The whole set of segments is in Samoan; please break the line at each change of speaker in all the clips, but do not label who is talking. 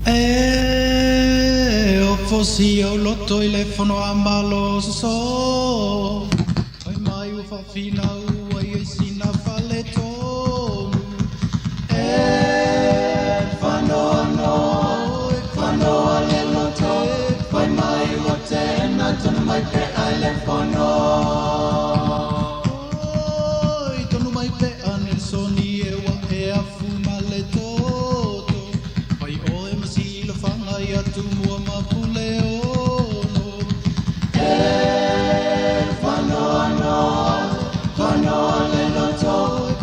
E ofo si au loto i le fono a malo soso. Fai mai ua faafinau ai ai sina fale tonu. E fanoano, e fanoa le loto. Fai mai ua tena tonu mai pe ai le fono. Oi, tonu mai pe a Nelsoni e ua e afu ma le toto. Fai oe ma silafaga ia Tumua ma Puleono. E fanoano, fanoa le loto.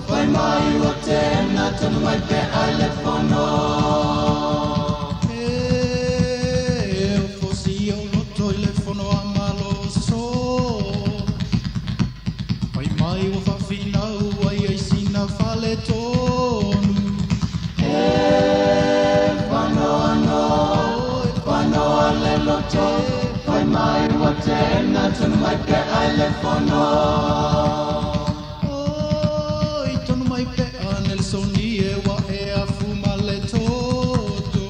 Fai mai ua tena tonu mai pe ai le fono. E ofo si au loto i le fono a malo soso. Fai mai ua faafinau ai ai sina fale tonu. E fanoano, fanoa le loto. Fai mai ua tena tonu mai pe ai le fono. Oi, tonu mai pe a Nelsoni e ua e afu ma le toto.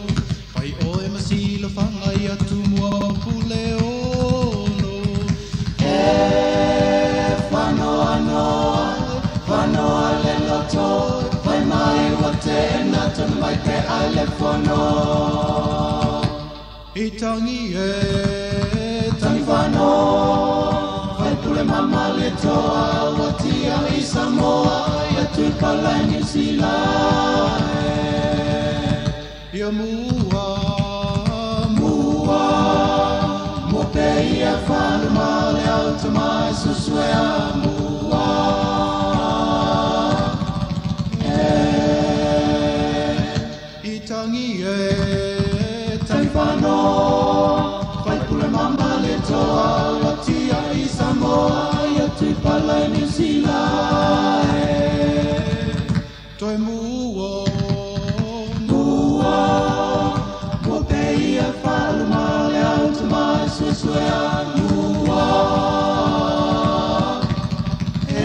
Fai oe ma silafaga ia Tumua ma Puleono. E fanoano, fanoa le loto. Fai mai ua tena tonu mai pe ai le fono. I tangi e, tangi fano. Fai pule mama le toa ua tia i Samoa ia Tuipala i Niu Sila e. Ia mua, mua, mua pe ia whaluma le au tamai susuea mua. E, i tangi e, tangi whano. Fai pule mama le toa ua tia i Samoa ia Tuipala i Niu Sila e. Toe mua, mua, mua pe ia whaluma le au tamai susuea mua. E.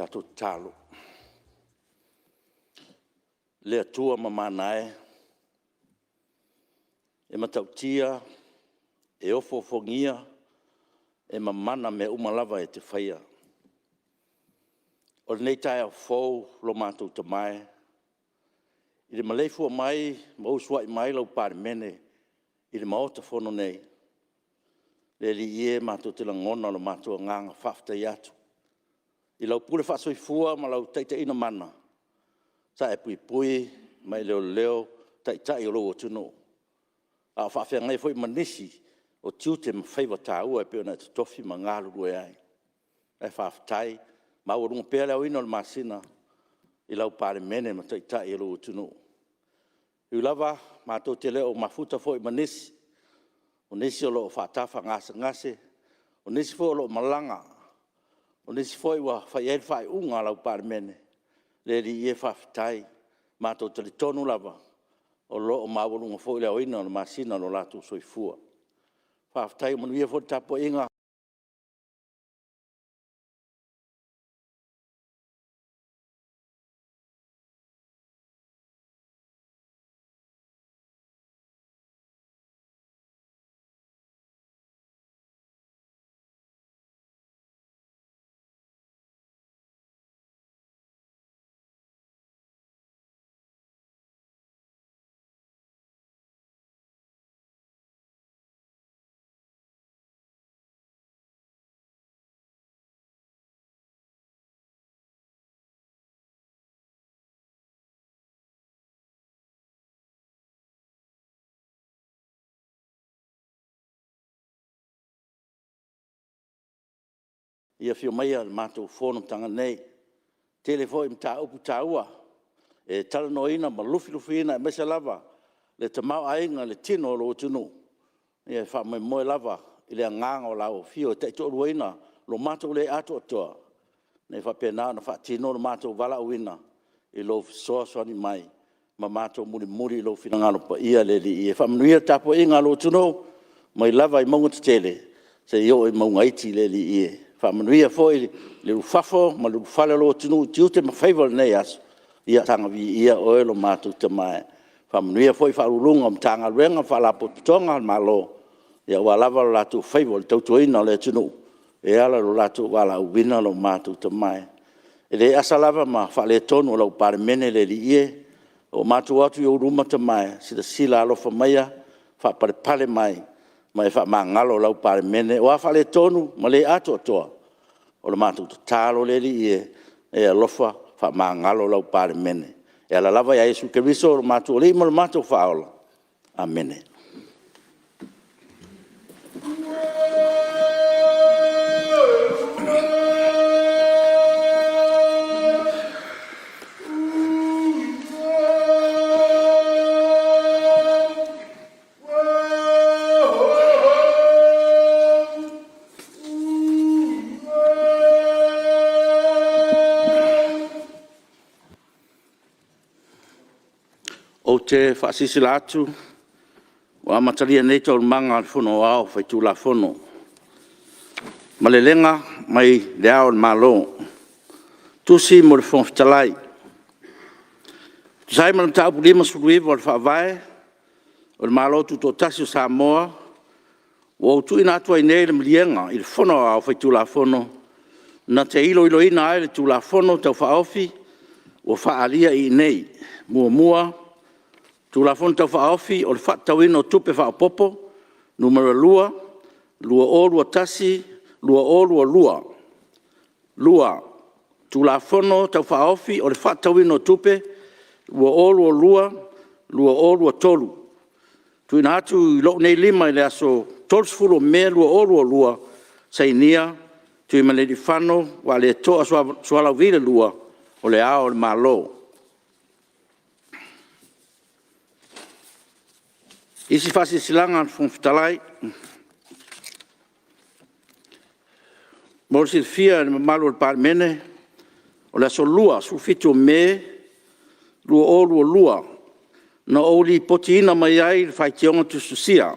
Tatou tatalo. Le Atua mamana e, e matautia, e ofoofogia, e mamana mea uma lava e te faia. O lenei taeao fou lo matou Tama e, i le maleifua mai ma usuai mai lau Palemene i le Maota Fono nei, le Alii e, matou te lagona lo matou agaga faafetai atu i lau pule faasoifua ma lau taitaiga mana sa e puipui ma e leoleo Taitai o lou atunuu, a o faafeagai foi ma nisi o tiute ma faiva taua e pei ona e totofi ma galulue ai. Ae faafetai, maualuga pea le aoina o le masina i lau Palemene ma Taitai o lou atunuu. E ui lava matou te le o mafuta foi ma nisi, o nisi o lo o faatafagasegase, o nisi foi o lo o malaga, o nisi foi ua fai i ai le faaiuga a lau Palemene. Le Alii e, faafetai. Matou te talitonu lava o lo o maualuga foi le aoina o le masina i lo latou soifua. Faafetai ua manuia foi le tapuaiga Ia afio maia i le matou fonotaga nei. E tele foi mataupu taua e talanoaina ma lufilufiina aemaise lava le tamaoaiga i le tino o lou atunuu. E faamoemoe lava i le agaga o lau afio e taitoaluaina lo matou le atoatoa, ina ia faapena ona faatino lo matou valaauina i lou fesoasoani mai ma matou mulimuli i lou finagalo paia le Alii e. Faamanuia le tapuaiga a lou atunuu mai lava i mauga tetele seia oo i mauga iti le Alii e. Faamanuia foi le ulufafo ma le ulufale o lou atunuu i tiute ma faiva o lenei aso, ia saga viia Oe lo matou Tama e. Faamanuia foi i Ofisa Sili o Pulega o Matagaluega ma Faalapotopotoga a le Malo aua lava o latou faiva i le tautuaina o le atunuu e ala i lo latou valaauina lo matou Tama e. E le asa lava ma faaletonu o lau Palemene le Alii e, ua matou o atu i ou luma Tama e, silasila alofa maia, faapalepale mai ma e faamagalo lau Palemene. O a faaletonu ma le atoatoa, o le matou tatalo le Alii e, e alofa faamagalo lau Palemene. E ala lava ia Iesu Keriso o lo matou Alii ma lo matou Faaola. Amene. Ou te faasilasila atu ua amatalia nei Taualumaga a le Fono Aoao Faitulafono. Malelega mai Le Ao o le Malo TUSI mo le Fofoga Fetalai E tusa ai ma le Mataupu 59 o le Faavae o le Malo Tutoatasi o Samoa, ua ou tuuina atu ai nei le Maliega i le Fono Aoao Faitulafono na te iloiloina ai le Tulafono Tau Faaofi ua faaalia i inei: 1. Tulafono Tau Faaofi o le Faatatauina o Tupe Faaopoopo (Nu.2) 2021/2022. 2. Tulafono Tau Faaofi o le Faatatauina o Tupe 2022/2023. TUUINA ATU i lou nei lima i le aso 30 o Me 2022, Sainia: Tuimalealiifano Vaaletoa Sualauvi II, O Le Ao o le Malo. Isi Faasilasilaga a le Fofoga Fetalai Mo le silafia e le mamalu o le Palemene, o le aso Lua, 17 o Me 2022, na ou lipotiina mai ai le Faitioga Tusitusia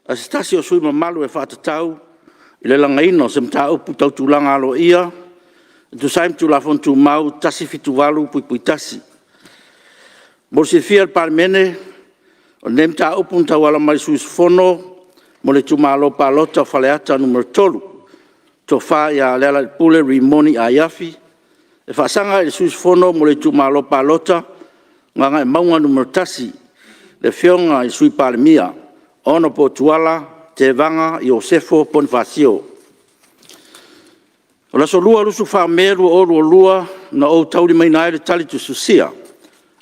a se tasi o sui usufono mamalu e faatatau i le lagaina o se mataupu tau tulaga aloaia e tusa ai ma Tulafono Tumau 178(1). Mo le silafia e le Palemene, o lenei mataupu na tauala mai i le sui usufono mo le itumalo palota o Faleata 3, le Tofa ia LEALAILEPULE Rimoni Aiafi e faasaga i le sui usufono mo le itumalo palota o Gagaemauga 1, le Afioga i le Sui Palemia, Honorable Tuala Tevaga Iosefo Ponifasio. O le aso Lua, 24 o Me 2022 na ou taulimaina ai le tali tusitusia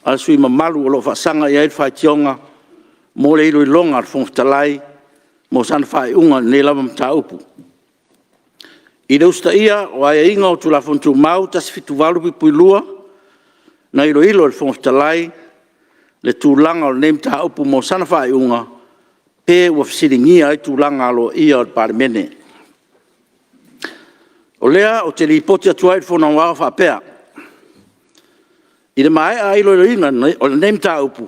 a le sui usufono mamalu o lo o faasaga i ai le faitioga mo le iloiloga a le Fofoga Fetalai mo sana faaiuga i lenei lava mataupu. I le usitaia o aiaiga o Tulafono Tumau 178(2), na iloilo e le Fofoga Fetalai le tulaga o lenei mataupu mo sana faaiuga, pe ua fesiligia ai tulaga aloaia o le Palemene. O lea ou te lipoti atu ai i le Fono Aoao e faapea, I le maea iloiloina o lenei mataupu,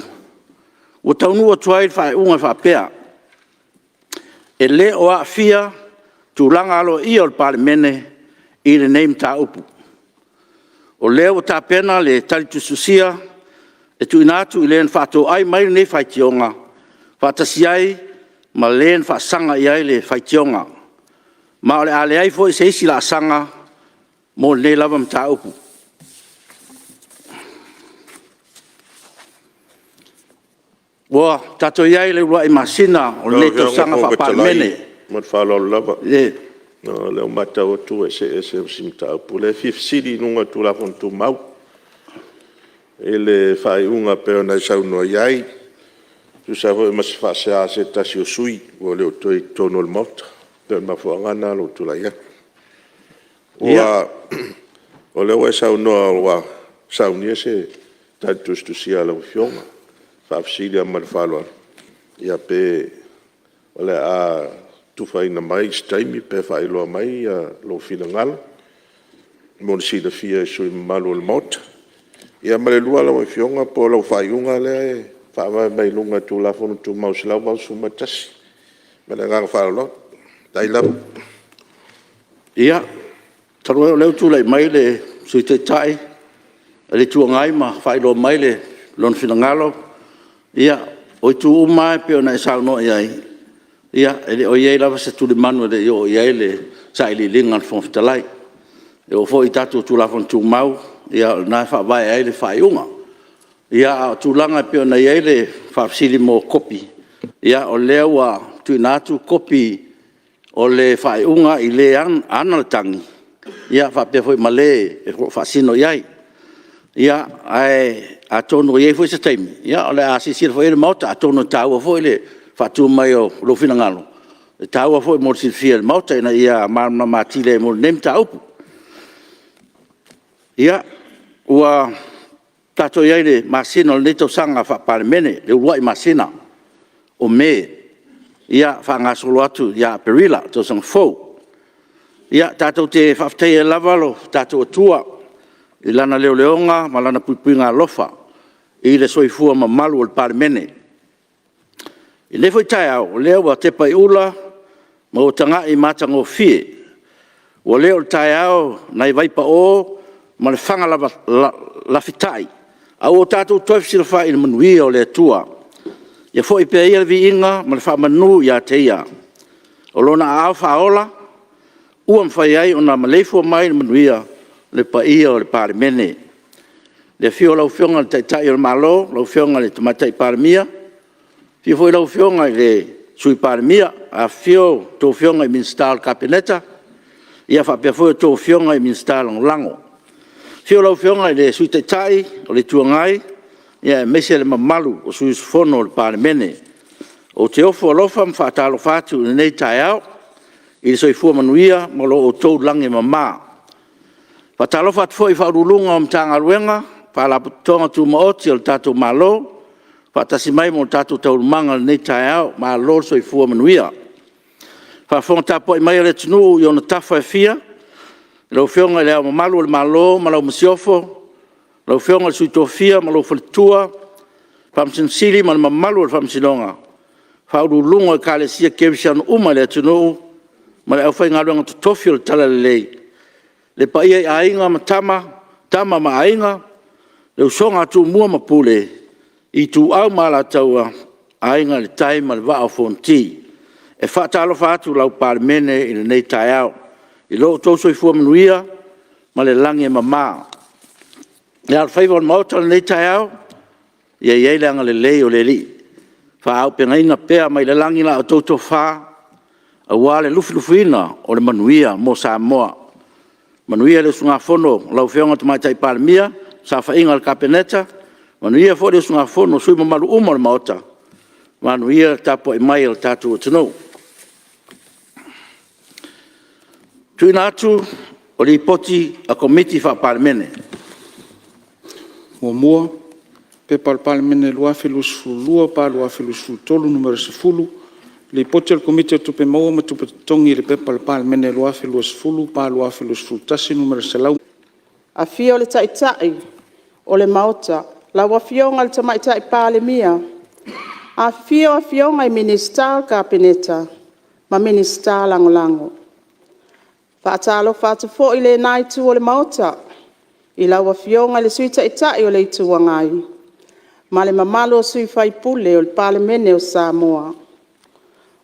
ua taunuu atu ai i le faaiuga e faapea, e le o aafia tulaga aloaia o le Palemene i lenei mataupu. O lea ua tapena le tali tusitusia e tuuina atu i le na faatoai mai lenei faitioga, faatasi ai ma le na faasaga i ai le faitioga. Ma o le a leai foi se isi laasaga mo lenei lava mataupu. Ua tatou i ai i le uluai masina o
Lau
lenei
Afioga i le
tausaga
Fofoga Fetalai
faa-Palemene.
ma le faaaloalo lava.
I le
Ona o lea ua matau atu ua e see ese ma si mataupu lea. E fia fesili i luga o le Tulafono Tumau i le faaiuga e pei ona e saunoa i ai, e tusa ai foi ma se faasea a se tasi o sui usufono ua le o toe i totonu o le Maota. E pei o le mafuaaga lena o lou tulai atu. O lea ua e saunoa ua saunia se tali tusitusia a lau Afioga. E faafesili lava ma le faaaloalo, pe o le a tufaina mai i se taimi pe faailoa mai lou finagalo mo le silafia e sui usufono mamalu o le Maota. Ia ma le lua lau Afioga, po o lau faaiuga lea e faavae mai luga o le Tulafono Tumau 181. Ma le agaga faaaloalo. Faafetai lava.
Ia, talu ai o lea ua tulai mai le Sui Taitai o le Itu Agai ma faailoa mai lona finagalo, ia, o itu uma lava pei ona e saunoa i ai, e le o i ai lava se tulimanu e le i oo i ai le sailiiliga a le Fofoga Fetalai. E oo foi i tatou Tulafono Tumau, o lena e faavae ai le faaiuga. A o tulaga e pei ona i ai le faafesili mo kopi, ia o lea ua tuuina atu kopi o le faaiuga i le ana le tagi faapea foi ma le o lo o faasino i ai. Ae atonu e i ai foi se taimi o le a silasila foi i ai le Maota, atonu e taua foi le faatu mai o lou finagalo, e taua foi mo le silafia e le Maota ina ia malamalama atili ai mo lenei mataupu. Ia, ua tatou i ai i le masina o lenei tausaga faa-Palemene, le uluai masina o Me, faagasolo atu ia Aperila i le tausaga fou. Ia, tatou te faafetaia ai lava lo tatou Atua i Lana leoleoga ma Lana puipuiga alofa i le soifua mamalu o le Palemene. I lenei foi taeao, o lea ua tepa i ula ma ua taga'i i matagofie, ua le o le taeao nai vaipao ma le faga lafitai, ae ua tatou toe fesilafai i le manuia o le Atua. Ia foi pea ia le viiga ma le faamanu ia te Ia. O Lona aao faaola ua mafai ai ona maleifua mai i le manuia le paia o le Palemene. I le afio o lau Afioga i le Taitai o le Malo lau Afioga i le Tamaitai Palemia, afio foi lau Afioga i le Sui Palemia, afifio a outou Afioga i Minisita o le Kapeneta faapea foi a outou Afioga i Minisita Lagolago. Afio lau Afioga i le Sui Taitai o le Itu Agai, aemaise le mamalu o sui usufono o le Palemene. Ou te ofo alofa ma faatalofa atu i lenei taeao i le soifua manuia ma lo outou lagi e mama. E faatalofa atu foi i Ofisa Sili o Pulega o Matagaluega ma Faalapotopotoga Tumaoti a le tatou Malo ua faatasi mai mo tatou taualumaga i lenei taeao. Malo le soifua manuia. Le faafofoga tapuai mai a le atunuu i ona tafa e fia, i lau Afioga i Le Ao Mamalu o le Malo ma lau Masiofo, lau Afioga i le Sui Tofia ma lou faletua, le Faamasino Sili ma le mamalu o le Faamasinoga, faauluuluga o Ekalesia Kerisiano uma i le atunuu ma le aufaigaluega totofi o le talalelei. Le paia i Aiga ma Tama, Tama ma Aiga, le usoga a Tumua ma Pule, Ituau ma Alataua, Aiga i le Tai ma le Vaa o Fonoti. E faatalofa atu lau Palemene i lenei taeao i lo outou soifua manuia ma le lagi e mama. Le alofaiva o le Maota i lenei taeao, ia i ai le agalelei o le Alii, faaauupegaina pea mai le lagi la outou tofa aua le lufilufiina o le manuia mo Samoa. Manuia le usugafono a lau Afioga i le Tamaitai Palemia, saofaiga a le Kapeneta, manuia foi le usugafono a sui usufono mamalu uma o le Maota, manuia le tapuai mai a lo tatou atunuu. 1. P.P.2022/2023 Nu.1 P.P.2022/2023 Nu.10, Lipoti a le Komiti o Tupe Maua ma Tupe Totogi i le Pepa a le Palemene 2020/2021 Nu.100,
Afio le Taitai o le Maota, lau Afioga i le Tamaitai Palemia, afifio Afioga i Minisita o le Kapeneta ma Minisita Lagolago. E faatalofa atu foi i lena Itu o le Maota i lau Afioga i le Sui Taitai o le Itu Agai ma le mamalu o sui usufono o le Palemene o Samoa.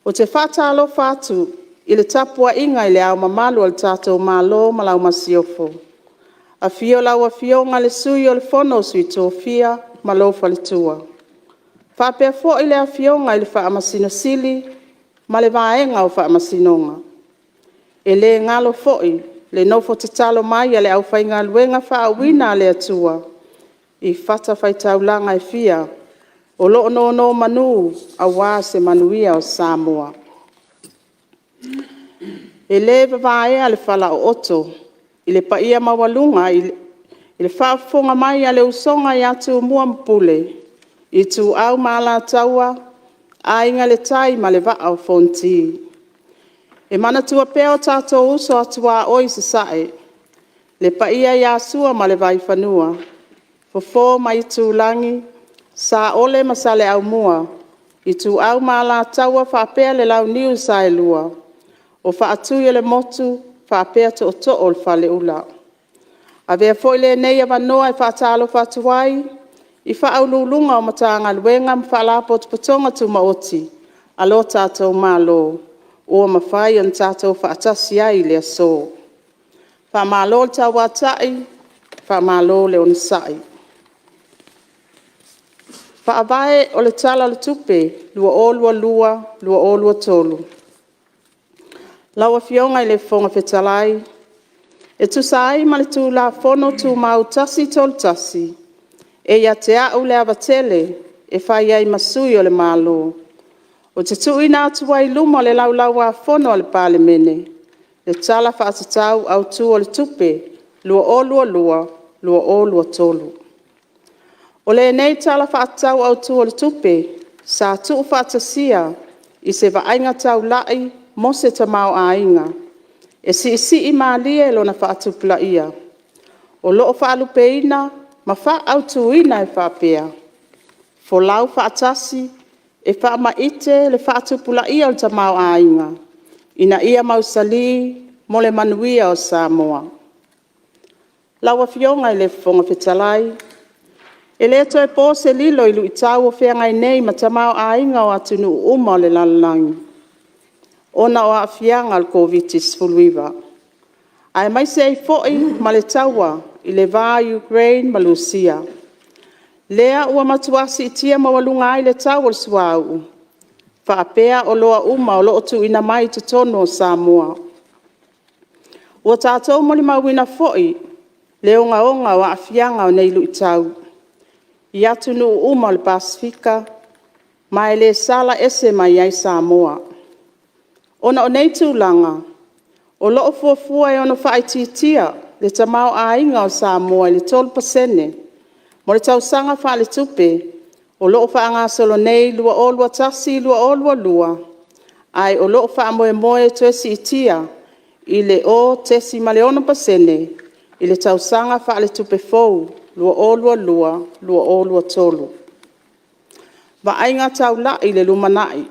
Ou te faatalofa atu i le tapuaiga i Le Ao Mamalu o le tatou Malo ma lau Masiofo, afio lau Afioga i le Sui o le Fono a Sui Tofia ma lou faletua, faapea foi le Afioga i le Faamasino Sili ma le Vaega o Faamasinoga. E le galo foi le nofo tatalo mai a le aufaigaluega faauuina a le Atua i fatafaitaulaga e fia o lo o nonomanu aua se manuia o Samoa. E le vavaea le falaooto i le paia maualuga i le faafofoga mai a le Usoga ia Tumua ma Pule, Ituau ma Alataua, Aiga i le Tai ma le Vaa o Fonoti. E manatua pea o tatou uso a tuaoi i Sasae, le paia ia Sua ma le Vaifanua, Fofo ma Aitulagi, Saole ma Saleaaumua, Ituau ma Alataua faapea le Launiu Saelua, o Faatui o le Motu faapea Tootoo o le Faleula. Avea foi lenei avanoa e faatalofa atu ai i Ofisa Sili o Pulega o Matagaluega ma Faalapotopotoga Tumaoti a lo tatou Malo ua mafai ona tatou faatasi ai i le aso. Faamalo le tauatai, faamalo le onosai. Faavae o le Tala o le Tupe 2022/2023. Lau Afioga i le Fofoga Fetalai, E tusa ai ma le Tulafono Tumau 131, e ia te a'u le ava tele e fai ai ma sui o le Malo, ou te tuuina atu ai i luma o le Laulau-a-Fono a le Palemene le Tala Faatatau Autu o le Tupe 2022/2023. O lenei Tala Faatatau Autu o le Tupe sa tuufaatasia i se vaaiga taulai mo se tamaoaiga e siisii malie lona faatupulaia, o lo o faalupeina ma faaautuina e faapea: “Folau faatasi e faamaite le faatupulaia o le tamaoaiga ina ia mausali mo le manuia o Samoa”. Lau Afioga i le Fofoga Fetalai, E le toe po se lilo i luitau o feagai nei ma tamaoaiga o atunuu uma o le lalolagi, ona o aafiaga o le Koviti-19, aemaise ai foi ma le taua i le va o Ukraine ma Lusia, lea ua matua siitia maualuga ai le tau o le suauu faapea oloa uma o lo o tuuina mai i totonu o Samoa. Ua tatou molimauina foi le ogaoga o aafiaga o nei luitau i atunuu uma o le Pasefika, ma e le sala ese mai ai Samoa. Ona o nei tulaga, o lo o fuafua e ono faaitiitia le tamaoaiga o Samoa i le 3% mo le tausaga faaletupe o lo o faagasolo nei 2021/2022, ae o lo o faamoemoe e toe siitia i le 0.6% i le tausaga faaletupe fou 2022/2023. Vaaiga Taulai i le Lumanai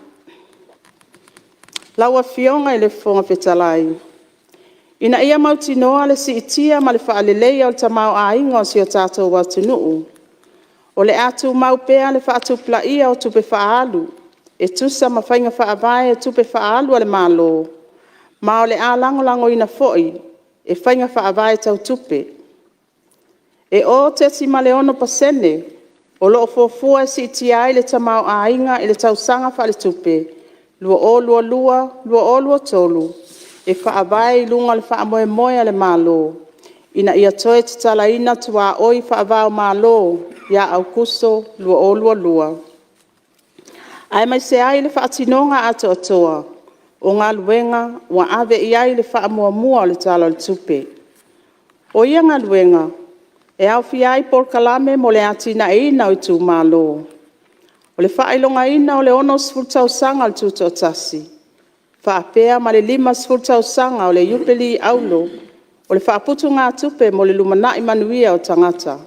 Lau Afioga i le Fofoga Fetalai, Ina ia mautinoa le siitia ma le faaleleia o le tamaoaiga o si o tatou atunuu, o le a tumau pea le faatupulaia o tupe faaalu e tusa ma faiga faavae o tupe faaalu a le Malo, ma o le a lagolagoina foi e faiga faavae tau tupe. E 0.6% o lo o fuafua e siitia ai le tamaoaiga i le tausaga faaletupe 2022/2023, e faavae i luga o le faamoemoe a le Malo ina ia toe tatalaina tuaoi faava-o-Malo ia Aokuso 2022, aemaise ai le faatinoga atoatoa o galuega ua ave i ai le faamuamua o le Tala o le Tupe. O ia galuega, e aofia ai polokalame mo le atinaeina o itumalo, o le faailogaina o le 60 tausaga o le Tutoatasi, faapea ma le 50 tausaga o le Iupeli Auro o le Faaputugatupe mo le Lumanai Manuia o Tagata,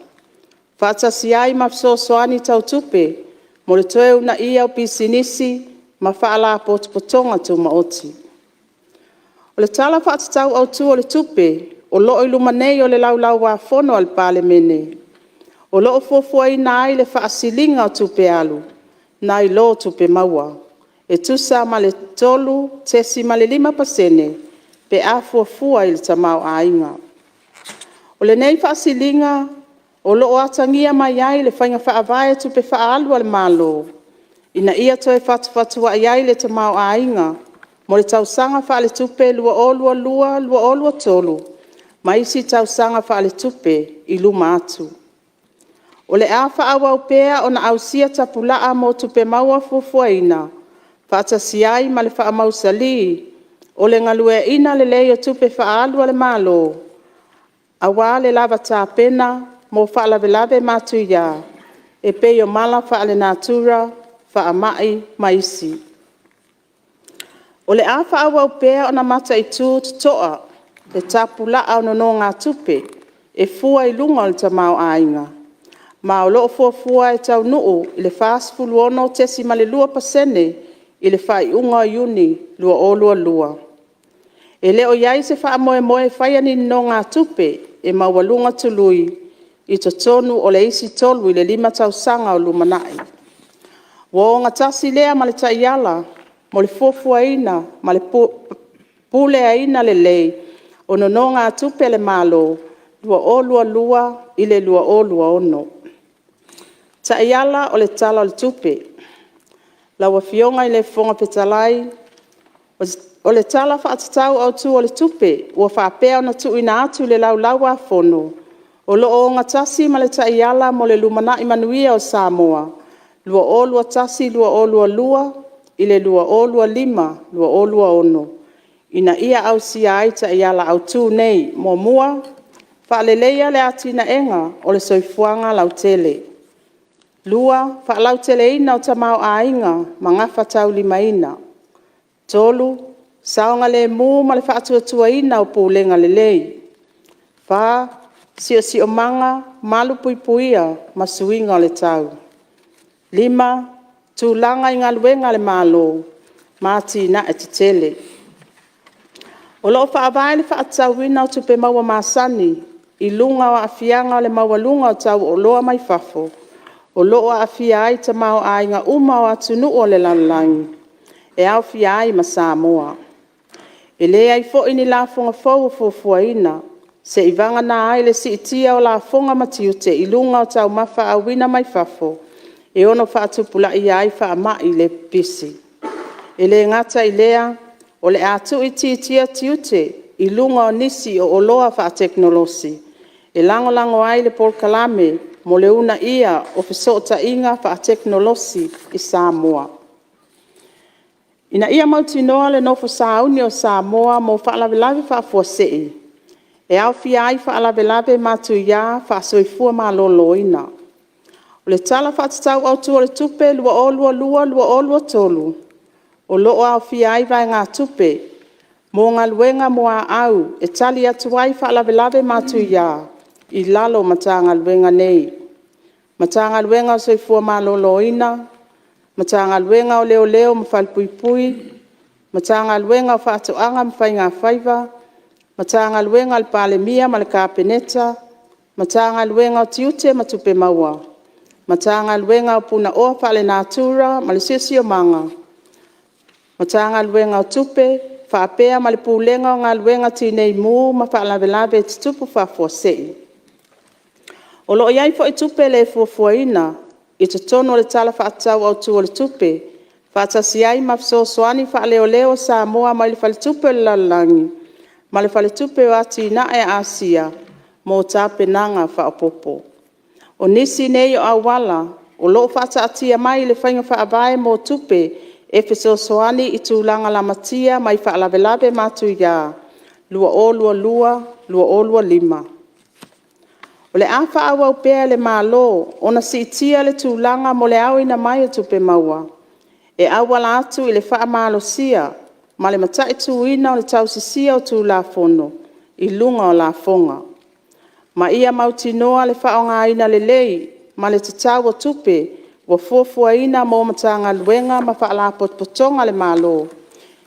faatasi ai ma fesoasoani tau tupe mo le toe uunaia o pisinisi ma faalapotopotoga tumaoti. O le Tala Faatatau Autu o le Tupe o lo o i luma nei o le Laulau-a-Fono a le Palemene, o lo o fuafuaina ai le faasiliga o tupe alu nai lo tupe maua, e tusa ma le 3.5% pe a fuafua i le tamaoaiga. O lenei faasiliga o lo o atagia mai ai le faiga faavae o tupe faaalu a le Malo, ina ia toe fatufatuai ai le tamaoaiga mo le tausaga faaletupe 2022/2023 ma isi tausaga faaletupe i luma atu. O le a faaauau pea ona ausia tapulaa mo tupe maua fuafuaina, faatasi ai ma le faamausali o le galueaiina lelei o tupe faaalu a le Malo, aua le lava tapena mo faalavelave matuia e pei o mala faalenatura, faamai ma isi. O le a faaauau pea ona mataitu totoa le tapulaa o nonogatupe e fua i luga o le tamaoaiga, ma o lo o fuafua e taunuu i le 46.2% i le faaiuga o Iuni 2022. E le o i ai se faamoemoe e faia ni nonogatupe e maualuga tului i totonu o le isi 3 i le 5 tausaga o lumanai. Ua o gatasi lea ma le Taiala mo le Fuafuaina ma le Puleaina Lelei o Nonogatupe a le Malo 2022-2026. Taiala o le Tala o le Tupe: Lau Afioga i le Fofoga Fetalai, O le Tala Faatatau Autu o le Tupe ua faapea ona tuuina atu i le Laulau-a-Fono, o lo o ogatasi ma le Taiala mo le Lumanai Manuia o Samoa 2021-2026 i le 2025-2026, ina ia ausia ai taiala autu nei: 1. Faaleleia le atinaega o le soifuaga lautele. 2. Faalauteleina o tamaoaiga ma gafataulimaina. 3. Saogalemu ma le Faatuatuaina o Pulega Lelei. 4. Siosiomaga malupuipuia ma suiga o le tau. 5. Tulaga i Galuega a le Malo ma Atinae Tetele. O lo o faavae le faatatauina o tupe maua masani i luga o aafiaga o le maualuga o tau o oloa mai fafo, o lo o aafia ai tamaoaiga uma o atunuu o le lalolagi, e aofia ai ma Samoa. E leai foi ni lafoga fou o fuafuaina, se'i vagana ai le siitia o lafoga ma tiute i luga o taumafa auina mai fafo e ono faatupulaia ai faamai le pipisi. E le gata i lea, o le a tuuitiitia tiute i luga o nisi o oloa faatekonolosi, e lagolago ai le polokalame mo le uunaia o fesootaiga faatekonolosi i Samoa. Ina ia mautinoa le nofo sauni o Samoa mo faalavelave faafuasei, e aofia ai faalavelave matuia faa-soifua maloloina. O le Tala Faatatau Autu o le Tupe 2022/2023 o lo o aofia ai vaegatupe mo galuega muaau e tali atu ai i faalavelave matuia i lalo o Matagaluega nei: Matagaluega o le Soifua Maloloina, Matagaluega o Leoleo ma Falepuipui, Matagaluega o Faatoaga ma Faigafaiva, Matagaluega a le Palemia ma le Kapeneta, Matagaluega o Tiute ma Tupe Maua, Matagaluega o Punaoa Faalenatura ma le Siosiomaga, Matagaluega o Tupe, faapea ma le Pulega o Galuega Tineimu ma Faalavelave Tutupu Faafuasei. O lo o i ai foi tupe le fuafuaina i totonu o le Tala Faatatau Autu o le Tupe, faatasi ai ma fesoasoani faaleoleo a Samoa mai le Faletupe o le Lalolagi ma le Faletupe o Atinae a Asia mo tapenaga faaopoopo. O nisi nei o auala o lo o faataatia mai i le Faiga Faavae mo tupe e fesoasoani i tulaga lamatia mai faalavelave matuia 2022-2025. O le a faaauau pea e le Malo ona siitia le tulaga mo le aoina mai o tupe maua, e auala atu i le faamalosia ma le mataituina o le tausisia o Tulafono i luga o lafoga, ma ia mautinoa le faaaogaina lelei ma le tatau o tupe ua fuafuaina mo Matagaluega ma Faalapotopotoga a le Malo,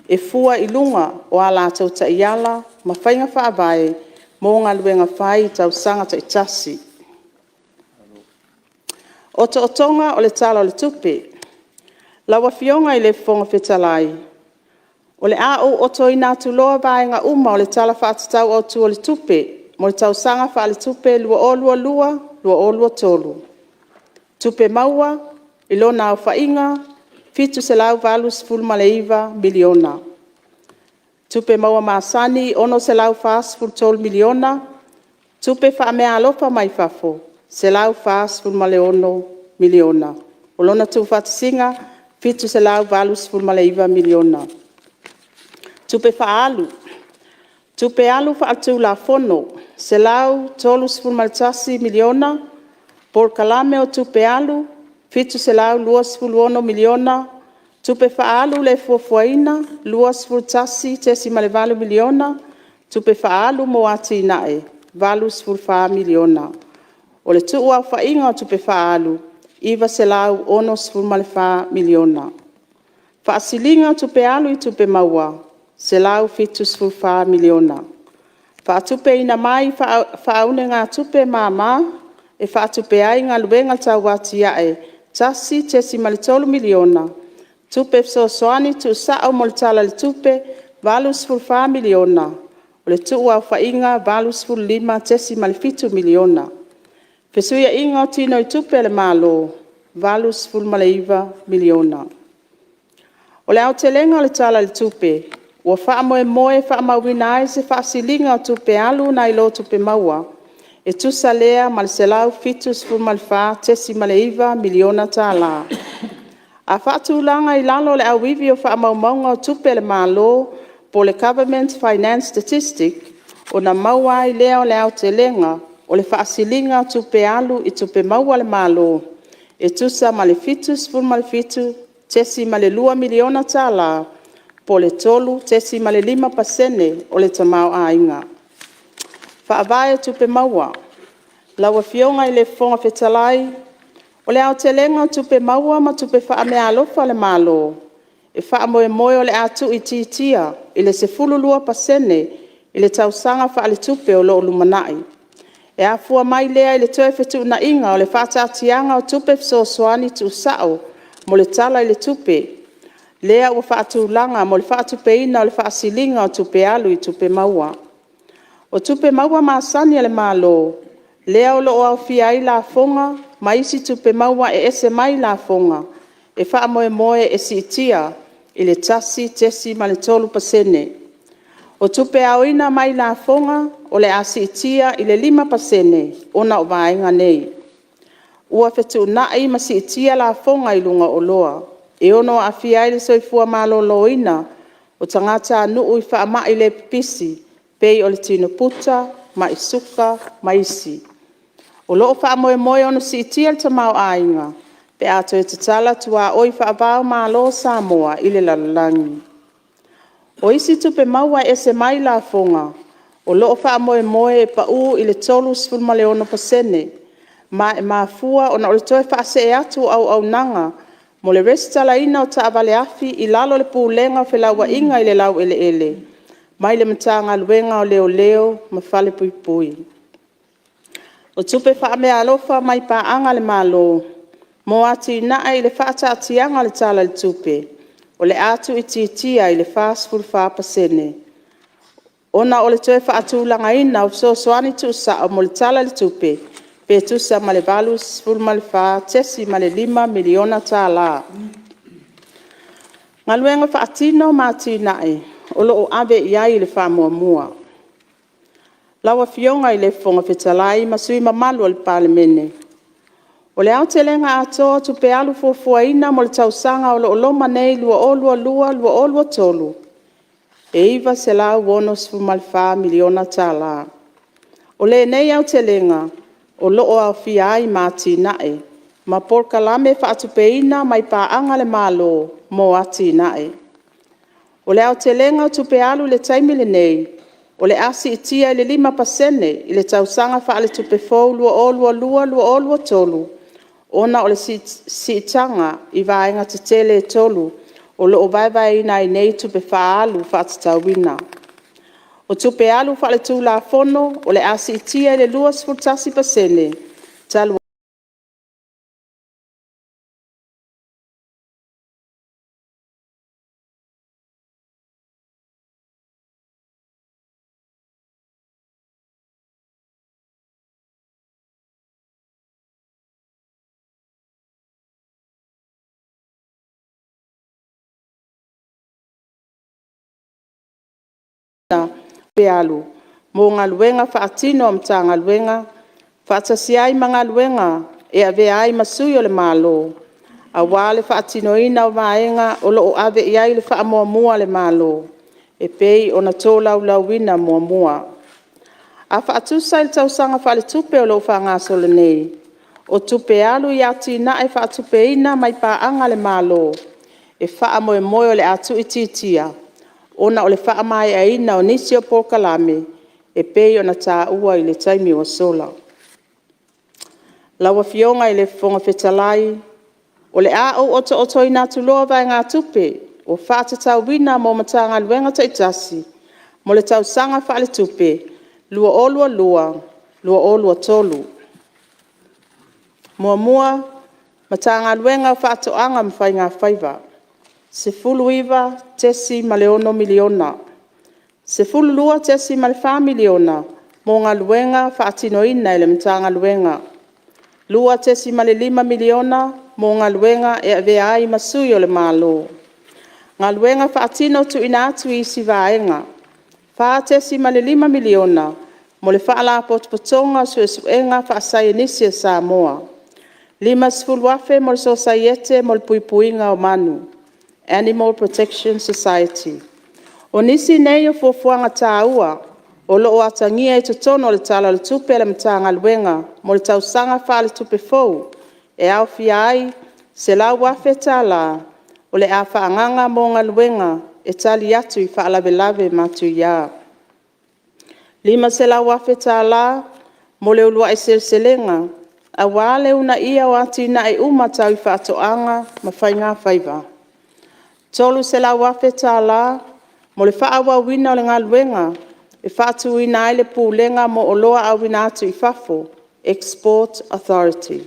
e fua i luga o a latou taiala ma faiga faavae mo galuega fai i tausaga taitasi. Otootoga o le Tala o le Tupe. Lau Afioga i le Fofoga Fetalai, O le a ou otoina atu loa vaega uma o le Tala Faatatau Autu o le Tupe mo le tausaga faaletupe 2022/2023. Tupe Maua: I lona aofaiga $789,000,000. Tupe maua masani $643,000,000. Tupe faameaalofa mai fafo $146,000,000. O lona tuufaatasiga e $789,000,000. Tupe Faaalu: Tupe alu faaletulafono $131,000,000. Polokalame o Tupe Alu $726,000,000. Tupe Faaalu le fuafuaina $21,800,000. Tupe Faaalu mo Atinae $84,000,000. O le tuuaofaiga o tupe faaalu: $964,000,000. Faasiliga o Tupe Alu i Tupe Maua: $174,000,000. Faatupeina mai i faaunegatupe mama e faatupe ai Galuega Tau Atiae $1,300,000. Tupe Fesoasoani Tuusao mo le Tala o le Tupe $84,000,000. O le tuuaofaiga $85,700,000. Fesuiaiga o tinoitupe a le Malo $89,000,000. O le aotelega o le Tala o le Tupe, ua faamoemoe e faamauina ai se faasiliga o tupe alu nai lo tupe maua, e tusa lea ma le $174.9 miliona. A faatulaga i lalo o le Auivi o Faamaumauga o Tupe a le Malo po o le Government Finance Statistics, ona maua ai lea o le aotelega o le faasiliga o tupe alu i tupe maua a le Malo, e tusa ma le $77.2 miliona po o le 3.5% o le tamaoaiga. Faavae o Tupe Maua: Lau Afioga i le Fofoga Fetalai, O le aotelega o tupe maua ma tupe faameaalofa a le Malo, e faamoemoe o le a tuuitiitia i le 12% i le tausaga faaletupe o lo o lumanai. E afua mai lea i le toe fetuunaiga o le faataatiaga o tupe fesoasoani tuusao mo le Tala i le Tupe, lea ua faatulaga mo le faatupeina o le faasiliga o tupe alu i tupe maua. O tupe maua masani a le Malo, lea o lo o aofia ai lafoga ma isi tupe maua e ese mai lafoga, e faamoemoe e siitia i le 1.3%. O tupe aoina mai lafoga o le a siitia i le 5% ona o vaega nei: Ua fetuunai ma siitia lafoga i luga o oloa, e ono aafia ai le soifua maloloina o tagatanuu i faamai le pipisi pei o le tino puta, mai suka ma isi. O lo o faamoemoe e ono siitia le tamaoaiga pe a toe tatala tuaoi faava-o-Malo o Samoa i le lalolagi. O isi tupe maua e ese mai lafoga, o lo o faamoemoe e pau i le 36% ma e mafua ona o le toe faasee atu o auaunaga mo le resitalaina o taavale afi i lalo o le Pulega o Felauaiga i le Laueleele. mai le Matagaluega o Leoleo ma Falepuipui. O tupe faameaalofa mai paaga a le Malo mo atinae i le faataatiaga o le Tala o le Tupe, o le a tuuitiitia i le 44%, ona o le toe faatulagaina o fesoasoani tuusao mo le Tala o le Tupe, pe tusa ma le $84.5 miliona. Galuega faatino ma Atinae o lo o ave i ai le Faamuamua. Lau Afioga i le Fofoga Fetalai ma Sui Usufono Mamalu o le Palemene, O le aotelega atoa o tupe alu fuafuaina mo le tausaga o lo o loma nei 2022/2023 e $964 miliona. O lenei aotelega, o lo o aofia ai ma atinae ma polokalame faatupeina mai paaga a le Malo mo atinae. O le aotelega o tupe alu i le taimi lenei, o le a siitia i le 5% i le tausaga faaletupe fou 2022/2023, ona o le siitaga i vaega tetele e tolu o lo o vaevaeina ai nei tupe faaalu faatatauina. O tupe alu faaletulafono o le a siitia i le 21%, talu ai alu mo galuega faatino a Matagaluega, faatasi ai ma galuega e avea ai ma sui o le Malo, aua le faatinoina o vaega o lo o ave i ai le faamuamua a le Malo, e pei ona tolaulauina muamua. A faatusa i le tausaga faaletupe o lo o faagasolo nei, o tupe alu i atinae faatupeina mai paaga a le Malo e faamoemoe o le a tuuitiitia, ona o le faamaeaina o nisi o polokalame e pei ona taua i le taimi ua sola. Lau Afioga i le Fofoga Fetalai, O le a ou otootoina atu loa vaegatupe ua faatatauina mo Matagaluega taitasi mo le tausaga faaletupe 2022/2023. 1. Matagaluega o Faatoaga ma Faiga Faiva – $19,600,000 $12,400,000 mo Galuega Faatinoina e le Matagaluega. $2,500,000 mo Galuega e Avea ai ma Sui o le Malo. Galuega Faatino Tuuina atu i isi Vaega. $4,500,000 mo le Faalapotopotoga o Suesuega Faasaienisi a Samoa. $50,000 mo le Sosaiete mo le Puipuiga o Manu (Animal Protection Society). O nisi nei o fuafuaga taua o lo o atagia i totonu o le Tala o le Tupe a le Matagaluega mo le tausaga faaletupe fou e aofia ai: • $100,000 o le a faaagaga mo galuega e tali atu i faalavelave matuia; • $500,000 mo le uluai seleselega aua le uunaia o atinae uma tau i faatoaga ma faigafaiva; • $300,000 mo le faaauauina o le galuega e faatuina ai le Pulega mo Oloa Auina atu i Fafo (Export Authority).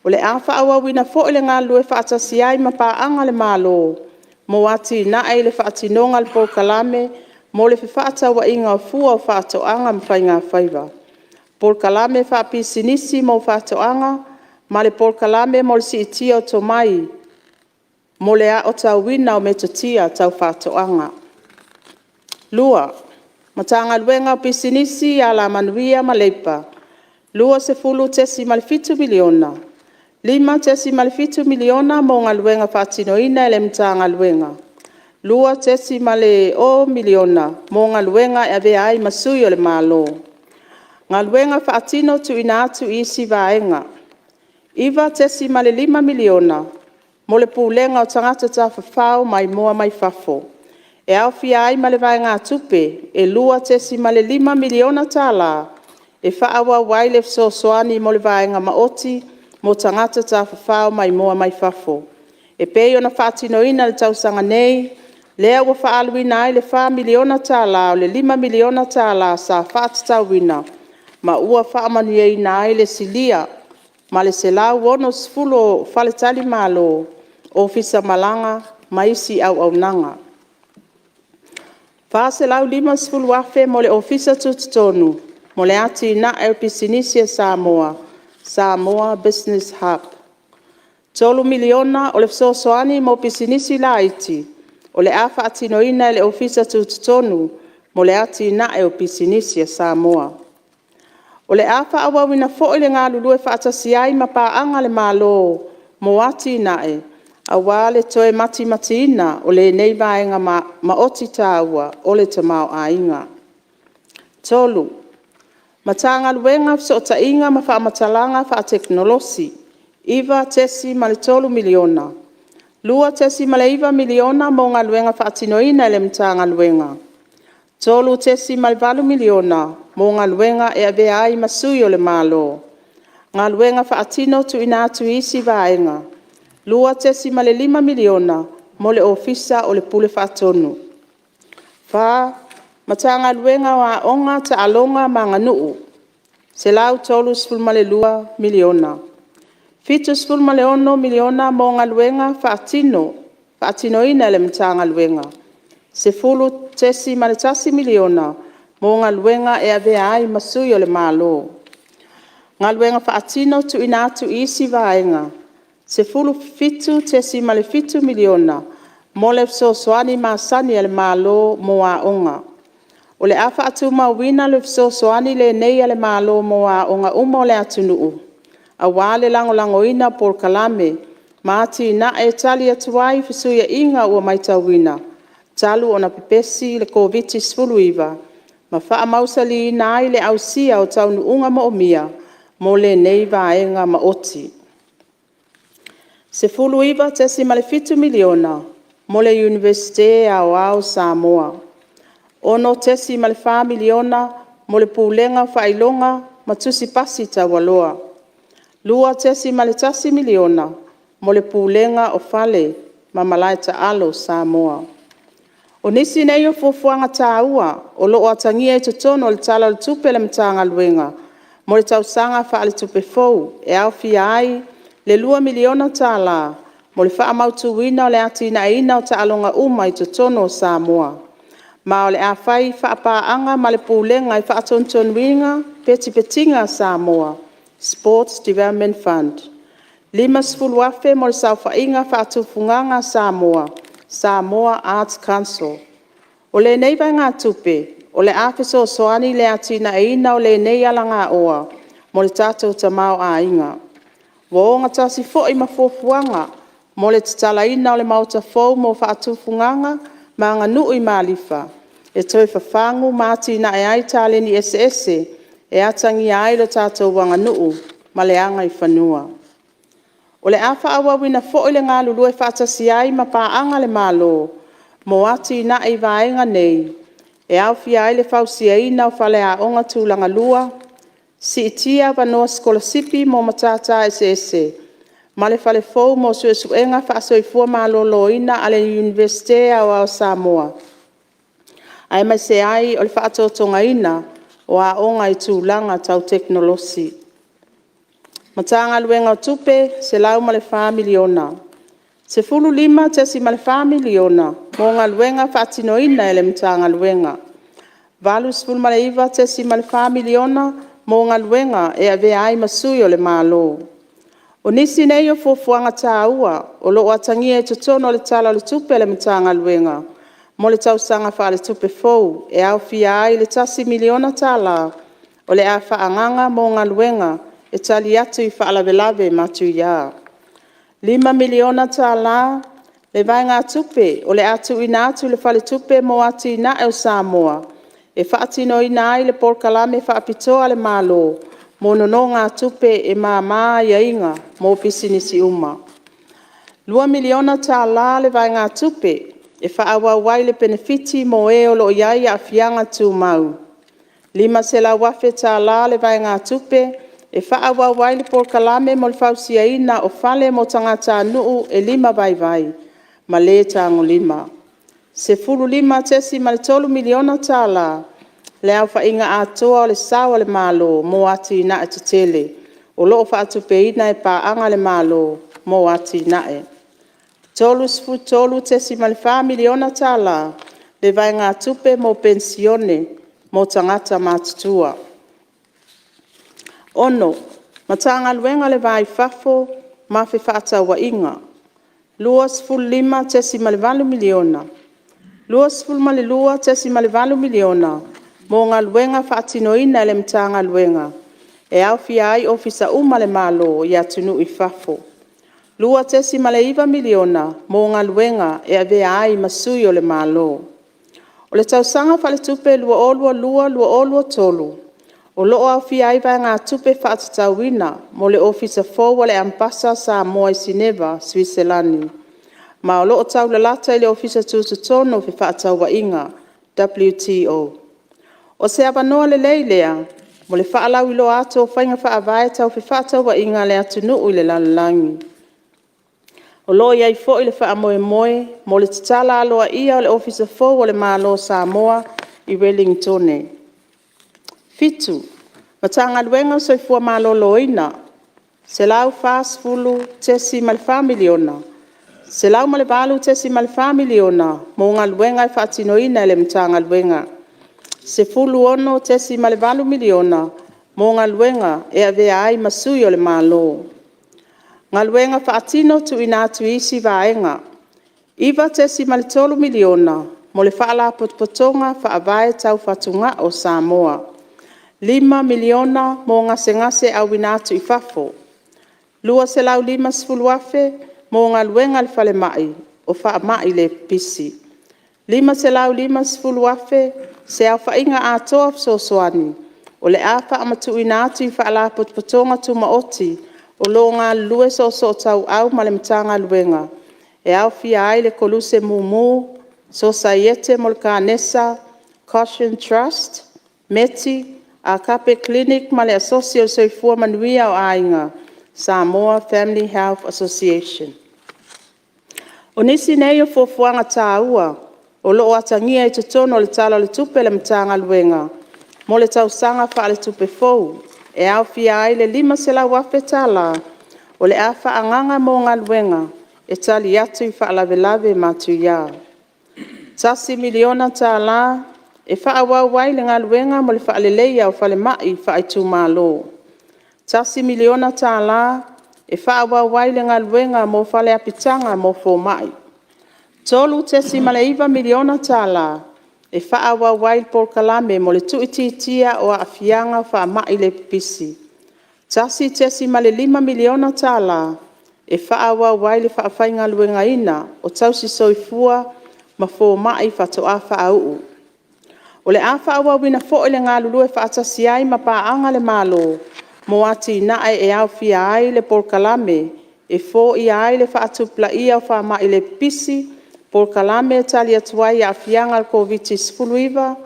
O le a faaauauina foi le galulue faatasi ai ma paaga a le Malo mo atinae i le faatinoga o le Polokalame mo le Fefaatauaiga o Fua o Faatoaga ma Faigafaiva, Polokalame Faapisinisi mo Faatoaga ma le Polokalame mo le Siitia o Tomai mo le Aotauina o Metotia Tau Faatoaga. 2. Matagaluega o Pisinisi, Alamanuia ma Leipa - $20,700,000 $5,700,000 mo galuega faatinoina e le Matagaluega. $2,000,000 mo Galuega e Avea ai ma Sui o le Malo. Galuega Faatino Tuuina atu i isi Vaega $9,500,000 mo le Pulega o Tagata Tafafao Maimoa mai Fafo. E aofia ai ma le vaegatupe e $2.5 miliona tala e faaauau ai le fesoasoani mo le Vaega Maoti mo Tagata Tafafao Maimoa mai Fafo, e pei ona faatinoina i le tausaga nei. lea ua fa'aaluina ai le $4 miliona tala o le $5 miliona tala sa fa'atatauina, ma ua fa'amanuiaina ai le silia ma le 160 o faletalimalo, ofisa malaga ma isi auaunaga. 4. $450,000 mo le Ofisa Tutotonu mo le Atinae o Pisinisi a Samoa (Samoa Business Hub). $3,000,000 o le fesoasoani mo pisinisi laiti o le a faatinoina e le Ofisa Tutotonu mo le Atinae o Pisinisi a Samoa. O le a faaauauina foi le galulue faatasi ai ma paaga a le Malo mo atinae, aua le toe matimatiina o lenei vaega maoti taua o le tamaoaiga. 3. Matagaluega o Fesootaiga ma Faamatalaga Faatekonolosi – $9,300,000 $2,900,000 mo galuega faatinoina e le Matagaluega. $3,800,000 mo Galuega e Avea ai ma Sui o le Malo; Galuega faatino tuuina atu i isi vaega. $2,500,000 mo le Ofisa o le Pule Faatonu. 4. Matagaluega o Aoga, Taaloga ma Aganuu – $132,000,000 $76,000,000 mo Galuega faatinoina e le Matagaluega. $10,100,000 mo Galuega e Avea ai ma Sui o le Malo; Galuega faatino tuuina atu i isi vaega. $17,700,000 mo le fesoasoani masani a le Malo mo aoga. O le a faatumauina le fesoasoani lenei a le Malo mo aoga uma o le atunuu, aua le lagolagoina o polokalame ma atinae e tali atu ai i fesuiaiga ua matauina talu ona pepesi le Koviti-19, ma faamausaliina ai le ausia o taunuuga moomia mo lenei vaega maoti. $19,700,000 mo le Iunivesite Aoao o Samoa. $6,400,000 mo le Pulega o Faailoga ma Tusi Pasi Taualoa. $2,100,000 mo le Pulega o Fale ma Malae Taalo o Samoa. O nisi nei o fuafuaga taua o lo o atagia i totonu o le Tala o le Tupe a le Matagaluega mo le tausaga faaletupe fou e aofia ai: • $2 miliona tala mo le faamautuina o le atinaeina o taaloga uma i totonu o Samoa, ma o le a fai faapaaga ma le Pulega e faatonutonuina Petipetiga a Samoa (Sports Development Fund). • $50,000 mo le Saofaiga Faatufugaga a Samoa (Samoa Arts Council). O lenei vaegatupe o le a fesoasoani i le atinaeina o lenei alagaoa mo le tatou tamaoaiga. Ua o gatasi foi ma fuafuaga mo le tatalaina o le Maota fou mo Faatufugaga ma Aganuu i Malifa, e toe fafagu ma atinae ai taleni eseese e atagia ai le tatou aganuu ma le agaifanua. O le a faaauauina foi le galulue faatasi ai ma paaga a le Malo mo atinae i vaega nei, e aofia ai le fausiaina o faleaoga tulagalua, siitia avanoa sikolasipi mo Matata Eseese, ma le Fale fou mo Suesuega Faasoifua Maloloina a le Iunivesite Aoao o Samoa, aemaise ai o le faatotogaina o aoga i tulaga tau tekonolosi. Matagaluega o Tupe $104,000,000 $15,400,000 mo Galuega faatinoina e le Matagaluega. $89,400,000 mo Galuega e Avea ai ma Sui o le Malo. O nisi nei o fuafuaga taua o lo o atagia i totonu o le Tala o le Tupe a le Matagaluega mo le tausaga faaletupe fou e aofia ai le: • $1 miliona tala o le a faaagaga mo galuega e tali atu i faalavelave matuia; • $5 miliona le vaegatupe o le a tuuina atu i le Faletupe mo Atinae o Samoa e faatinoina ai le polokalame faapitoa a le Malo mo nonogatupe e mama aiaiga mo pisinisi uma; • $2miliona le vaegatupe e faaauau ai le penefiti mo e o lo o i ai aafiaga tumau; • $500,000 le vaegatupe e faaauau ai le polokalame mo le fausiaina o fale mo tagatanuu e lima vaivai ma le tagolima; $15.3miliona tala le aofaiga atoa o le sao a le Malo mo atina'e tetele o lo'o fa'atupeina e paaga a le Malo mo atina'e; $33.4miliona tala le vaegatupe mo penisione mo tagata matutua. 6. Matagaluega o le Va-i-Fafo ma Fefa'atauaiga - $25,800,000 $22,800,000 mo galuega faatinoina e le Matagaluega e aofia ai Ofisa uma a le Malo i atunuu i fafo. $2,900,000 mo Galuega e Avea ai ma Sui o le Malo. O le tausaga faaletupe 2022/2023 o lo'o aofia ai vaegatupe fa'atatauina mo le Ofisa fou a le Amepasa o Samoa i Sineva Suiselani, ma o lo'o taulalata i le Ofisa Tutotonu o Fefa'atauaiga WTO. O se avanoa lelei lea mo le fa'alauiloa atu o faiga fa'avae tau fefa'atauaiga a le atunu'u i le lalolagi. O lo'o i ai foi le fa'amoemoe mo le tatala aloa'ia o le Ofisa fou o le Malo o Samoa i Ueligitone. 7. Matagaluega o le Soifua Maloloina - $140,400,000 $108,400,000 mo Galuega e faatinoina e le Matagaluega. $16,800,000 mo Galuega e Avea ai ma Sui o le Malo. Galuega Faatino Tuuina atu i isi Vaega $9,300,000 mo le Faalapotopotoga Faavae Tau Fatugao o Samoa. $5,000,000 mo gasegase auina atu i fafo. $250,000 mo galuega a le falemai o faamai le pipisi. $550,000 se aofaiga atoa o fesoasoani o le a faamatuuina atu i Faalapotopotoga Tumaoti o lo'o galulue soosoo tauau ma le Matagaluega e aofia ai le Koluse Mumu, Sosaiete mo le Kanesa, Goshen Trust, METI, AGAPE Clinic ma le Asosi o le Soifua Manuia o Aiga Samoa Family Health Association. O nisi nei o fuafuaga taua o lo'o atagia i totonu o le Tala o le Tupe a le Matagaluega mo le tausaga faaletupe fou, e aofia ai le: • $500,000 tala o le a faaagaga mo galuega e tali atu i faalavelave matuia; • $1miliona tala e faaauau ai le galuega mo le faaleleia o falemai faaitumalo; • $1miliona tala e faaauau ai le galuega mo fale apitaga mo fomai; • $3.9miliona tala e faaauau ai le polokalame mo le tuuitiitia o aafiaga o faamai le pipisi; • $1.5miliona tala e faaauau ai le faafaigaluegaina o tausi soifua ma fomai faatoa faauu. O le a faaauauina foi le galulue faatasi ai ma paaga a le Malo mo atinae e aofia ai le polokalame e foia ai le faatupulaia o faamai le pipisi, polokalame e tali atu ai i aafiaga o le Koviti-19,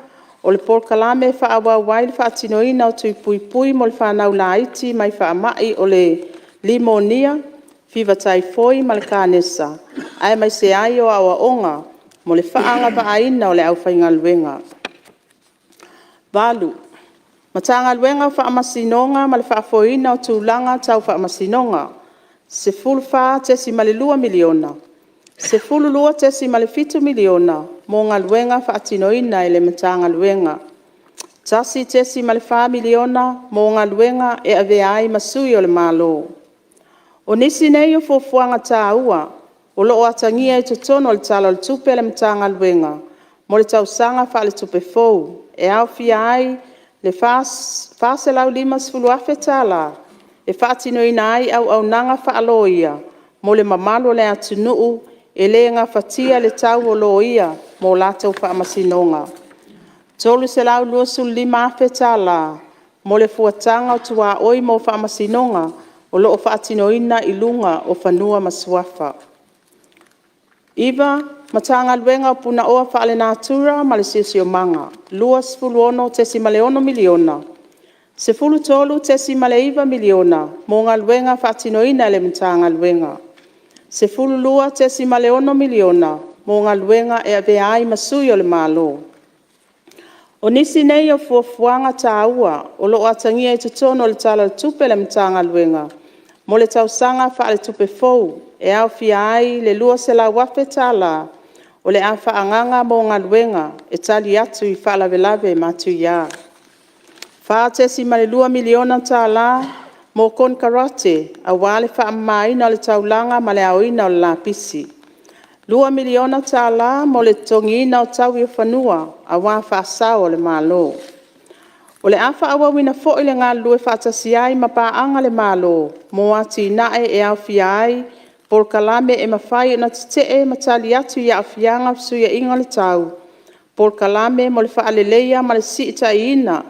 o le polokalame e faaauau ai le faatinoina o tui puipui mo le fanau laiti mai faamai ole Limonia, Fiva Taifoi ma le Kanesa, aemaise ai o aoaoga mo le faaagavaaina o le aufaigaluega. 8. Matagaluega o Faamasinoga ma le Faafoeina o Tulaga Tau Faamasinoga - $14,200,000 $12,700,000 mo Galuega faatinoina e le Matagaluega. $1,400,000 mo Galuega e Avea ai ma Sui o le Malo. O nisi nei o fuafuaga taua o lo'o atagia i totonu o le Tala o le Tupe a le Matagaluega mo le tausaga faaletupe fou, e aofia ai: • $450,000 tala e faatinoina ai auaunaga faaloia mo le mamalu o le atunu'u e le gafatia le tau o loia mo latou faamasinoga; • $325,000 tala mo le fuataga o tuaoi mo faamasinoga o lo'o faatinoina i luga o Fanua ma Suafa. 9. Matagaluega o Punaoa Faalenatura ma le Siosiomaga - $26,600,000 $13,900,000 mo Galuega faatinoina e le Matagaluega. $12,600,000 mo galuega e avea ai ma sui o le Malo. O nisi nei o fuafuaga taua o lo o atagia i totonu o le Tala o le Tupe a le Matagaluega mo le tausaga faaletupe fou e aofia ai: • $200,000 tala o le a faaagaga mo galuega e tali atu i faalavelave matuia; • $4.2miliona tala mo konekarate aua le faamamaina o le taulaga ma le aoina o le lapisi; • $2miliona tala mo le totogiina o taui o fanua aua faasao a le Malo. O le a faaauauina foi le galulue faatasi ai ma paaga a le Malo mo atinae e aofia ai, polokalame e mafai ona tetee ma tali atu i aafiaga o fesuiaiga o le tau, polokalame mo le faaleleia ma le siitiaina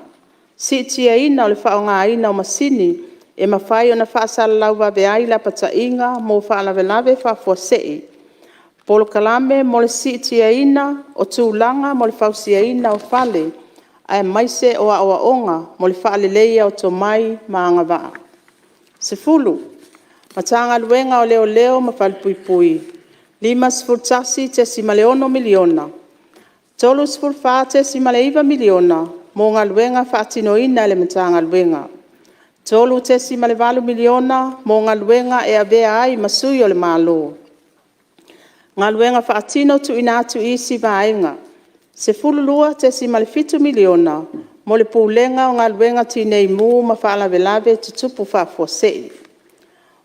o le faaaogaina o masini e mafai ona faasalalau vave ai lapataiga mo faalavelave faafuasei, polokalame mo le siitiaina o tulaga mo le fausiaina o fale, aemaise o aoaoga mo le faaleleia o tomai ma agavaa. 10. Matagaluega o Leoleo ma Falepuipui - $51,602,000. $34,900,000 mo galuega faatinoina e le Matagaluega. $3,800,000 mo Galuega e Avea ai ma Sui o le Malo. Galuega Faatino Tuuina atu i isi Vaega $12,700,000 mo le Pulega o Galuega Tineimu ma Faalavelave Tutupu Faafuasei.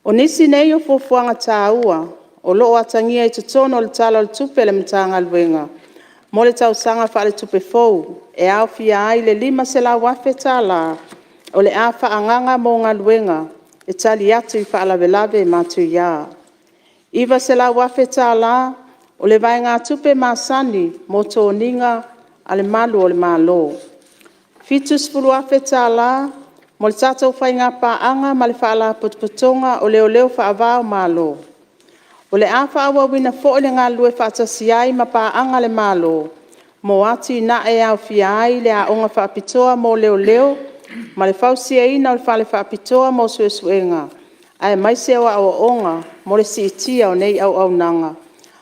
O nisi nei o fuafuaga taua o lo o atagia i totonu o le Tala o le Tupe a le Matagaluega mo le tausaga faaletupe fou e aofia ai le: • $500,000 tala o le a faaagaga mo galuega e tali atu i faalavelave matuia; • $900,000 tala o le vaegatupe masani mo toniga a le Malu o le Malo; • $70,000 tala mo le tatou Faiga Paaga ma le Faalapotopotoga o Leoleo Faava-o-Malo. O le a faaauauina foi le galulue faatasi ai ma paaga a le Malo mo atinae e aofia ai le Aoga Faapitoa mo Leoleo ma le fausiaina o le Fale Faapitoa mo Suesuega, aemaise o aoaoga mo le siitia o nei auaunaga,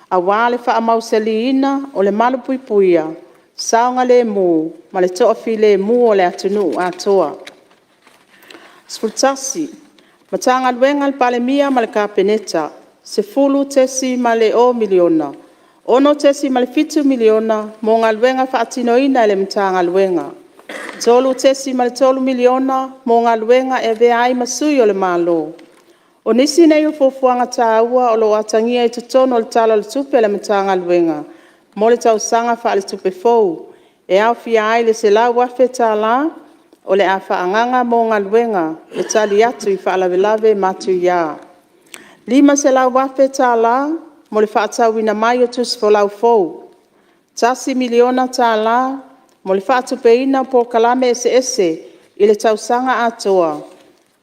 aua le faamausaliina o le malupuipuia, saogalemu ma le toafilemu o le atunuu atoa. 11. Matagaluega a le Palemia ma le Kapeneta - $10,000,000. $6,700,000 mo galuega faatinoina e le Matagaluega. $3,300,000 mo Galuega e Avea ai ma Sui o le Malo. O nisi nei o fuafuaga taua o lo o atagia i totonu o le Tala o le Tupe a le Matagaluega mo le tausaga faaletupe fou e aofia ai le: • $100,000 tala o le a faaagaga mo galuega e tali atu i faalavelave matuia; • $500,000 tala mo le faatauina mai o tusifolau fou; $1 miliona tala mo le faatupeina o polokalame eseese i le tausaga atoa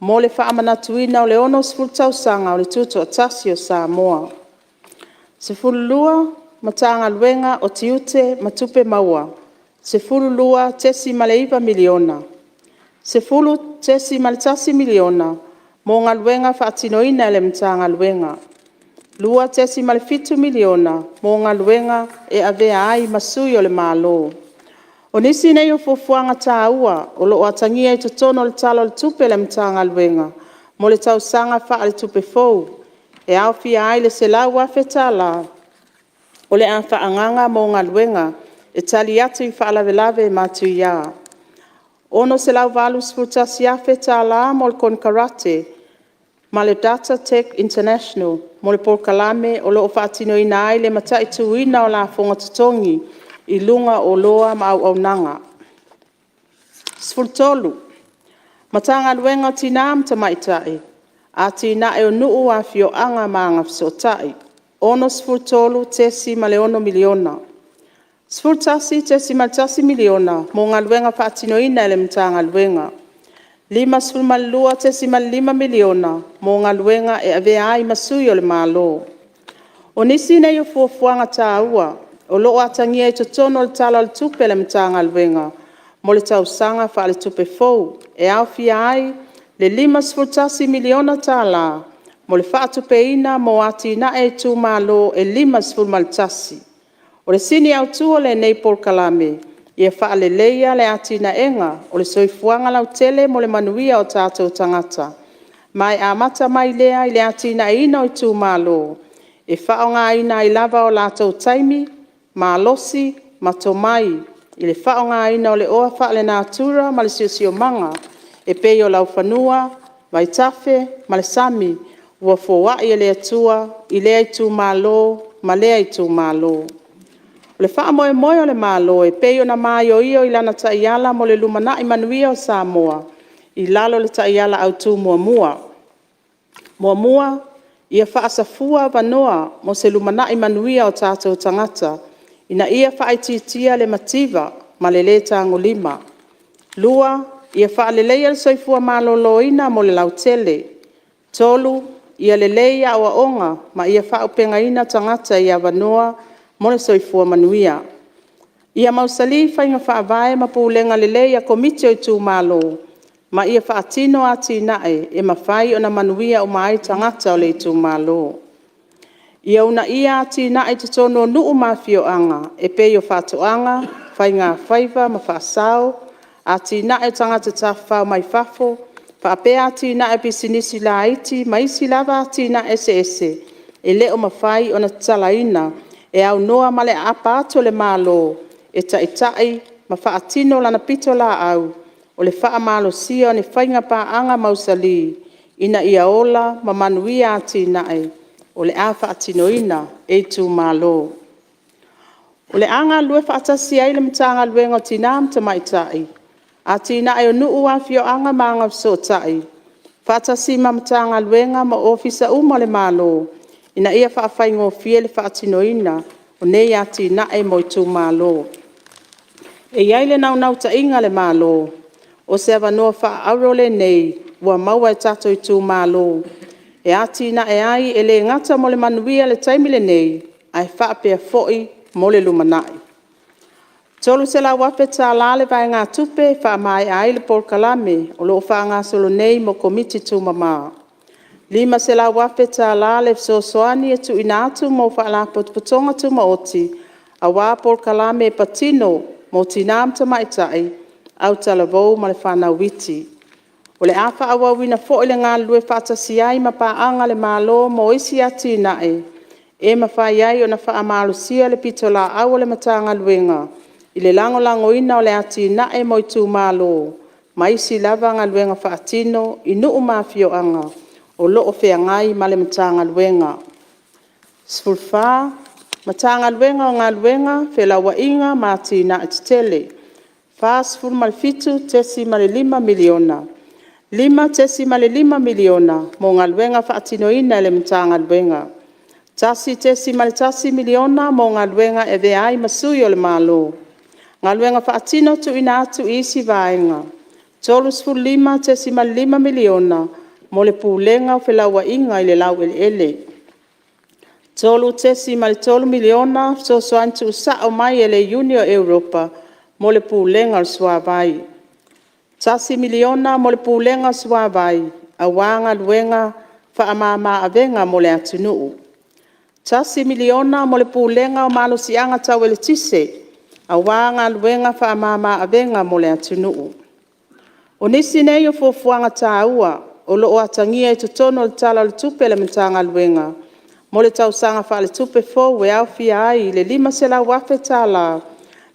mo le faamanatuina o le 60 tausaga o le Tutoatasi o Samoa. 12. Matagaluega o Tiute ma Tupe Maua – $12,900,000. $10,100,000 mo galuega faatinoina e le Matagaluega. $2,700,000 mo Galuega e Avea ai ma Sui o le Malo. O nisi nei o fuafuaga taua o lo o atagia i totonu o le Tala o le Tupe a le Matagaluega mo le tausaga faaletupe fou e aofia ai le: • $100,000 tala o le a faaagaga mo galuega e tali atu i faalavelave matuia; • $681,000 tala mo le konekarate ma le Data Tech International mo le polokalame o lo o faatinoina ai le mataituina o lafoga totogi i luga o oloa ma auaunaga. 13. Matagaluega o Tina ma Tamaitai, Atinae o Nuu, Afioaga ma Agafesootai - $63,600,000. $11,100,000 mo galuega faatinoina e le Matagaluega. $52,500,000 mo Galuega e Avea ai ma Sui o le Malo. O nisi nei o fuafuaga taua o lo o atagia i totonu o le Tala o le Tupe a le Matagaluega mo le tausaga faaletupe fou e aofia ai le: • $51 miliona tala mo le faatupeina mo atinae a itumalo e 51. O le sini autu o lenei polokalame, ia faaleleia le atinaega o le soifuaga lautele mo le manuia o tatou tagata, ma e amata mai lea i le atinaeina o itumalo, e faaaogaina ai lava o latou taimi, malosi ma tomai i le faaaogaina o le oa faale-natura ma le siosiomaga e pei o laufanua, vaitafe ma le sami ua foai e le Atua i lea itumalo ma lea itumalo. O le faamoemoe o le Malo e pei ona maioio i lana Taiala mo le Lumanai Manuia o Samoa i lalo o le Taiala Autu Muamua, 1. Ia faasafua avanoa mo se lumanai manuia o tatou tagata, ina ia faaitiitia le mativa ma le le tagolima. 2. Ia faaleleia le soifua maloloina mo le lautele. 3. Ia lelei aoaoga ma ia faaauupegaina tagata i avanoa mo le soifua manuia. Ia mausali faiga faavae ma pulega lelei a Komiti o Itumalo ma ia faatino atinae e mafai ona manuia uma ai tagata o le itumalo. Ia uunaia atinae i totonu o nuu ma afioaga e pei o faatoaga, faigafaiva ma faasao, atinae o tagata tafafao mai fafo, faapea atinae o pisinisi laiti ma isi lava atinae eseese e le o mafai ona tatalaina e aunoa ma le aapa atu o le Malo e taitai ma faatino lana pitolaau o le faamalosia o ni faiga paaga mausali ina ia ola ma manuia atinae o le a faatinoina e itumalo. O le a galulue faatasi ai le Matagaluega o Tina ma Tamaitai, Atinae o Nuu, Afioaga ma Agafesootai, faatasi ma Matagaluega ma Ofisa uma o le Malo ina ia faafaigofie le faatinoina o nei atinae mo itumalo. E i ai le naunautaiga a le Malo, o se avanoa faaauro lenei ua maua e tatou itumalo e atinae ai, e le gata mo le manuia i le taimi lenei, ae faapea foi mo le lumanai. $300,000 le vaegatupe e faamaea ai le polokalame o loo faagasolo nei mo Komiti Tumama. $500,000 le fesoasoani e tuuina atu mo Faalapotopotoga Tumaoti aua polokalame e patino mo Tina ma Tamaitai, Autalavou ma le Fanau iti. O le a faaauauina foi le galulue faatasi ai ma paaga a le Malo mo isi atinae e mafai ai ona faamalosia le pitolaau a le Matagaluega i le lagolagoina o le atinae mo itumalo ma isi lava galuega faatino i nuu ma afioaga o lo o feagai ma le Matagaluega. 14. Matagaluega o Galuega, Felauaiga ma Atinae Tetele $47.5miliona. $5,5miliona mo galuega faatinoina e le Matagaluega. $1.1miliona mo galuega e avea ai ma sui o le Malo. Galuega Faatino Tuuina atu i isi Vaega $35.5miliona mo le Pulega o Felauaiga i le Laueleele. $3.3miliona fesoasoani tuusao mai e le Iuni o Europa mo le Pulega o le Suavai. $1miliona mo le Pulega o Suavai aua galuega faamama-avega mo le atunuu. $1miliona mo le Pulega o Malosiaga Tau Eletise aua galuega faamama-avega mo le atunuu. O nisi nei o fuafuaga taua o lo o atagia i totonu o le Tala o le Tupe a le Matagaluega mo le tausaga faaletupe fou e aofia ai le: • $500,000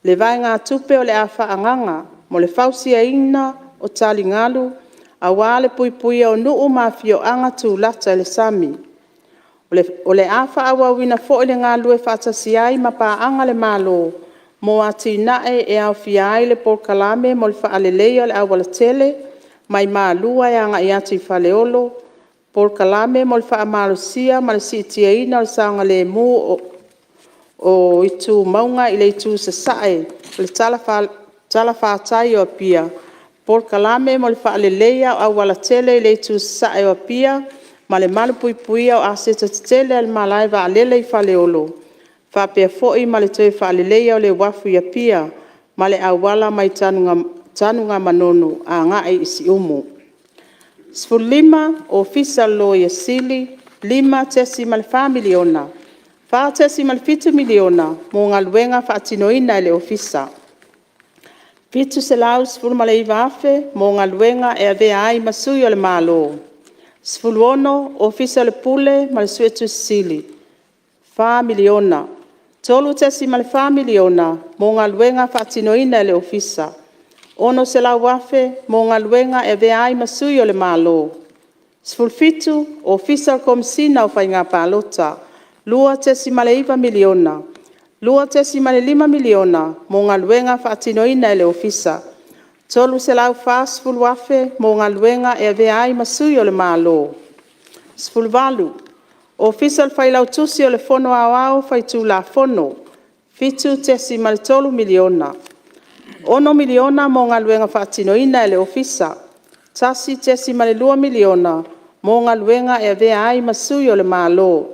le vaegatupe o le a faaagaga mo le fausiaina o taligalu aua le puipuia o nuu ma afioaga tulata i le sami. O le a faaauauina foi le galulue faatasi ai ma paaga a le Malo mo atinae e aofia ai le polokalame mo le faaleleia o le aualatele mai Malua e agai atu i Faleolo, polokalame mo le faamalosia ma le siitiaina o le saogalemu o itu mauga i le itu sasae o le talafatai o Apia, polokalame mo le faaleleia o aualatele i le itu sasae o Apia ma le malupuipuia o aseta tetele a le malae vaalele i Faleolo, faapea foi ma le toe faaleleia o le uafu i Apia ma le auala mai Tanugamanono agai i Siumu. 15. Ofisa o le Loia Sili - $5,400,000. $4,700,000 mo galuega fa'atinoina e le Ofisa; $719, 000 mo galuega e avea ai ma sui o le Malo. 16. Ofisa o le Pule ma le Suetusi Sili - $4,000,000. $3,400,000 mo galuega faatinoina e le Ofisa; $600,000 mo galuega e avea ai ma sui o le Malo. 17. Ofisa o le Komesina o Faiga Palota - $2,900,000. $2,500,000 mo galuega faatinoina e le Ofisa; $340,000 mo galuega e avea ai ma sui o le Malo. 18. Ofisa o le Failautusi o le Fono Aoao Faitulafono - $7,300,000. $6,000,000 mo galuega faatinoina e le Ofisa; $1,200,000 mo galuega e avea ai ma sui o le Malo.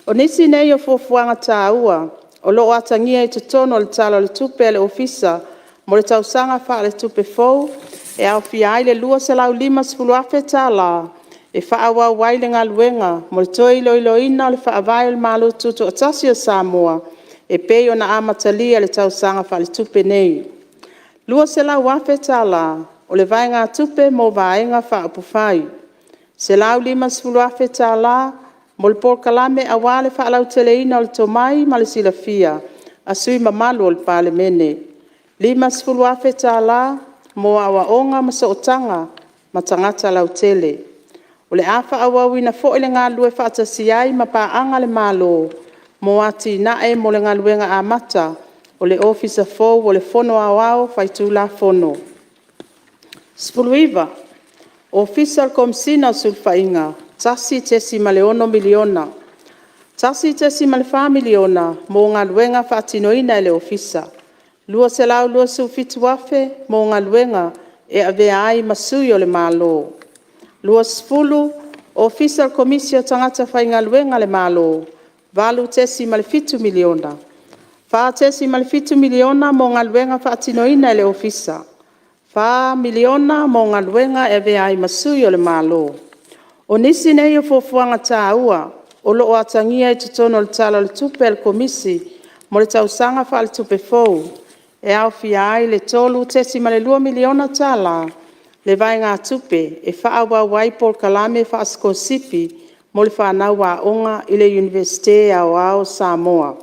O nisi nei o fuafuaga taua o lo'o atagia i totonu o le Tala o le Tupe a le Ofisa mo le tausaga faaletupe fou, e aofia ai le: • $250,000 tala e fa'aauau ai le galuega mo le toe iloiloina o le Faavae o le Malo Tuto'atasi o Samoa, e pei ona amatalia i le tausaga faaletupe nei; • $200,000 tala o le vaegatupe mo Vaega Faaupufai; • $150,000 tala mo le polokalame aua le faalauteleina o le tomai ma le silafia a sui mamalu o le Palemene; • $50,000 tala mo aoaoga ma sootaga ma tagata lautele. O le a faaauauina foi le galulue faatasi ai ma paaga a le Malo mo atinae mo le galuega amata o le Ofisa fou o le Fono Aoao Faitulafono. 19. Ofisa o le Komesina o Sulufaiga - $1,600,000. $1,400,000 mo galuega faatinoina e le Ofisa; $227,000 mo galuega e avea ai ma sui o le Malo. 20. Ofisa o le Komisi o Tagata Faigaluega a le Malo - $8,700,000. $4,700,000 mo galuega faatinoina e le Ofisa; $4,000,000 mo galuega e avea ai ma sui o le Malo. O nisi nei o fuafuaga taua o lo'o atagia i totonu o le Tala o le Tupe a le Komisi mo le tausaga faaletupe fou, e aofia ai le: • $3.2miliona tala le vaegatupe e faaauau ai polokalame faasikolasipi mo le fanau aoga i le Iunivesite Aoao o Samoa.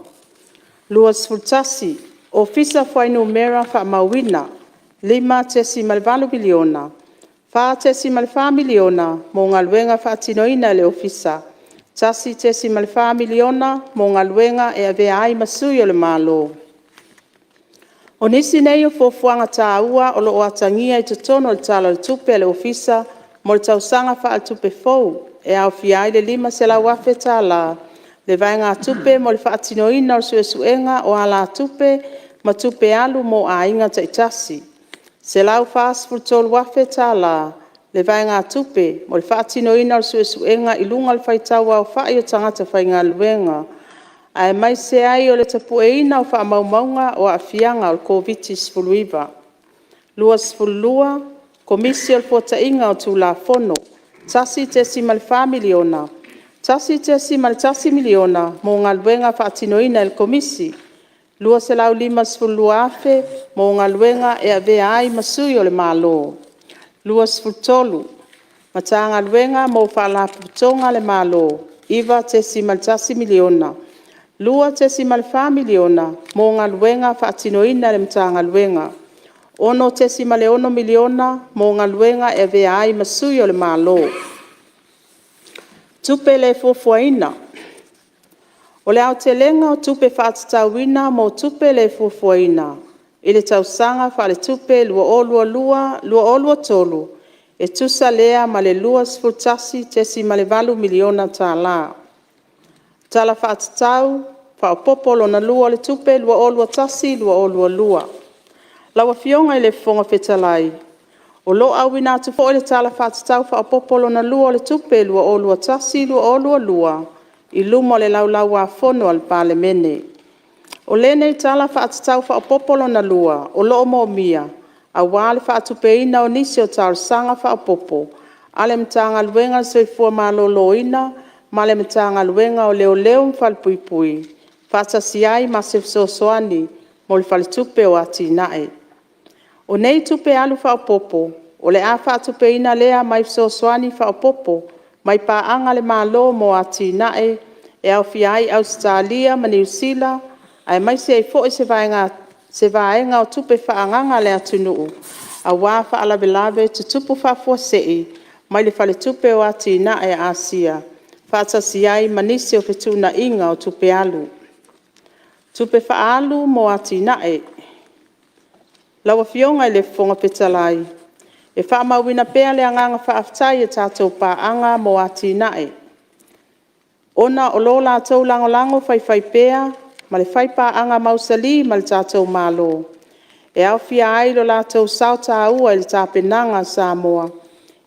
21. Ofisa o Fuainumera Faamauina - $5,800,000. $4,400,000 mo galuega faatinoina e le Ofisa; $1,400,000 mo galuega e avea ai ma sui o le Malo. O nisi nei o fuafuaga taua o lo'o atagia i totonu o le Tala o le Tupe a le Ofisa mo le tausaga faaletupe fou, e aofia ai le: • $500,000 tala le vaegatupe mo le faatinoina o le suesuega o alatupe ma tupe alu mo aiga taitasi; • $143,000 tala le vaegatupe mo le faatinoina o le suesuega i luga o le faitau aofai o tagata faigaluega, aemaise ai o le tapueina o faamaumauga o aafiaga o le Koviti-19. 22. Komisi o le Fuataiga o Tulafono - $1,400,000. $1,100,000 mo galuega faatinoina e le Komisi; $252,000 mo galuega e avea ai ma sui o le Malo. 23. Matagaluega mo Faalapotopotoga a le Malo - $9,100,000. $2,400,000 mo galuega faatinoina e le Matagaluega; $6.6miliona mo galuega e avea ai ma sui o le Malo. Tupe le Fuafuaina: O le aotelega o tupe faatatauina mo tupe le fuafuaina i le tausaga faaletupe 2022/2023 e tusa lea ma le $21.8 miliona tala. Tala Faatatau Faaopoopo Lona Lua o le Tupe 2021/2022. Lau Afioga i le Fofoga Fetalai, O lo'o auina atu foi le Tala Faatatau Faaopoopo Lona Lua o le Tupe 2021/2022 i luma o le Laulau-a-Fono a le Palemene. O lenei Tala Faatatau Faaopoopo Lona Lua o lo'o moomia, aua le faatupeina o nisi o talosaga faaopoopo a le Matagaluega o le Soifua Maloloina ma le Matagaluega o Leoleo ma Falepuipui, faatasi ai ma se fesoasoani mo le Faletupe o Atinae. O nei tupe alu faaopoopo o le a faatupeina lea mai fesoasoani faaopoopo mai paaga a le Malo mo atinae, e aofia ai Ausetalia ma Niu Sila, aemaise ai foi se vaega o tupe faaagaga a le atunuu aua faalavelave tutupu faafuasei mai le Faletupe o Atinae a Asia, faatasi ai ma nisi o fetuunaiga o tupe alu. Tupe Faaalu mo Atinae. Lau Afioga i le Fofoga Fetalai, E faamauina pea le agaga faafetai i a tatou Paaga mo Atinae, ona o lo latou lagolago faifaipea ma le fai paaga mausali ma le tatou Malo, e aofia ai lo latou sao taua i le tapenaga a Samoa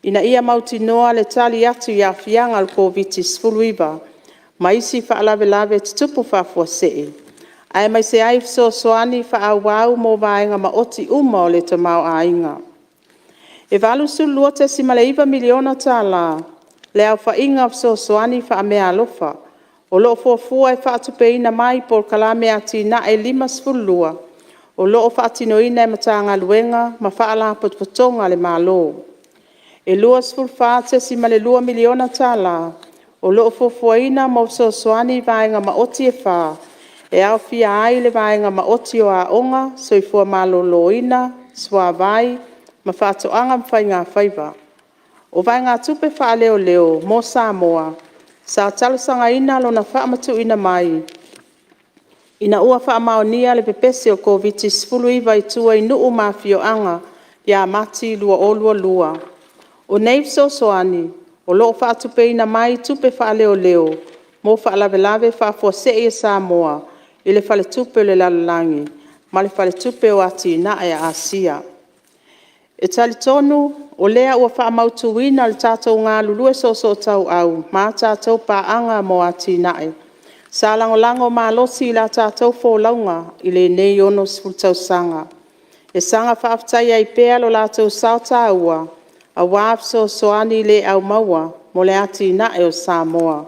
ina ia mautinoa le tali atu i aafiaga o le Koviti-19 ma isi faalavelave tutupu faafuasei, aemaise ai fesoasoani faaauau mo vaega maoti uma o le tamaoaiga. E $82.9 miliona tala le aofaiga o fesoasoani faameaalofa o lo o fuafua e faatupeina mai i polokalame atinae e 52, o lo o faatinoina e Matagaluega ma Faalapotopotoga a le Malo. E $24.2 miliona tala o lo o fuafuaina mo fesoasoani i vaega maoti e fa, e aofia ai le Vaega Maoti o Aoga, Soifua Maloloina, Suavai, ma Faatoaga ma Faigafaiva. O vaegatupe faaleoleo mo Samoa sa talosagaina lona faamatuuina mai, ina ua faamaonia le pepesi o le Koviti-19 i tua i nuu ma afioaga ia Mati 2022. O nei fesoasoani o lo o faatupeina mai tupe faaleoleo mo Faalavelave Faafuasei a Samoa i le Faletupe o le Lalolagi ma le Faletupe o Atinae a Asia. E talitonu o lea ua faamautuina le tatou galulue soosootauau ma a tatou Paaga mo Atinae, sa lagolago malosi i la tatou folauga i lenei 60 tausaga. E saga faafetaia ai pea lo latou sao taua, aua fesoasoani le aumaua mo le atinae o Samoa.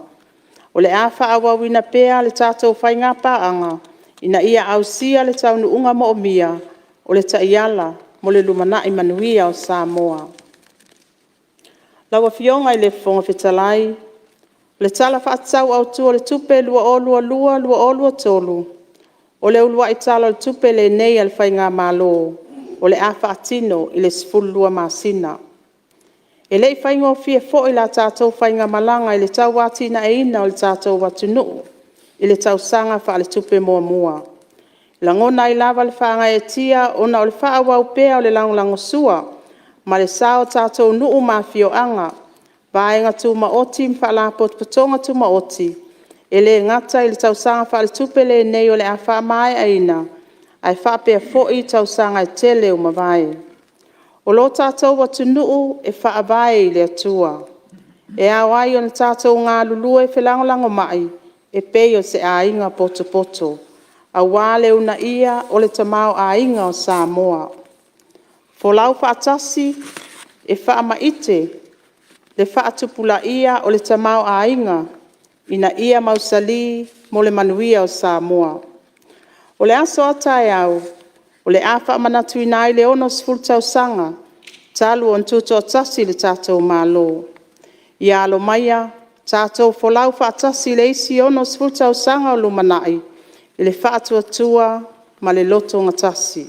O le a faaauauina pea le tatou faiga paaga, ina ia ausia le taunuuga moomia o le Taiala mo le Lumanai Manuia o Samoa. Lau Afioga i le Fofoga Fetalai, O le Tala Faatatau Autu o le Tupe 2022/2023, o le uluai Tala o le Tupe lenei a le Faigamalo o le a faatino i le 12 masina. E le i faigofie foi la tatou faigamalaga i le tauatinaeina o le tatou atunuu i le tausaga faaletupe muamua. E lagona ai lava le faagaeetia ona o le faaauau pea o le lagolagosua ma le sao o tatou nuu ma afioaga, vaega tumaoti ma faalapotopotoga tumaoti, e le gata i le tausaga faaletupe lenei o le a faamaeaina, ae faapea foi i tausaga e tele ua mavae. O lo tatou atunuu e faavae i le Atua. E ao ai ona tatou galulue felagolagomai e pei o se aiga potopoto, aua le uunaia o le tamaoaiga o Samoa. Folau faatasi e faamaite le faatupulaia o le tamaoaiga ina ia mausali mo le manuia o Samoa. O le aso a taeao, o le a faamanatuina ai le 60 tausaga talu ona tutoatasi lo tatou Malo. Ia alo maia, tatou folau faatasi i le isi 60 tausaga o lumanai i le faatuatua ma le lotogatasi.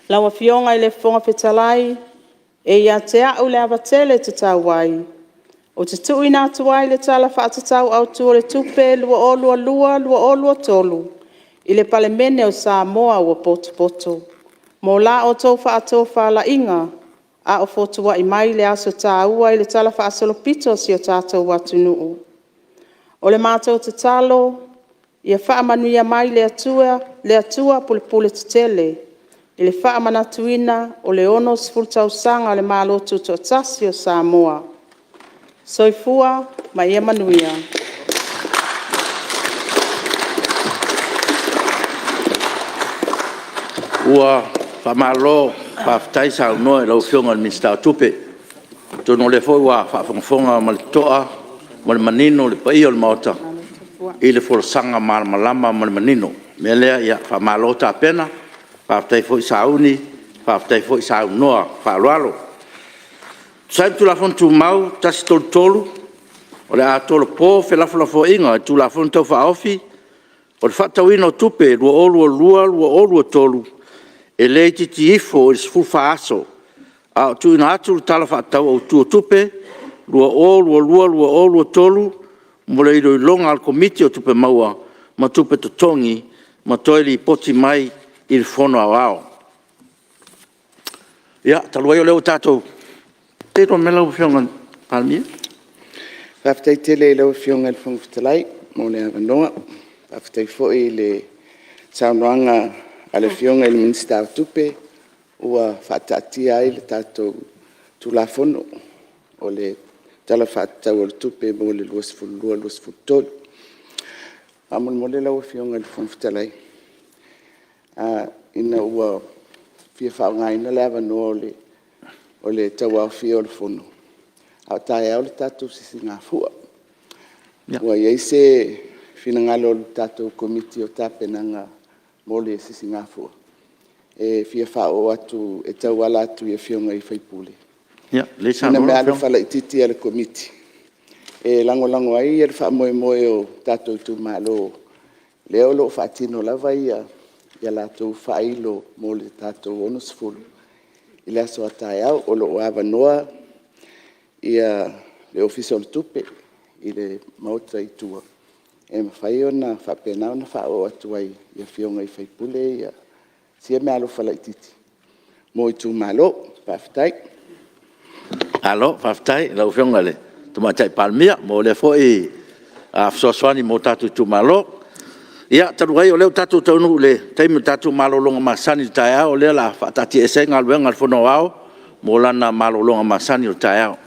Lau Afioga i le Fofoga Fetalai, E ia te a'u le ava tele e tatau ai, ou te tuuina atu ai le Tala Faatatau Autu o le Tupe 2022/2023 i le Palemene o Samoa ua potopoto, mo la outou faatofalaiga a o fotuai mai le aso taua i le talafaasolopito o si o tatou atunuu. O le matou tatalo, ia faamanuia mai le Atua Pulepule Tetele i le faamanatuina o le 60 Tausaga o le Malo Tutoatasi o Samoa. Soifua ma ia manuia. Ua faamalo faafetai saunoa i lau Afioga i le Minisita o Tupe. Atonu o lea foi ua faafogafoga ma le totoa
ma le manino le paia o le Maota i le folasaga malamalama ma le manino. O le mea lea, ia faamalo tapena, faafetai foi sauni, faafetai foi saunoa faaaloalo. E tusa ai ma Tulafono Tumau 133, o le a tolopo felafolafoaiga i le Tulafono Tau Faaofi o le Faatatauina o Tupe 2022/2023 e le itiiti ifo i le 14 aso, a o tuuina atu le Tala Faatatau Autu o Tupe 2022/2023 mo le iloiloga a le Komiti o Tupe Maua ma Tupe Totogi ma toe lipoti mai i le Fono Aoao. Ia, talu ai o lea ua tatou... Se i tulai mai lau Afioga i le Palemia.
Faafetai tele i lau Afioga i le Fofoga Fetalai mo le avanoa. Faafetai foi i le saunoaga a le Afioga i le Minisita o Tupe ua faataatia ai le tatou Tulafono o le Tala Faatatau o le Tupe mo le 2022/2023. Faamolemole lau Afioga i le Fofoga Fetalai, ina ua fia faaaogaina le avanoa o le tauaofia o le Fono, a o taeao le tatou Sisigafua. Ua i ai se finagalo o le tatou Komiti o Tapenaga mo le Sisigafua, e fia faaoo atu e tauala atu i Afioga i sui usufono sina meaalofa laitiiti a le Komiti e lagolago ai le faamoemoe o tatou itumalo, lea o lo o faatino lava a latou faailo mo le tatou 60 i le aso a taeao. O lo o avanoa le Ofisa o le Tupe i le Maota i tua e mafai ona faapena ona faaoo atu ai i Afioga i sui usufono sia meaalofa laitiiti mo itumalo. Faafetai.
Malo faafetai i lau Afioga i le Tamaitai Palemia mo lea foi fesoasoani mo tatou itumalo. Ia, talu ai o lea ua tatou taunuu i le taimi o le tatou malologa masani i le taeao, o lea o le a faataatiaese ai Galuega a le Fono Aoao mo lana malologa masani o le taeao.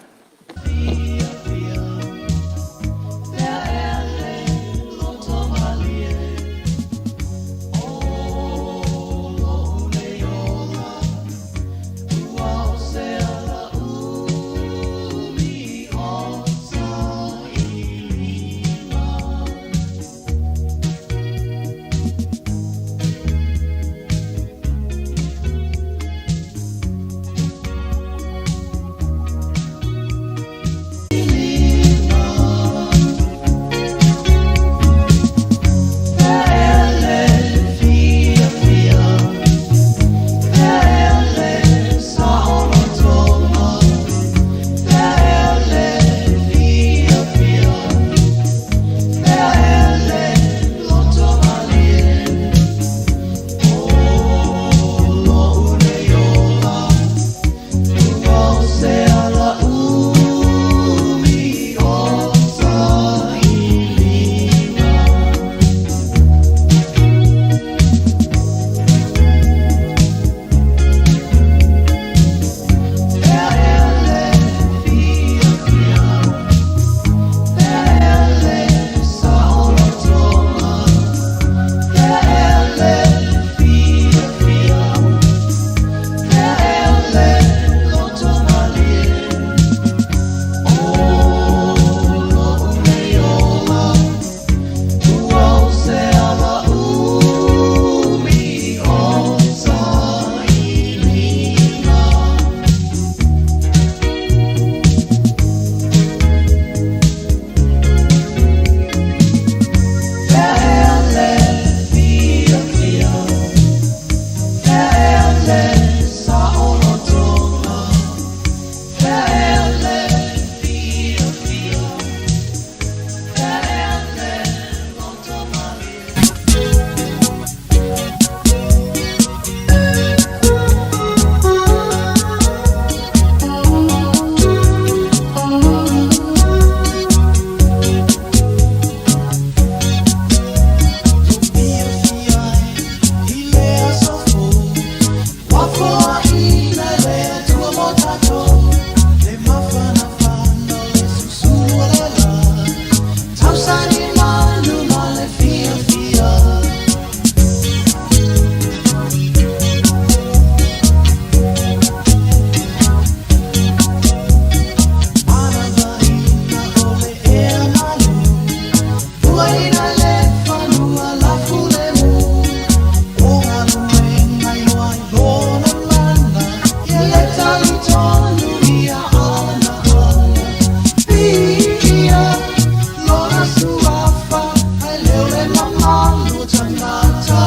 o tagata.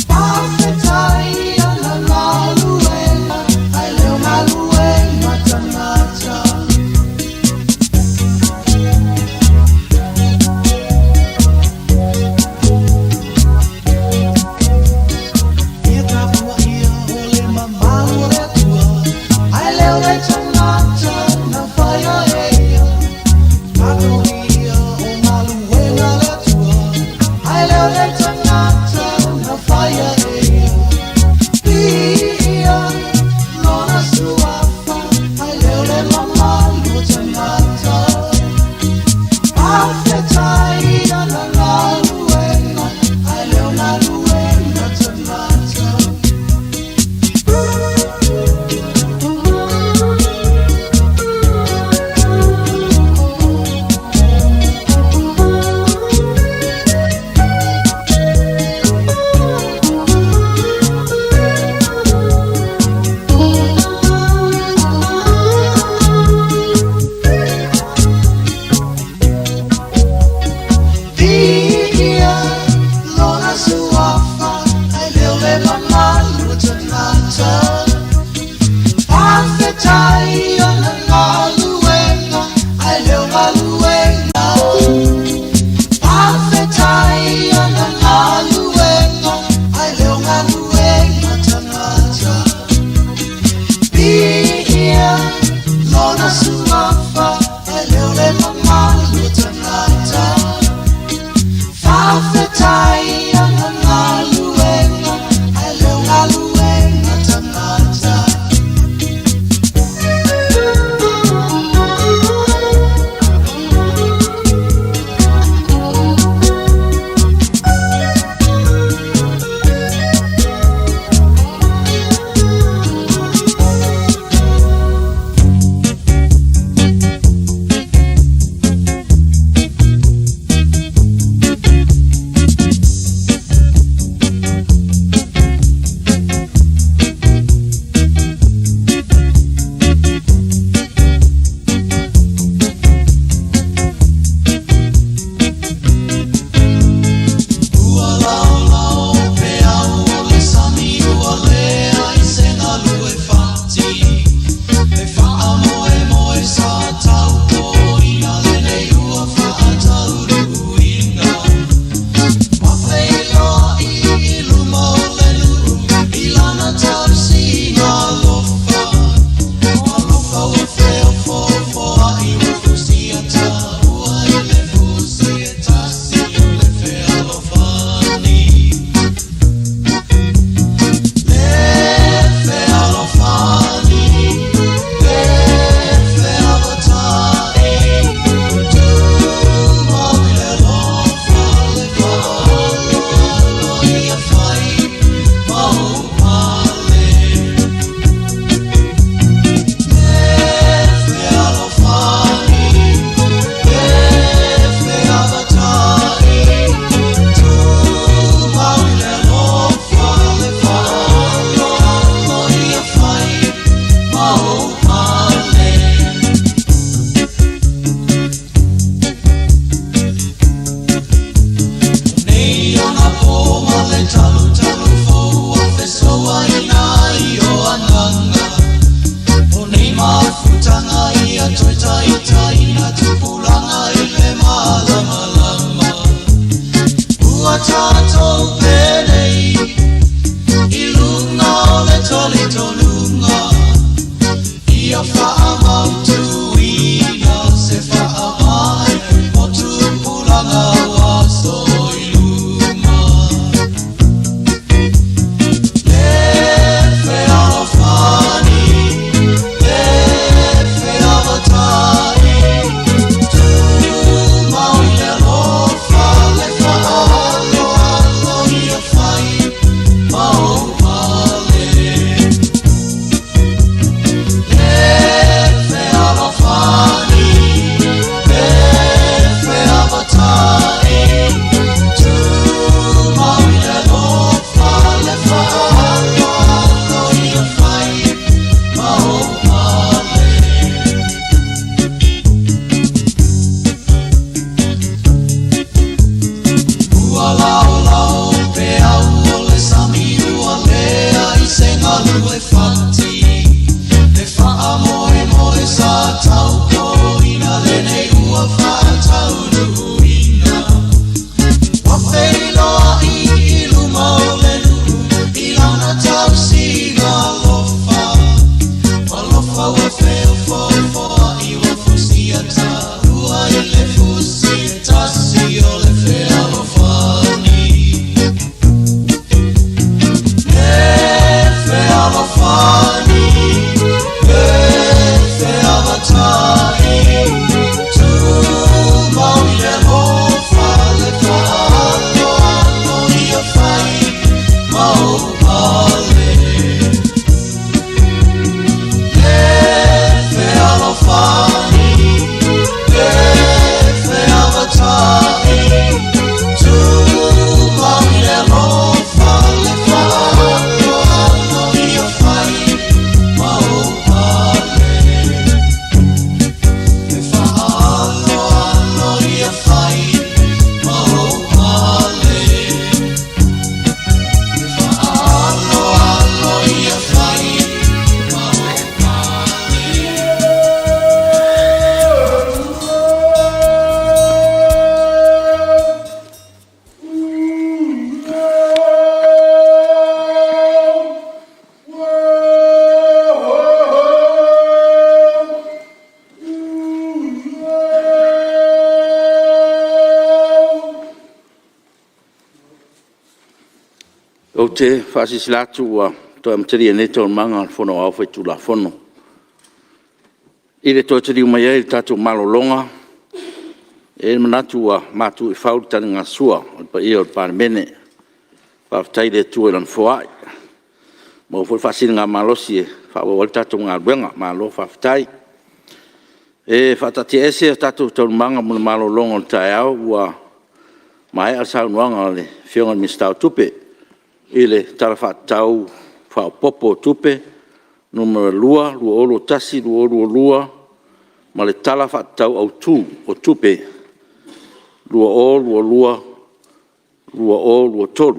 Faafetai ona galuega ae le o galuega tagata. Ia tapuaia o le mamalu o le Atua, ae le o le tagata na faia e ia. Tapuaia o galuega a le Atua, ae le o le tagata na faia e ia. Viia Lona Suafa, ae le o le mamalu o tagata. Faafetai ona galuega, ae le o galuega tagata. Viia Lona Suafa, ae le o le mamalu o tagata. Faafetai ona galuega, ae le o galuega. Faafetai ona galuega, ae le o galuega tagata. Viia Lona Suafa, ae le o le mamalu o tagata. Faafetai ona galuega, ae le o galuega tagata. Ua laolao peau o le sami ua leai se galu e fati. E faamoemoe sa taupoina lenei ua faataunuuina. Ma feiloai i luma o le nuu i lana tausiga alofa. Alofa ua feofoofoai ua fusiata ua i le fusi e tasi o le fealofani. Le fealofani, le feavatai, tumau i le alofa, le faaloalo ia fai ma ou pale. Le fealofani, le feavatai, tumau i le alofa, le faaloalo ia fai ma ou pale. Nei ona po ma le talutalu fou ua fesoaina ai o agaga. O nei mafutaga ia toe taitaina tupulaga i le malamalama. Ua tatou penei i luga o le talitonuga ia faamautuina se faavae mo tupulaga o aso i luma. Le fealofani, le feavatai, tumau i le alofa, le faaloalo.
Ou te faasilasila atu ua toe amatalia nei Taualumaga a le Fono Aoao Faitulafono. I le toe taliu mai ai i le tatou malologa, e i ai le manatu ua matu i fau le taligasua a le paia o le Palemene. Faafetai i le Atua i Lana foai, maua foi le faasiligamalosi e faaauau ai le tatou galuega. Malo faafetai. E faataatiaese a tatou Taualumaga mo le malologa o le taeao ua maea le saunoaga a le Afioga i le Minisita o Tupe i le Tala Faatatau Faaopoopo o Tupe Nu.2 2021/2022 ma le Tala Faatatau Autu o Tupe 2022/2023.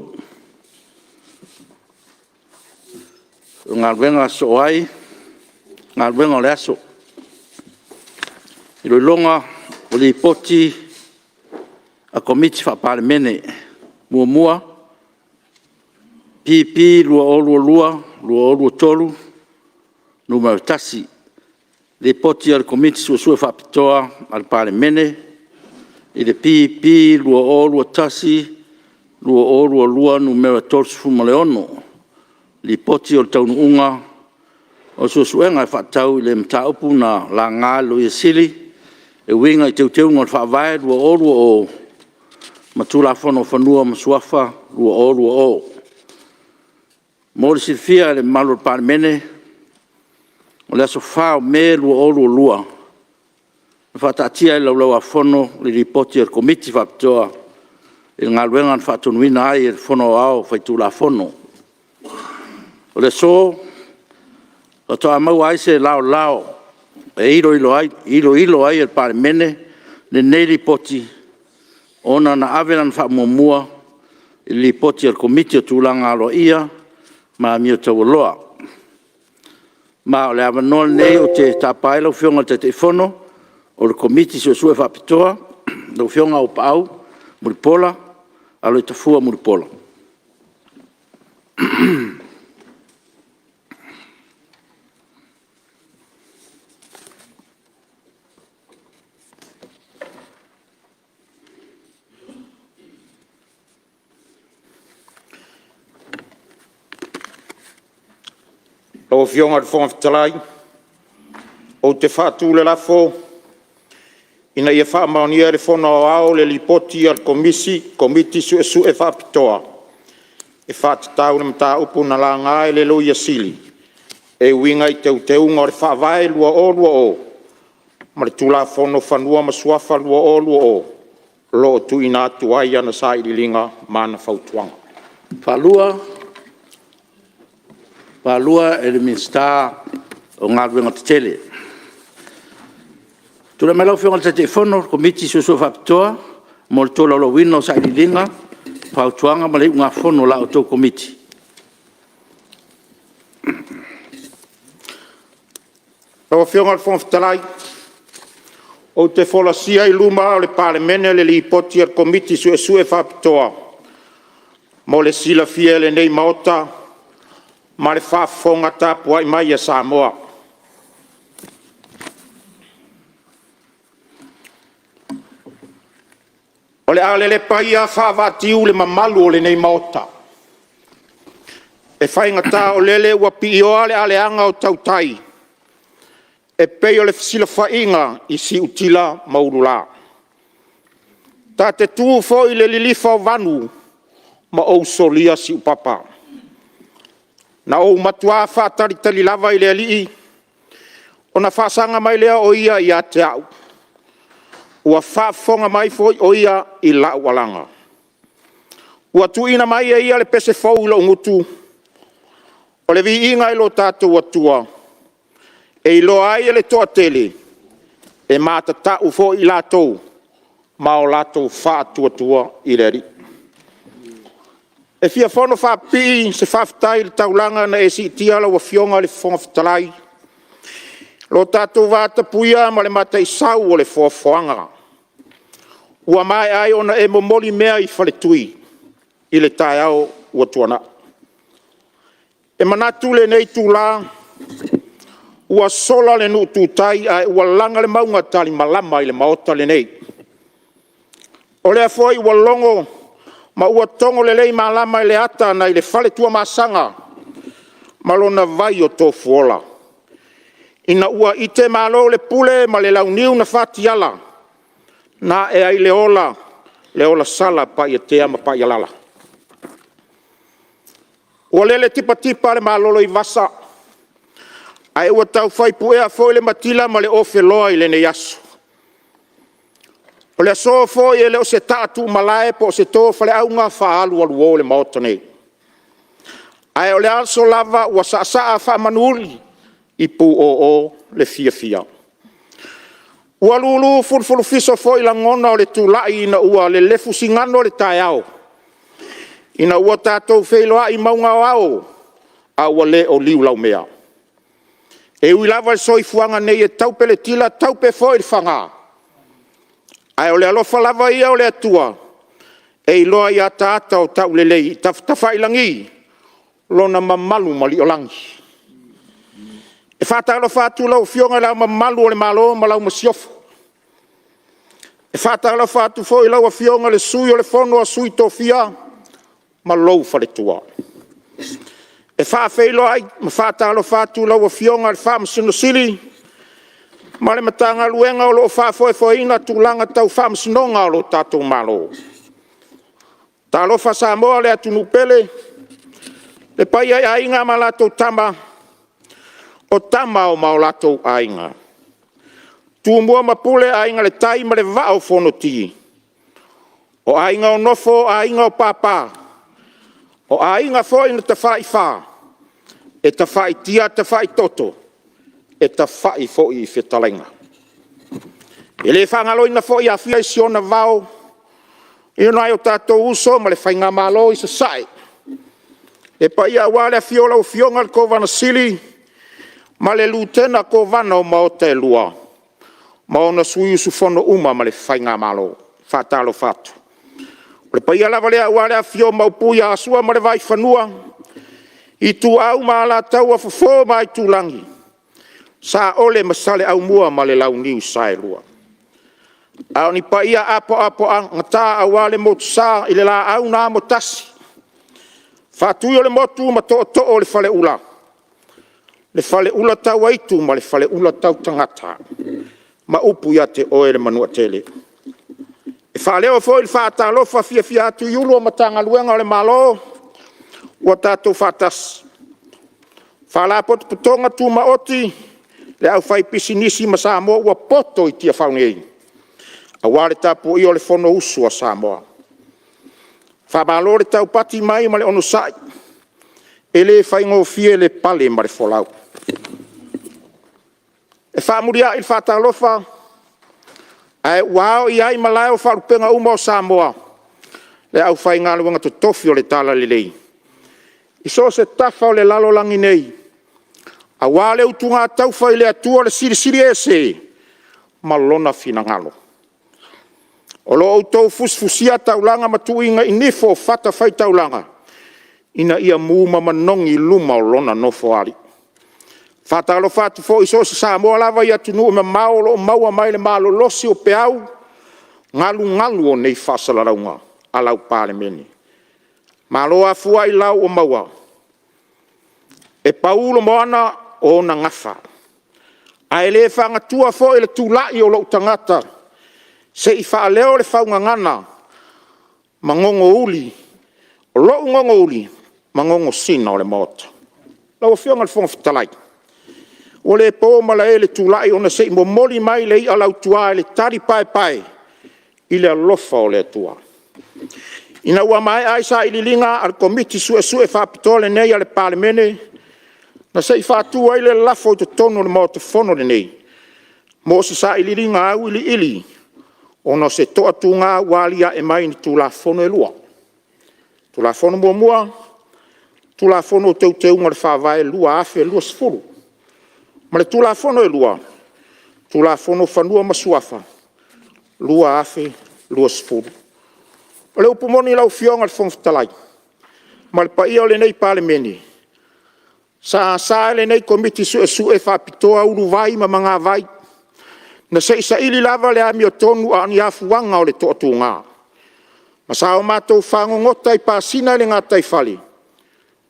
O Galuega sosoo ai galuega o le aso. Iloiloga o Lipoti a Komiti Faa-Palemene. 1. P.P. 2022/2023 Nu.1, Lipoti a le Komiti Suesue Faapitoa a le Palemene i le P.P. 2021/2022 Nu.36, Lipoti o le Taunuuga o Suesuega e faatatau i le Mataupu na laga e le Loia Sili e uiga i Teuteuga o le Faavae 2020 ma Tulafono o Fanua ma Suafa 2020. Mo le silafia e le mamalu o le Palemene, o le aso 4 o Me 2022, na faataatia ai i le Laulau-a-Fono le Lipoti a le Komiti Faapitoa i le galuega na faatonuina ai e le Fono Aoao Faitulafono. O le aso, faatoa maua ai se laolao e iloilo ai e le Palemene lenei Lipoti ona na ave lana faamuamua i le Lipoti a le Komiti o Tulaga Aloaia ma Amio Taualoa. Ma o le avanoa lenei ou te tapa ai lau Afioga i le Taitaifono o le Komiti Suesue Faapitoa, lau Afioga Auuapaau Mulipola Aloitafua Mulipola.
Lau Afioga i le Fofoga Fetalai, ou te faatu le lafo, Ina ia faamaonia e le Fono Aoao le Lipoti a le Komiti Suesue Faapitoa e faatatau i le Mataupu na laga e le Loia Sili e uiga i Teuteuga o le Faavae 2020 ma le Tulafono o Fanua ma Suafa 2020, o lo o tuuina atu ai ana Sailiiliga ma ana Fautuaga.
Faalua e le Minisita o Galuega Tetele. Tulai mai lau Afioga i le Taitaifono o le Komiti Suesue Faapitoa mo le tolaulauina o Sailiiliga, Fautuaga ma le Iugafono a la outou Komiti.
Lau Afioga i le Fofoga Fetalai, ou te folasia i luma o le Palemene le Lipoti a le Komiti Suesue Faapitoa mo le silafia e lenei Maota ma le faafofoga tapuai mai a Samoa. O le a lelepa ia faavaatiu le mamalu o lenei Maota, e faigata o lele ua piioa le aleaga o tautai e pei o le fesilafaiga i siutila ma ulula. Ta te tu foi i le lilifa o vanu ma ou solia siupapa. Na ou matua faatalitali lava i le Alii, ona faasaga mai lea o Ia ia te au, ua faafofoga mai foi o Ia i lau alaga. Ua tuuina mai e Ia le pese fou i lou gutu, o le viiga i lo tatou Atua, e iloa ai e le toatele, e matatau foi i latou ma o latou faatuatua i le Alii. E fia fonofaapipii se faafetai i le taulaga na e siitia lau Afioga i le Fofoga Fetalai, lo tatou vatapuia ma le mataisau o le foafoaga, ua maea ai ona e momoli mea i faletui i le taeao ua tuanai. E manatu i lenei itula, ua sola le nuu tutai ae ua laga le mauga talimalama i le Maota lenei. O lea foi ua logo Ma ua togo lelei malama i le ata nai le Faletuamasaga ma lona vai o Tofuola. Ina ua itemalo le Pule ma le Launiu na Fatiala, na ae ai le ola, le olasala a Paiatea ma Paialala. Ua lele tipatipa le malolo i vasa, ae ua taufai puea foi le matila ma le ofeloa i lenei aso. O le aso foi e le o se taatumalae po o se to faleauga faaalualuo le Maota nei, ae o le aso lava ua saasaa faamanuuli i puoo le fiafia. Ua lulu fulufulufiso foi lagona o le tulai ina ua lelefu sigano le taeao, ina ua tatou feiloai i mauga o ao a ua le o liulaumea. E ui lava i le soifuaga nei e taupe le tila taupe foi le faga, ae o le alofa lava ia o le Atua e iloa i ataata o taulelei i tafatafailagi lona mamalu mali'olagi. E faatalofa atu i lau Afioga i Le Ao Mamalu o le Malo ma lau Masiofo. E faatalofa atu foi i lau Afioga i le Sui o le Fono a Sui Tofia ma lou faletua. E faafeiloai ma faatalofa atu i lau Afioga i le Faamasino Sili ma le Matagaluega o lo o faafoefoeina tulaga tau Faamasinoga a lo tatou Malo. Talofa Samoa le atunuu pele, le paia i Aiga ma latou Tama, o Tama ma o latou Aiga, Tumua ma Pule, Aiga i le Tai ma le Vaa o Fonoti, o Aiga o Nofo, Aiga o Papa, o Aiga foi na Tafaifa, e tafaitia, tafaitoto, e tafai foi i fetalaiga. E le faagaloina foi Afia i si ona vao i nai o tatou uso ma le Faigamalo i Sasae, le paia aua le afio o lau Afioga i le Kovana Sili ma le Lutena Kovana o Maota e Lua ma ona sui usufono uma ma le Faigamalo. E faatalofa atu. O le paia lava lea aua le afifio o Maopu ia Sua ma le Vaifanua, Ituau ma Alataua, Fofo ma Aitulagi, Saole ma Saleaaumua ma le Launiu Saelua. A o ni paia apoapoagata aua le Motusa i le Laau na Amotasi, Faatuiolemotu ma Tootoo o le Faleula, le Faleula Tauaitu ma le Faleula Tautagata ma upu ia te oe le Manuatele. E faaleo foi le faatalofa fiafia atu i Ofisa Sili o Pulega o Matagaluega a le Malo ua tatou faatasi, Faalapotopotoga Tumaoti, le Aufaipisinisi ma Samoa ua poto i Tiafau nei, aua le tapuaia o le Fonousu a Samoa. Faamalo le taupati mai ma le onosai, e le faigofie le pale ma le folau. E faamuliai le faatalofa, ae ua ao i ai malae o faalupega uma o Samoa, le aufaigaluega totofi o le Talalelei i so o se tafa o le lalolagi nei, aua le utugataufa i le Atua le Silisili Ese ma Lona finagalo. O lo o outou fusifusia taulaga ma tuuina i nifo o fatafaitaulaga ina ia mu ma manogi i luma o Lona Nofoalii. E faatalofa atu foi i so o se Samoa lava i atunuu e mamao o lo o maua mai le malolosi o peau galugalu o nei faasalalauga a lau Palemene. Malo afua ailao ua maua. E pau le moana o ona gafa, ae le faagatua foi le tulai o lou tagata se i faaleo le faugagana ma gogouli, o lou gogouli ma gogosina o le Maota. Lau Afioga i le Fofoga Fetalai, ua le po malae i le tulai ona se i momoli mai le i'a lautua i le talipaepae i le alofa o le Atua. Ina ua maea ai sailiiliga a le Komiti Suesue Faapitoa lenei a le Palemene, na se i faatu ai le lafo i totonu o le Maota Fono lenei mo se sailiiliga auiliili ona o se toatuga ua alia'e mai i ni Tulafono e 2. Tulafono muamua, Tulafono o Teuteuga o le Faavae 2020 ma le Tulafono e 2, Tulafono o Fanua ma Suafa 2020. O le upu moni lau Afioga i le Fofoga Fetalai ma le paia o lenei Palemene, sa asa e lenei Komiti Suesue Faapitoa uluvai ma magavai, na se i saili lava le amiotonu a o ni afuaga o le toatuga. Ma sa o matou fagogota i pasina i le gataifale,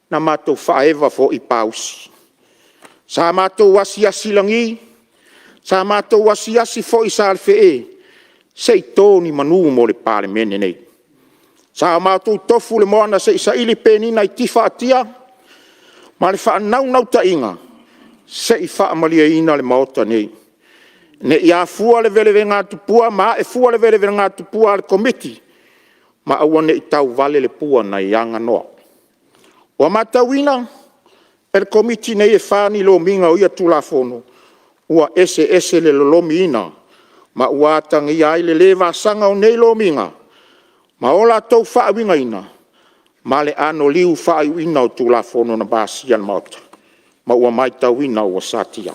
na matou faaeva foi i pausi. Sa matou asiasi i lagi, sa matou asiasi foi i Salefee, se i to ni manu mo le Palemene nei. Sa matou tofu i le moana se i saili penina i tifa atia ma le faanaunautaiga, se i faamalieina le Maota nei, ne i afua le velevelega tupua ma ae fua le velevelega tupua a le Komiti, ma aua ne i tauvale le pua nai Aganoa. Ua matauina e le Komiti nei e fa ni lomiga o ia Tulafono ua eseese le lolomiina ma ua atagia ai le le vasaga o nei lomiga ma o latou faauigaina ma le anoliu faaiuina o Tulafono na pasia e le Maota, ma ua matauina ua satia.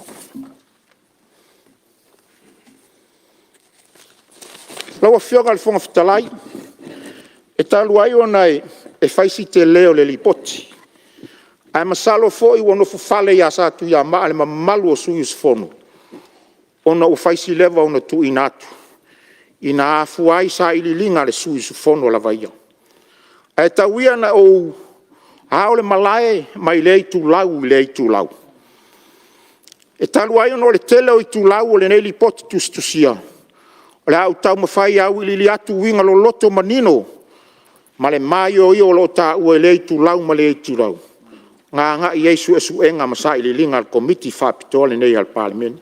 Lau Afioga i le Fofoga Fetalai, e talu ai ona e fai si tele o le Lipoti, ae masalo foi ua nofofale ia Satuiamaa le mamalu o sui usufono ona ua fai si leva ona tuuina atu, ina afua ai sailiiliga a le sui usufono lava ia. Ae tau ia ina ou ao le malae mai lea itulau i lea itulau. E talu ai ona o le tele o itulau o lenei Lipoti tusitusia, o le a ou taumafai e auiliili atu uiga loloto manino ma le maioio o lo o taua i lea itulau ma lea itulau na agai i ai suesuega ma sailiiliga a le Komiti Faapitoa lenei a le Palemene,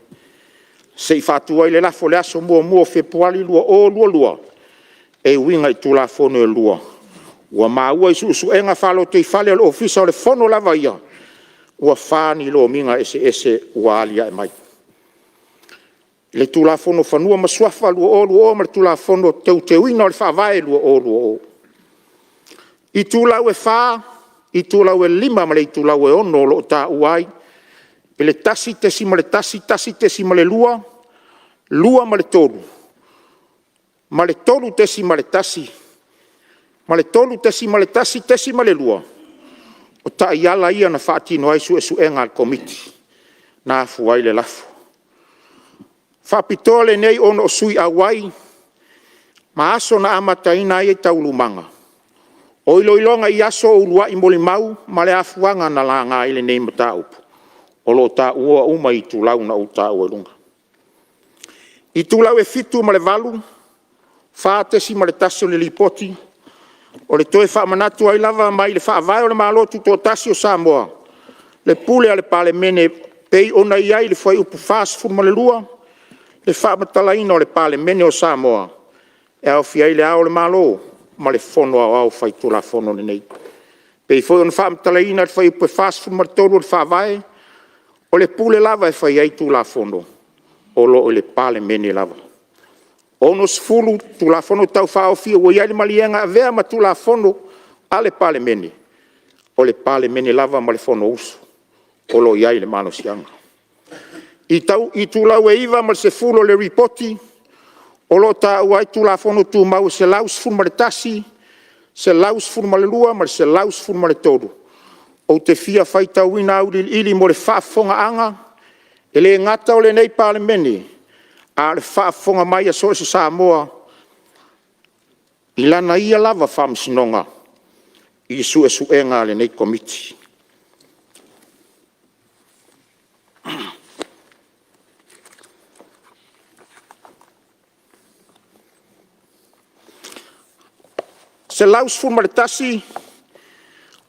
se i faatu ai le lafo i le aso 1 o Fepuari 2022 e uiga i Tulafono e lua. Ua maua i suesuega faalotoifale a le Ofisa o le Fono lava ia, ua fa ni lomiga eseese ua alia'e mai i le Tulafono o Fanua ma Suafa 2020 ma le Tulafono o le Teuteuina o le Faavae 2020. Itulau e 4, itulau e 5 ma le itulau e 6 o lo o taua ai i le 1.1, 1.2, 2 ma le 3, ma le 3.1 ma le 3.1.2, o taiala ia na faatino ai suesuega a le Komiti na afua ai le lafo. E faapitoa lenei ona o sui auai ma aso na amataina ai taualumaga o iloiloga i aso o uluai molimau ma le afuaga na laga ai lenei mataupu o lo o taua uma i itulau na ou taua i luga. Itulau e 7 ma le 8, 4.1 o le Lipoti, o le toe faamanatu ai lava mai le Faavae o le Malo Tutoatasi o Samoa, le pule a le Palemene e pei ona i ai le Fuaiupu 42, le faamatalaina o le Palemene o Samoa, e aofia ai Le Ao o le Malo ma le Fono Aoao Faitulafono lenei. E pei foi ona faamatalaina i le Fuaiupu 43 o le Faavae, o le pule lava e fai ai Tulafono, o lo o i le Palemene lava. 60, Tulafono Tau Faaofi ua i ai le maliega e avea ma Tulafono a le Palemene, o le Palemene lava ma le Fonousu o lo o i ai le malosiaga. Itulau e 9 ma le 10 o le Lipoti, o lo o taua ai Tulafono Tumau e 111, 112 ma le 113. Ou te fia faitauina auiliili mo le faafofogaaga, e le gata o lenei Palemene, a o le faafofoga mai a so o se Samoa i lana ia lava faamasinoga i suesuega a lenei Komiti. 111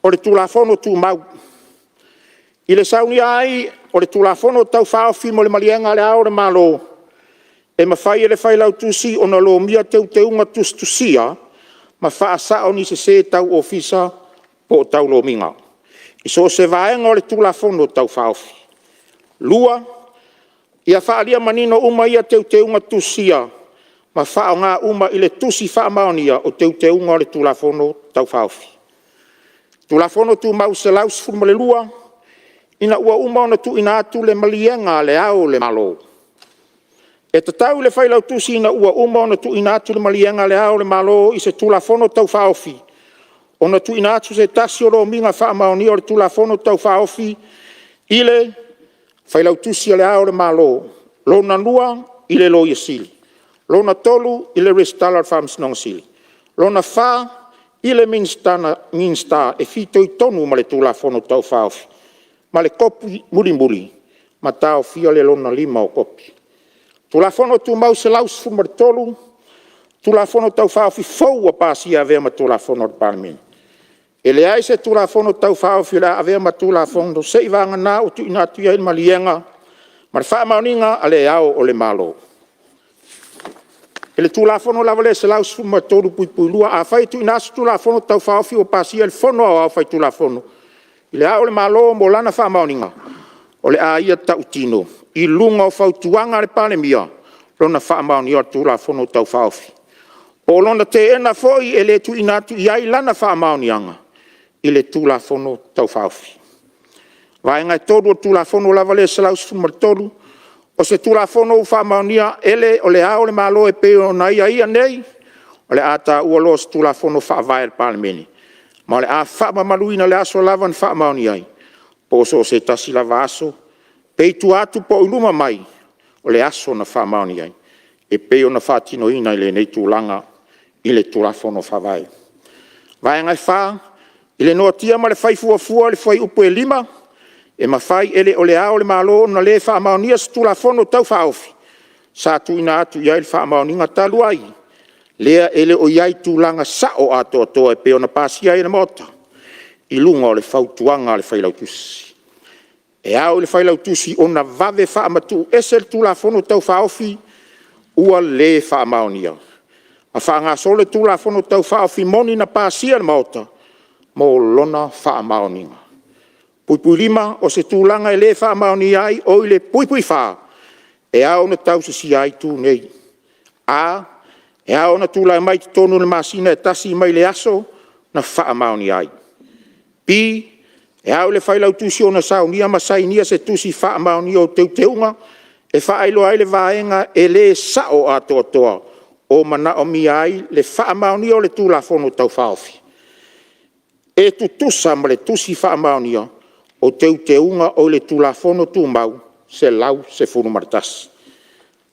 o le Tulafono Tumau, i le saunia ai o le Tulafono Tau Faaofi mo le maliega a Le Ao o le Malo, e mafai e le Failautusi ona lomia Teuteuga tusitusia ma faasao ni sese tau Ofisa po o tau lomiga, i so o se vaega o le Tulafono Tau Faaofi. 2. Ia faaalia manino uma ia Teuteuga tusia ma faaaoga uma i le Tusi Faamaonia o Teuteuga o le Tulafono Tau Faaofi. Tulafono Tumau 112, ina ua uma ona tuuina atu le maliega a Le Ao o le Malo, e tatau i le Failautusi ina ua uma ona tuuina atu le maliega a Le Ao o le Malo i se Tulafono Tau Faaofi, ona tuuina atu se tasi o Lomiga faamaonia o le Tulafono Tau Faaofi i le Failautusi a Le Ao o le Malo, lona lua i le Loia Sili, lona tolu i le Resitara o le Faamasinoga Sili, Lona fa, i le Minisita e fitoitonu ma le Tulafono Tau Faaofi ma le kopi mulimuli, ma taofia le lona 5 o kopi. Tulafono Tumau 113, Tulafono Tau Faaofi fou ua pasia e avea ma Tulafono a le Palemene. E leai se Tulafono Tau Faaofi o le a avea ma Tulafono seiavagana ua tuuina atu i ai le maliega ma le faamaoniga a Le Ao o le Malo. I le Tulafono lava lea e 113(2), afai e tuuina atu se Tulafono Tau Faaofi ua pasia e le Fono Aoao Faitulafono i Le Ao o le Malo mo lana faamaoniga, o le a ia tautino i luga o fautuaga a le Palemia lona faamaonia o le Tulafono Tau Faaofi, po o lona teena foi e le tuuina atu i ai lana faamaoniga i le Tulafono Tau Faaofi. Vaega 3 o le Tulafono lava lea e 113, o se Tulafono ua faamaonia e Le Ao o le Malo e pei ona aiaia nei, o le a taua loa o se Tulafono Faavae a le Palemene, ma o le a faamamaluina i le aso lava na faamaonia ai, po o so o se tasi lava aso, pe i tua atu po o i luma mai o le aso na faamaonia ai, e pei ona faatinoina i lenei tulaga i le Tulafono Faavae. Vaega 4, i le noatia ma le fai fuafua i le fuaiupu e 5, e mafai e Le Ao o le Malo ona le faamaonia se Tulafono Tau Faaofi sa tuuina atu i ai le faamaoniga talu ai, lea e le o i ai tulaga sao atoatoa e pei ona pasia ai e le Maota, i luga o le fautuaga a le Failautusi. E ao i le Failautusi ona vave faamatuuese le Tulafono Tau Faaofi ua le faamaonia, ma faagasolo le Tulafono Tau Faaofi moni na pasia e le Maota mo lona faamaoniga. (5). O se tulaga e le faamaonia ai o i le (4), e ao ona tausisia ai itu nei: (a). E ao ona tulai mai i totonu o le masina e tasi mai le aso na faamaonia ai. (b). E ao i le Failautusi ona saunia ma sainia se Tusi Faamaonia o Teuteuga e faailoa ai le vaega e le sao atoatoa o manaomia ai le faamaonia o le Tulafono Tau Faaofi, e tutusa ma le Tusi Faamaonia o Teuteuga o le Tulafono Tumau 111.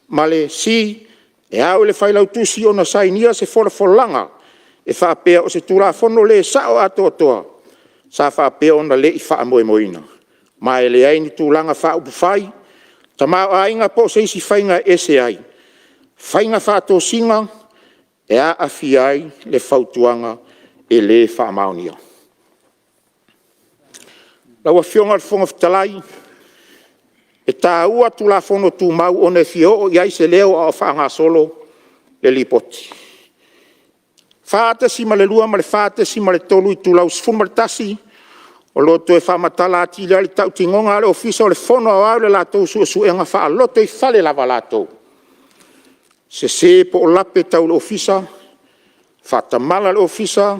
Ma le c. E ao i le Failautusi ona sainia se folafolaga e faapea o se Tulafono le sao atoatoa sa faapea ona le i faamoemoeina, ma e leai ni tulaga faaupufai, tamaoaiga po o se isi faiga e ese ai, faiga faatosina e aafia ai le fautuaga e le faamaonia. Lau Afioga i le Fofoga Fetalai, e taua Tulafono Tumau ona e fia oo i ai se leo a o faagasolo le Lipoti. 4.2 ma le 4.3 itulau 11, o lo o toe faamatala atili ai le tautinoga a le Ofisa o le Fono Aoao i le latou suesuega faalotoifale lava latou, sese po o lape tau le Ofisa, faatamala le Ofisa,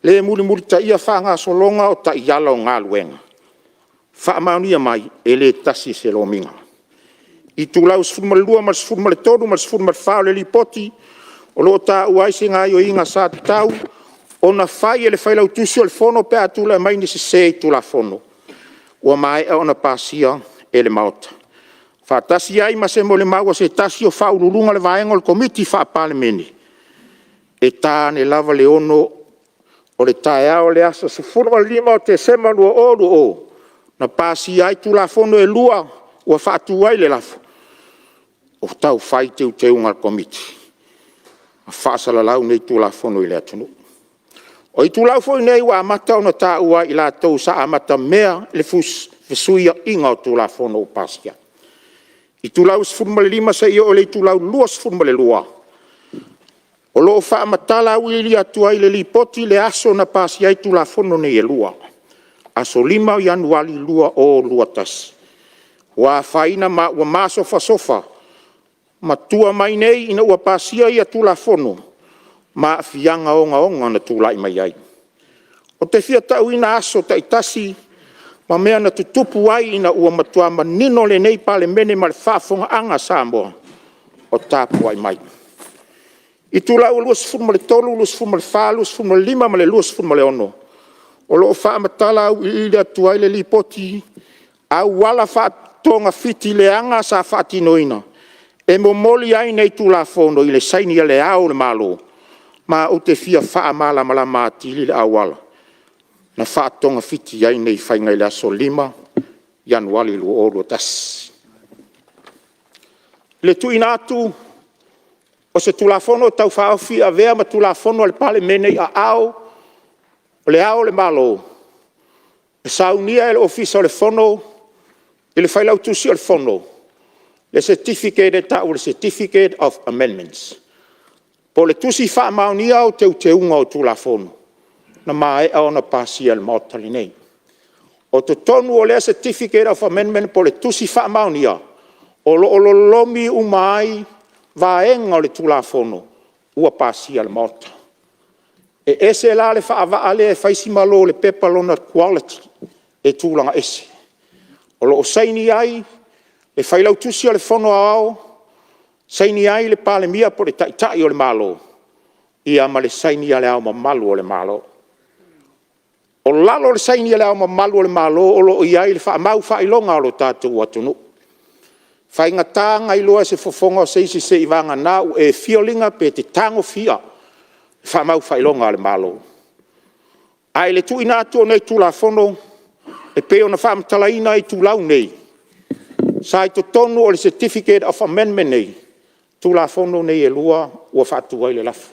le mulimulitaia faagasologa o taiala o galuega. Faamaonia mai, e le tasi se lomiga. Itulau 12 ma le 13 ma le 14 o le Lipoti, o lo o taua ai se gaoioiga sa tatau ona fai e le Failautusi o le Fono pe a tulai mai ni sese i Tulafono ua maea ona pasia e le Maota, faatasi ai ma se molimau a se tasi o Faauluuluga o le Vaega o le Komiti Faa-Palemene, e ta ane lava le 6:00 o le taeao o le aso 15 o Tesema 2020 na pasia ai Tulafono e 2 ua faatu ai le lafo, o tau fai teuteuga a le Komiti ma faasalalau nei Tulafono i le atunuu. O itulau foi nei ua amata ona taua e i latou sa amatamea i le fesuiaiga o Tulafono ua pasia. Itulau 15 seia oo i le itulau 22, o lo o faamatala auiliili atu ai i le Lipoti le aso na pasia ai Tulafono nei e 2, aso 5 o Ianuari 2021, ua afaina ma ua masofasofa ma tua mai nei ina ua pasia ia Tulafono ma aafiaga ogaoga na tulai mai ai. Ou te fia tauina aso taitasi ma mea na tutupu ai ina ua matua manino lenei Palemene ma le faafofogaaga a Samoa o tapuai mai. Itulau e 23, 24, 25 ma le 26, o lo o faamatala auiliili atu ai le Lipoti, auala faatogafiti leaga sa faatinoina e momoli ai nei Tulafono i le saini a Le Ao o le Malo. Ma ou te fia faamalamalama atili le auala na faatogafiti ai nei faiga i le aso 5 Ianuari 2021. I le tuuina atu o se Tulafono Tau Faaofi e avea ma Tulafono a le Palemene i aao o Le Ao o le Malo, e saunia e le Ofisa o le Fono i le Failautusi o le Fono le Certificate e tau o le Certificate of Amendments. Po o le Tusi Faamaonia o Teuteuga o Tulafono na maea ona pasia e le Maota lenei. O totonu o lea Certificate of Amendment po o le Tusi Faamaonia, o lo o lolomi uma ai vaega o le Tulafono ua pasia e le Maota. E ese la le faavaa lea e fai si malo o le pepa lona quality e tulaga ese. O lo o saini ai le Failautusi o le Fono Aoao, saini ai le Palemia po o le Taitai o le Malo, ia ma le saini a Le Ao Mamalu o le Malo. O lalo o le saini a Le Ao Mamalu o le Malo o lo o i ai le faamaufaailoga a lo tatou atunuu. E faigata ona iloa e se fofoga o se isi seiavagana ua e feel ina pe e te tagofia faamaufaailoga a le Malo. Ae i le tuuina atu o nei Tulafono e pei ona faamatalaina i itulau nei, sa i totonu o le Certificate of Amendment nei, Tulafono nei e 2 ua faatu ai le lafo.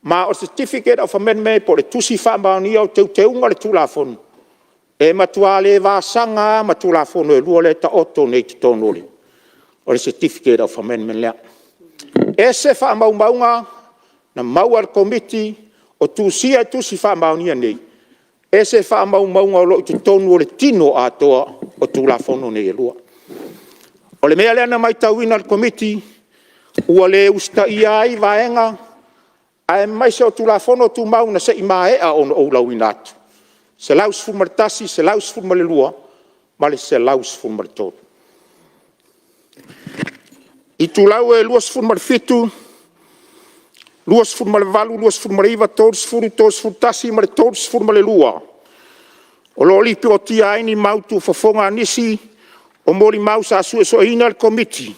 Ma o le Certificate of Amendment po o le Tusi Faamaonia o Teuteuga o le Tulafono, e matua le vasaga lava ma Tulafono e 2 lea e taoto nei i totonu o le Certificate of Amendment lea. E ese faamaumauga na maua e le Komiti o tusia i Tusi Faamaonia nei, ese faamaumauga o lo o i totonu o le tino atoa o Tulafono nei e 2. O le mea lea na matauina e le Komiti, ua le usitaia ai vaega aemaise o Tulafono Tumau na se i maea ona ou lauina atu, 111, 112 ma le 113. Itulau e 27, 28, 29, 30, 31 ma le 32, o lo o lipotia ai ni mau tuufofoga a nisi o molimau sa suesueina e le Komiti,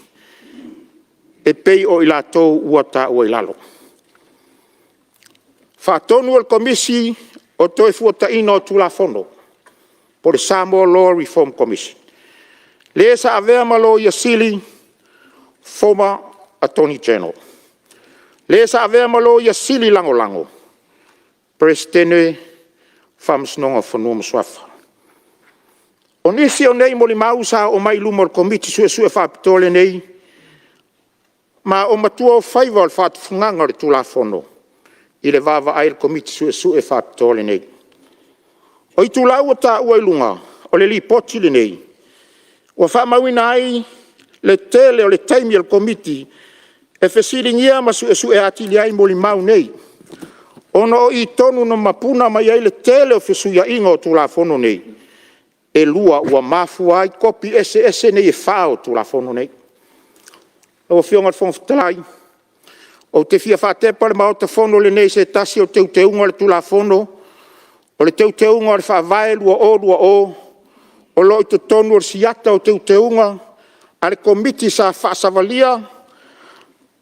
e pei o i latou ua taua i lalo. Faatonu o le Komisi o le Toefuataiga o Tulafono po o le Samoa Law Reform Commission. Le sa avea ma Loia Sili, Former Attorney General. Le sa avea ma Loia Sili Lagolago, Peresetene o Faamasinoga o Fanua ma Suafa. O nisi o nei molimau sa oo mai i luma o le Komiti Suesue Faapitoa lenei, ma o matuaofaiva o le faatufugaga o le Tulafono i le vaavaai a le Komiti Suesue Faapitoa lenei. O itulau ua taua i luga o le Lipoti lenei, ua faamauina ai le tele o le taimi o le Komiti e fesiligia ma suesue atili ai molimau nei, ona o i tonu na mapuga mai ai le tele o fesuiaiga o Tulafono nei e 2 ua mafua ai kopi eseese nei e 4 o Tulafono nei. Lau Afioga i le Fofoga Fetalai, ou te fia faatepa le Maota Fono lenei i se tasi o Teuteuga o le Tulafono, o le Teuteuga o le Faavae 2020 o lo o i totonu o le siata o Teuteuga a le Komiti sa faasavalia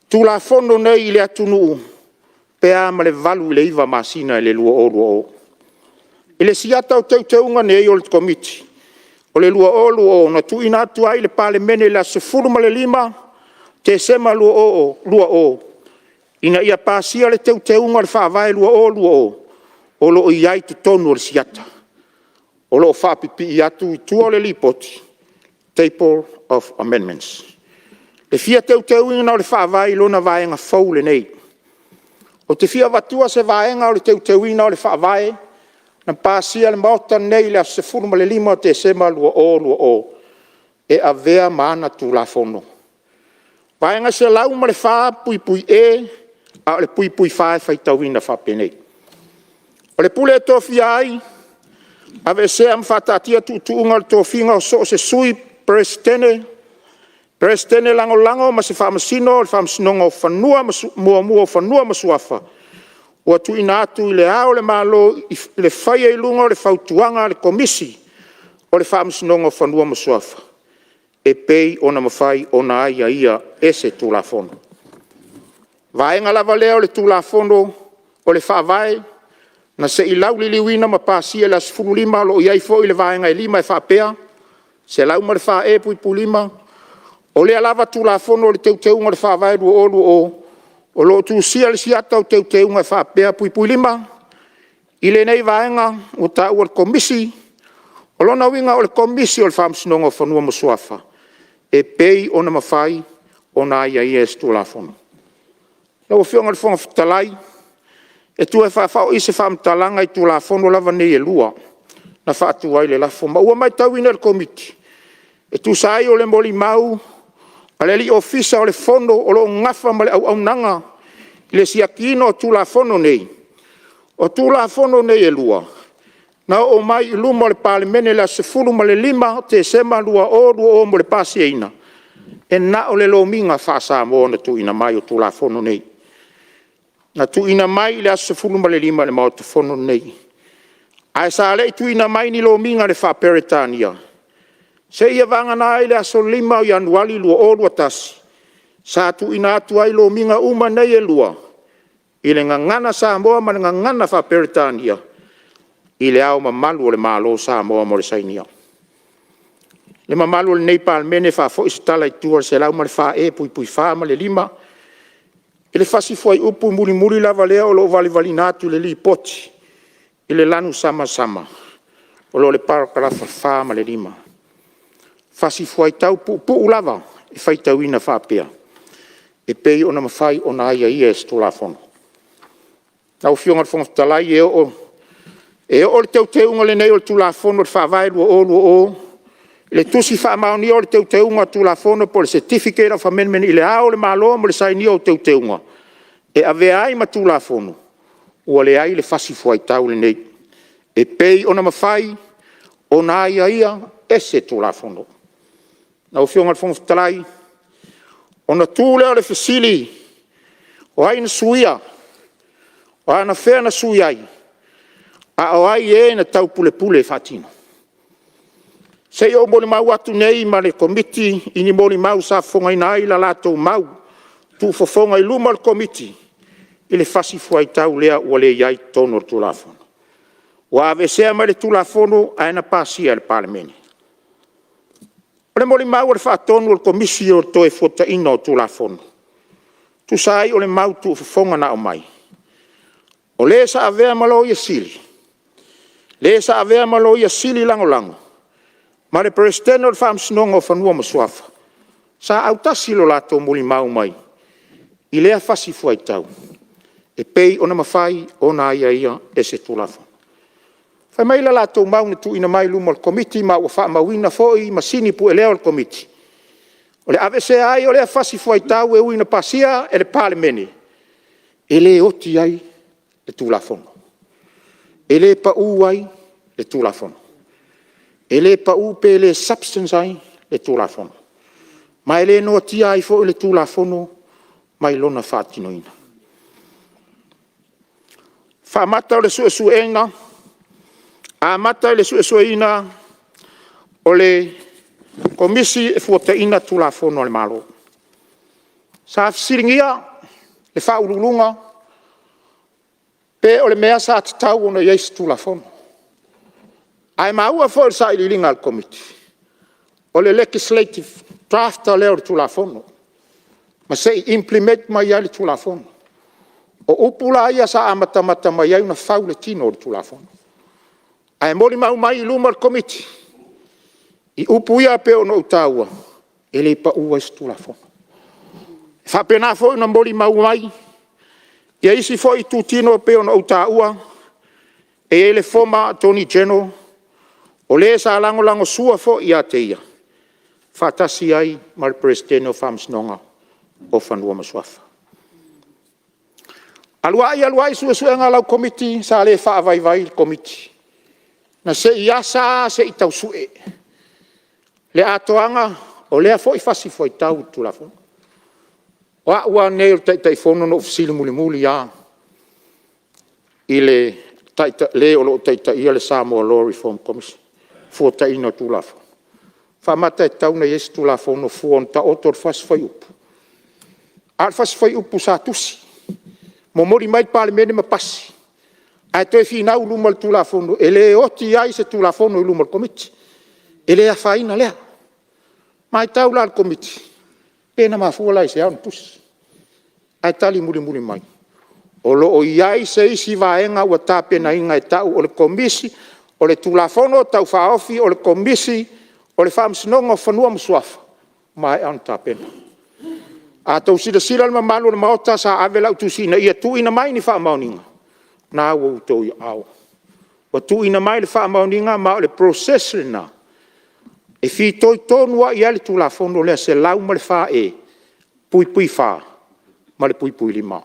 Tulafono nei i le atunuu pe a ma le 8 i le 9 masina i le 2020. I le siata o Teuteuga nei o le Komiti o le 2020 na tuuina atu ai i le Palemene i le aso 15 Tesema 2020 ina ia pasia le Teuteuga o le Faavae 2020 o lo o i ai i totonu o le siata. O lo o faapipii atu i tua o le Lipoti, Table of Amendments. E fia teuteuina o le Faavae i lona vaega fou lenei. Ou te fia avatua se vaega o le Teuteuina o le Faavae na pasia e le Maota lenei i le aso 15 o Tesema 2020 e avea ma ana Tulafono. Vaega 104E a o le (4) e faitauina faapenei; “O le pule e tofia ai, aveesea ma faataatia tuutuuga o le tofiga o so o se Sui Peresetene, Peresetene Lagolago ma se Faamasino o le Faamasinoga Muamua o Fanua ma Suafa ua tuuina atu i Le Ao o le Malo i le faia i luga o le fautuaga a le Komisi o le Faamasinoga o Fanua ma Suafa e pei ona mafai ona aiaia e se Tulafono. Vaega lava lea o le Tulafono o le Faavae na se i lauliliuina ma pasia i le aso 15, o lo o i ai foi le vaega e 5 e faapea; 104E(5), o lea lava Tulafono o le Teuteuga o le Faavae 2020, o lo o tusia i le siata o Teuteuga e faapea; (5) I lenei vaega ua taua e le Komisi, o lona uiga o le Komisi o le Faamasinoga o Fanua ma Suafa e pei ona mafai ona aiaia e se Tulafono. Lau Afioga i le Fofoga Fetalai, e toe faafoi se faamatalaga i Tulafono lava nei e 2 na faatu ai le lafo, ma ua matauina e le Komiti, e tusa ai o le molimau a le alii Ofisa o le Fono o lo o nafa ma le auaunaga i le siakiina o Tulafono nei, o Tulafono nei e 2, na oo mai i luma o le Palemene i le aso 15 o Tesema 2020 mo le pasiaina, e na o le lomiga faa-Samoa na tuuina mai o Tulafono nei. Na tuuina mai i le aso 15 i le Maota Fono lenei, ae sa le i tuuina mai ni lomiga i le faa-Peretania, seia vagana ai le aso 5 o Ianuari 2021, sa tuuina atu ai lomiga uma nei e lua i le Gagana Samoa ma le Gagana faa-Peretania i Le Ao Mamalu o le Malo o Samoa mo le sainia. Le mamalu o lenei Palemene, faafoi se tala i tua i le 104E(4) ma le (5), i le fasi fuaiupu mulimuli lava lea o lo o valivaliina atu i le Lipoti i le lanu samasama, o lo o i le parakalafa 4 ma le 5. Fasi fuaitau puupuu lava e faitauina faapea, e pei ona mafai ona aiaia e se Tulafono. Lau Afioga i le Fofoga Fetalai, e oo le teuteuga lenei o le Tulafono o le Faavae 2020 i le Tusi Faamaonia o le Teuteuga o le Tulafono po o le Certificate of Amendment i Le Ao o le Malo mo le sainia o Teuteuga e avea ai ma Tulafono, ua leai le fasi fuaitau lenei e pei ona mafai ona aiaia e se Tulafono. Lau Afioga i le Fofoga Fetalai, ona tu lea o le fesili, o ai na suia? O anafea na sui ai? A o ai e na taupulepule e faatino? Se i ou molimau atu nei ma le Komiti i ni molimau sa fofogaina ai la latou mau tuufofoga i luma o le Komiti i le fasi fuaitau lea ua le i ai i totonu o le Tulafono, ua aveesea mai le Tulafono ae na pasia e le Palemene. O le molimau a le Faatonu o le Komisi o le Toefuataiga o Tulafono, e tusa ai o le mau tuufofoga na aumai, o le sa avea ma Loia Sili, le sa avea ma Loia Sili Lagolago ma le Peresetene o le Faamasinoga o Fanua ma Suafa, sa autasi lo latou molimau mai i lea fasi fuaitau e pei ona mafai ona aiaia e se Tulafono. Fai mai le latou mau na tuuina mai i luma o le Komiti ma ua faamauina foi i masini pueleo a le Komiti, o le aveesea ai o lea fasi fuaitau e ui ina pasia e le Palemene, e le oti ai le Tulafono, e le pau ai le Tulafono, e le pau pe le substance ai le Tulafono, ma e le noatia ai foi le Tulafono mai lona faatinoina. Amata i le suesueina o le Komisi e Fuataiga Tulafono a le Malo. Sa fesiligia le Faauluuluga pe o le mea sa tatau ona i ai se Tulafono. Ae maua foi i le sailiiliga a le Komiti, o le legislative drafter lea o le Tulafono ma se i implement mai ai le Tulafono. O upu la ia sa amatamata mai ai ona fau le tino o le Tulafono. Ae molimau mai i luma o le Komiti i upu ia e pei ona ou taua, e le pau ai se Tulafono. E faapena foi ona molimau mai isi foi itutino e pei ona ou taua, e i ai le Former Attorney General, o le sa lagolagosua foi ia te ia, faatasi ai ma le Peresetene o Faamasinoga o Fanua ma Suafa. Alu ai alu ai suesuega a lau Komiti, sa le faavaivai le Komiti. Na se i asa lava se i tau sue le atoaga o lea foi fasi fuaitau i le Tulafono. O au lava lenei o le Taitaifono na ou fesili mulimuli lava i le o lo o taitaia le Samoa Law Reform Commission, Toefuataiga o Tulafono. Pe faamata e tatau ona i ai se Tulafono fua ina taoto le fasi fuaiupu? A o le fasi fuaiupu sa tusi, momoli mai i le Palemene ma pasi, ae toe finau i luma o le Tulafono, e le oti ai se Tulafono i luma o le Komiti. E le afaina lea. Matau la le Komiti, pe na mafua la i se a ona tusi? Ae tali mulimuli mai, o lo o i ai se isi vaega ua tapenaina e tau o le Komisi o le Tulafono Tau Faaofi o le Komisi o le Faamasinoga o Fanua ma Suafa, ua maea ona tapena. A outou silasila le mamalu o le Maota sa ave lau tusi ina ia tuuina mai ni faamaoniga, o lena ua i outou aao. Ua tuuina mai le faamaoniga ma o le process lena e fitoitonu lava i ai le Tulafono lea 104E(4) ma le (5).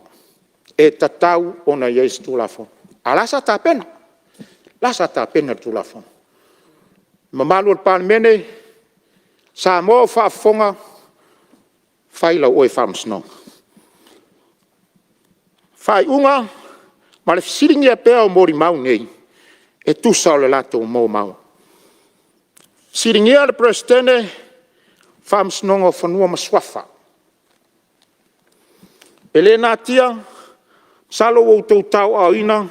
E tatau ona i ai se Tulafono, a o la e sa tapena, o la e sa tapena le Tulafono. Le mamalu o le Palemene, Samoa ua faafofoga, fai lau oe faamasinoga. Faaiuga ma le fesiligia pea o molimau nei, e tusa o le latou molimau. Fesiligia le Peresetene o Faamasinoga o Fanua ma Suafa. E le natia, masalo ua outou tauaaoina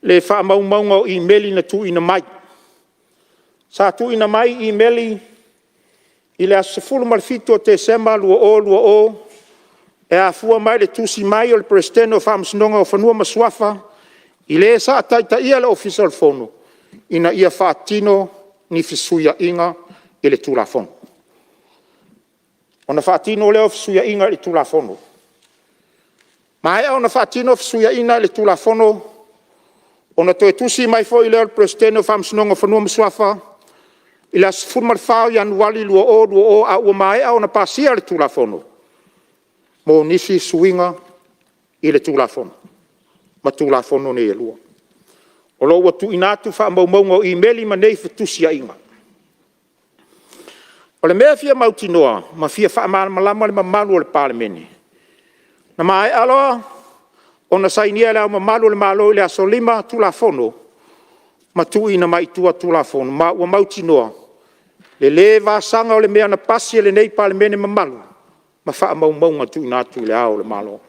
le faamaumauga o imeli na tuuina mai. Sa tuuina mai imeli i le aso 17 o Tesema 2020 e afua mai i le tusi mai o le Peresetene o Faamasinoga o Fanua ma Suafa i le sa taitaiina le Ofisa o le Fono, ina ia faatino ni fesuiaiga i le Tulafono. Ona faatino lea o fesuiaiga i le Tulafono. Maea ona faatino fesuiaiga i le Tulafono, ona toe tusi mai foi lea o le Peresetene o Faamasinoga o Fanua ma Suafa i le aso 14 o Ianuari 2020 a ua maea ona pasia le Tulafono, mo nisi suiga i le Tulafono ma Tulafono nei e lua. O lo o ua tuuina atu faamaumauga o imeli ma nei fetusiaiga. O le mea e fia mautinoa ma fia faamalamalama le mamalu o le Palemene, na maea loa ona sainia e Le Ao Mamalu o le Malo i le aso 5 Tulafono ma tuuina mai i tua Tulafono, ma ua mautinoa le le vasaga o le mea na pasi e lenei Palemene mamalu ma faamaumauga na tuuina atu i Le Ao o le Malo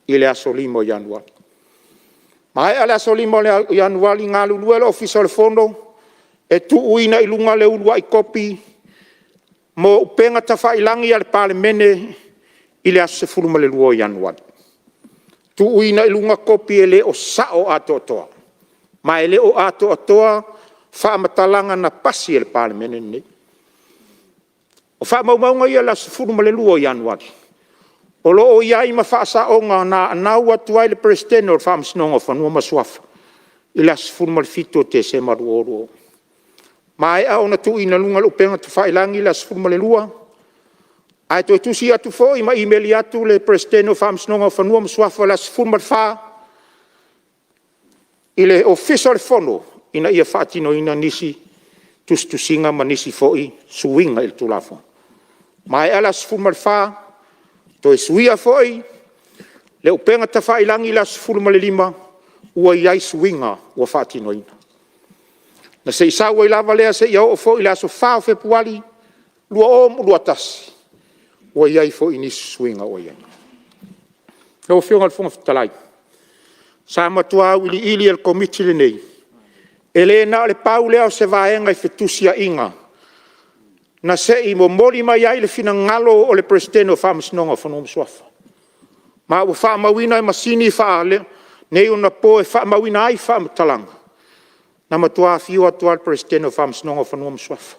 i le aso 5 o Ianuari. Maea le aso 5 o Ianuari galulue le Ofisa o le Fono e tuuina i luga le uluai kopi mo upega tafailagi a le Palemene i le aso 12 o Ianuari. Tuuina i luga kopi e le o sao atoatoa, ma e le o atoatoa faamatalaga na pasi e le Palemene lenei. O faamaumauga ia o le aso 12 o Ianuari, o lo o i ai ma faasaoga na anau atu ai le Peresetene o le Faamasinoga o Fanua ma Suafa i le aso 17 o Tesema 2020. Maea ona tuuina i luga o le upega tafailagi i le aso 12, ae toe tusi atu foi ma imeli atu le Peresetene o Faamasinoga o Fanua ma Suafa i le aso 14 i le Ofisa o le Fono, ina ia faatinoina nisi tusitusiga ma nisi foi suiga i le Tulafono. Maea le aso 14, toe suia foi le upega tafailagi i le aso 15, ua i ai suiga ua faatinoina. Na se i sau ai lava lea seia oo foi i le aso 4 o Fepuari 2021, ua i ai foi nisi suiga ua i ai. Lau Afioga i le Fofoga Fetalai, sa matua auiliili e le Komiti lenei, e le na o le pau lea o se vaega i fetusiaiga na se i momoli mai ai le finagalo o le Peresetene o Faamasinoga o Fanua ma Suafa. Ma ua faamauina e masini faaneionapo e faamauina ai faamatalaga, na matua afio atu lava le Peresetene o Faamasinoga o Fanua ma Suafa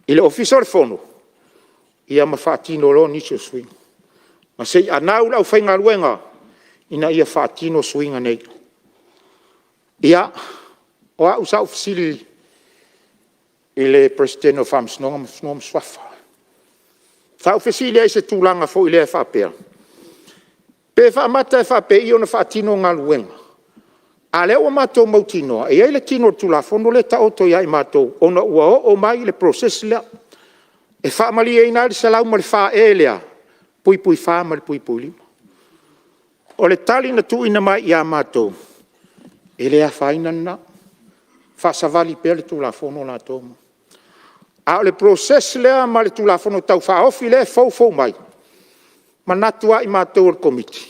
i le Ofisa o le Fono, ia ma faatino loa nisi o suiga. Ma se i anau le aufaigaluega ina ia faatino suiga nei. Ia, o au sa ou fesili i le Peresetene o Faamasinoga o Fanua ma Suafa, sa ou fesili ai i se tulaga foi lea faapea, pe faamata e faapei i ona faatino galuega, a o lea ua matou mautinoa e i ai le tino o le Tulafono lea e taoto ia i matou ona ua oo mai le process lea. E faamalieina ai le 104E lea (4) ma le (5). O le tali na tuuina mai ia matou, e le afaina lena, faasavali pea le Tulafono latou. A o le process lea ma le Tulafono Tau Faaofi lea e foufou mai, manatu lava i matou o le Komiti,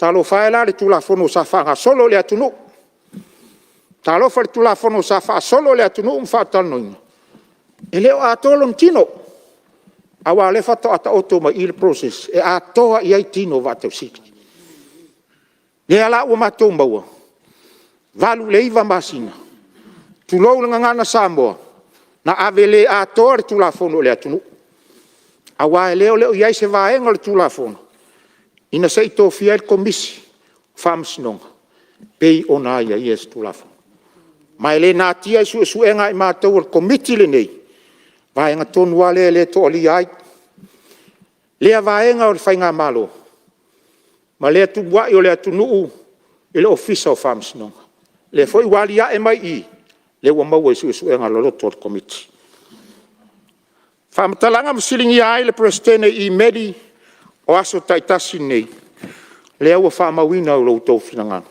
talofa e la i le Tulafono sa faagasolo i le atunuu, talofa i le Tulafono sa faasolo i le atunuu ma faatalanoaina, e le o atoa lona tino, aua o lea faatoa taoto mai i i le process e atoa i ai tino o Vaatausili. O lea la ua o matou maua, 8 i le 9 masina, tulou le gagana Samoa, na ave le atoa le Tulafono i le atunuu, aua o lea e le o i ai se vaega o le Tulafono, ina se i tofia ai le Komisi o Faamasinoga, e pei ona aiaia i se Tulafono. Ma e le natia i suesuega a i matou o le Komiti lenei, o le vaega tonu lava lea e toalia ai lea vaega o le Faigamalo, ma lea tumuai o le atunuu i le Ofisa o Faamasinoga. O lea foi ua aliae mai i i, lea ua maua i suesuega loloto a le Komiti. Faamatalaga ma fesiligia ai le Peresetene i imeli o aso taitasi nei, lea ua faamauina i lo outou finagalo,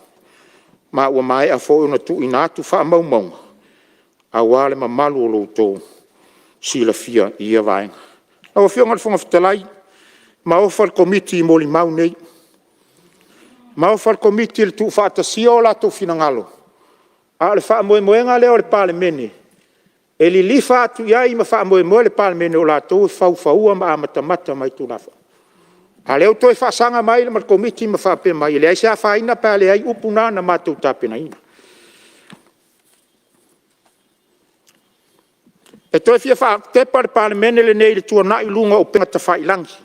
ma ua maea foi ona tuuina atu faamaumauga, aua le mamalu o lo outou silafia i ia vaega. Lau Afioga i le Fofoga Fetalai, maofa le Komiti i molimau nei, maofa le Komiti i le tuufaatasia o latou finagalo, ae o le faamoemoega lea o le Palemene, e lilifa atu i ai ma faamoemoe le Palemene o latou e faufauina ma amatamata mai i Tulafono. Ae o lea ua toe faasaga mai le Komiti ma faapea mai, e leai se afaina pe a leai upu na na matou tapenaina. E toe fia faatepa le Palemene lenei i le tuanai i luga o upega tafailagi.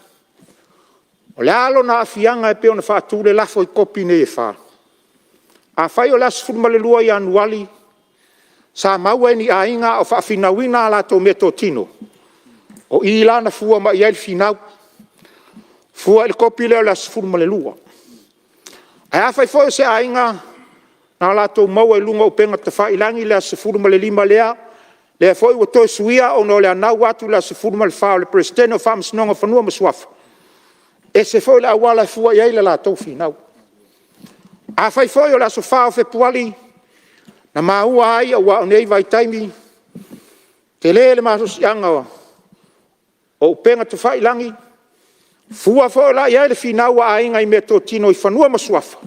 O le a lona aafiaga e pei ona faatu le lafo i kopi nei e 4? Afai o le aso 12 Ianuari sa maua e ni aiga a o faafinauina a latou meatotino, o i la na fua mai i ai le finau, fua i le kopi lea o le aso 12. Ae afai foi o se aiga na o latou maua i luga o upega tafailagi le aso 15 lea, lea foi ua toe suia ona o le anau atu i le aso 14 o le Peresetene o Faamasinoga o Fanua ma Suafa, ese foi le auala e fua i ai le latou finau. Afai foi o le aso 4 o Fepuari na maua ai aua o nei vaitaimi, tele le malosiaga o upega tafailagi, fua foi la i ai le finau a aiga i meatotino i fanua ma suafa,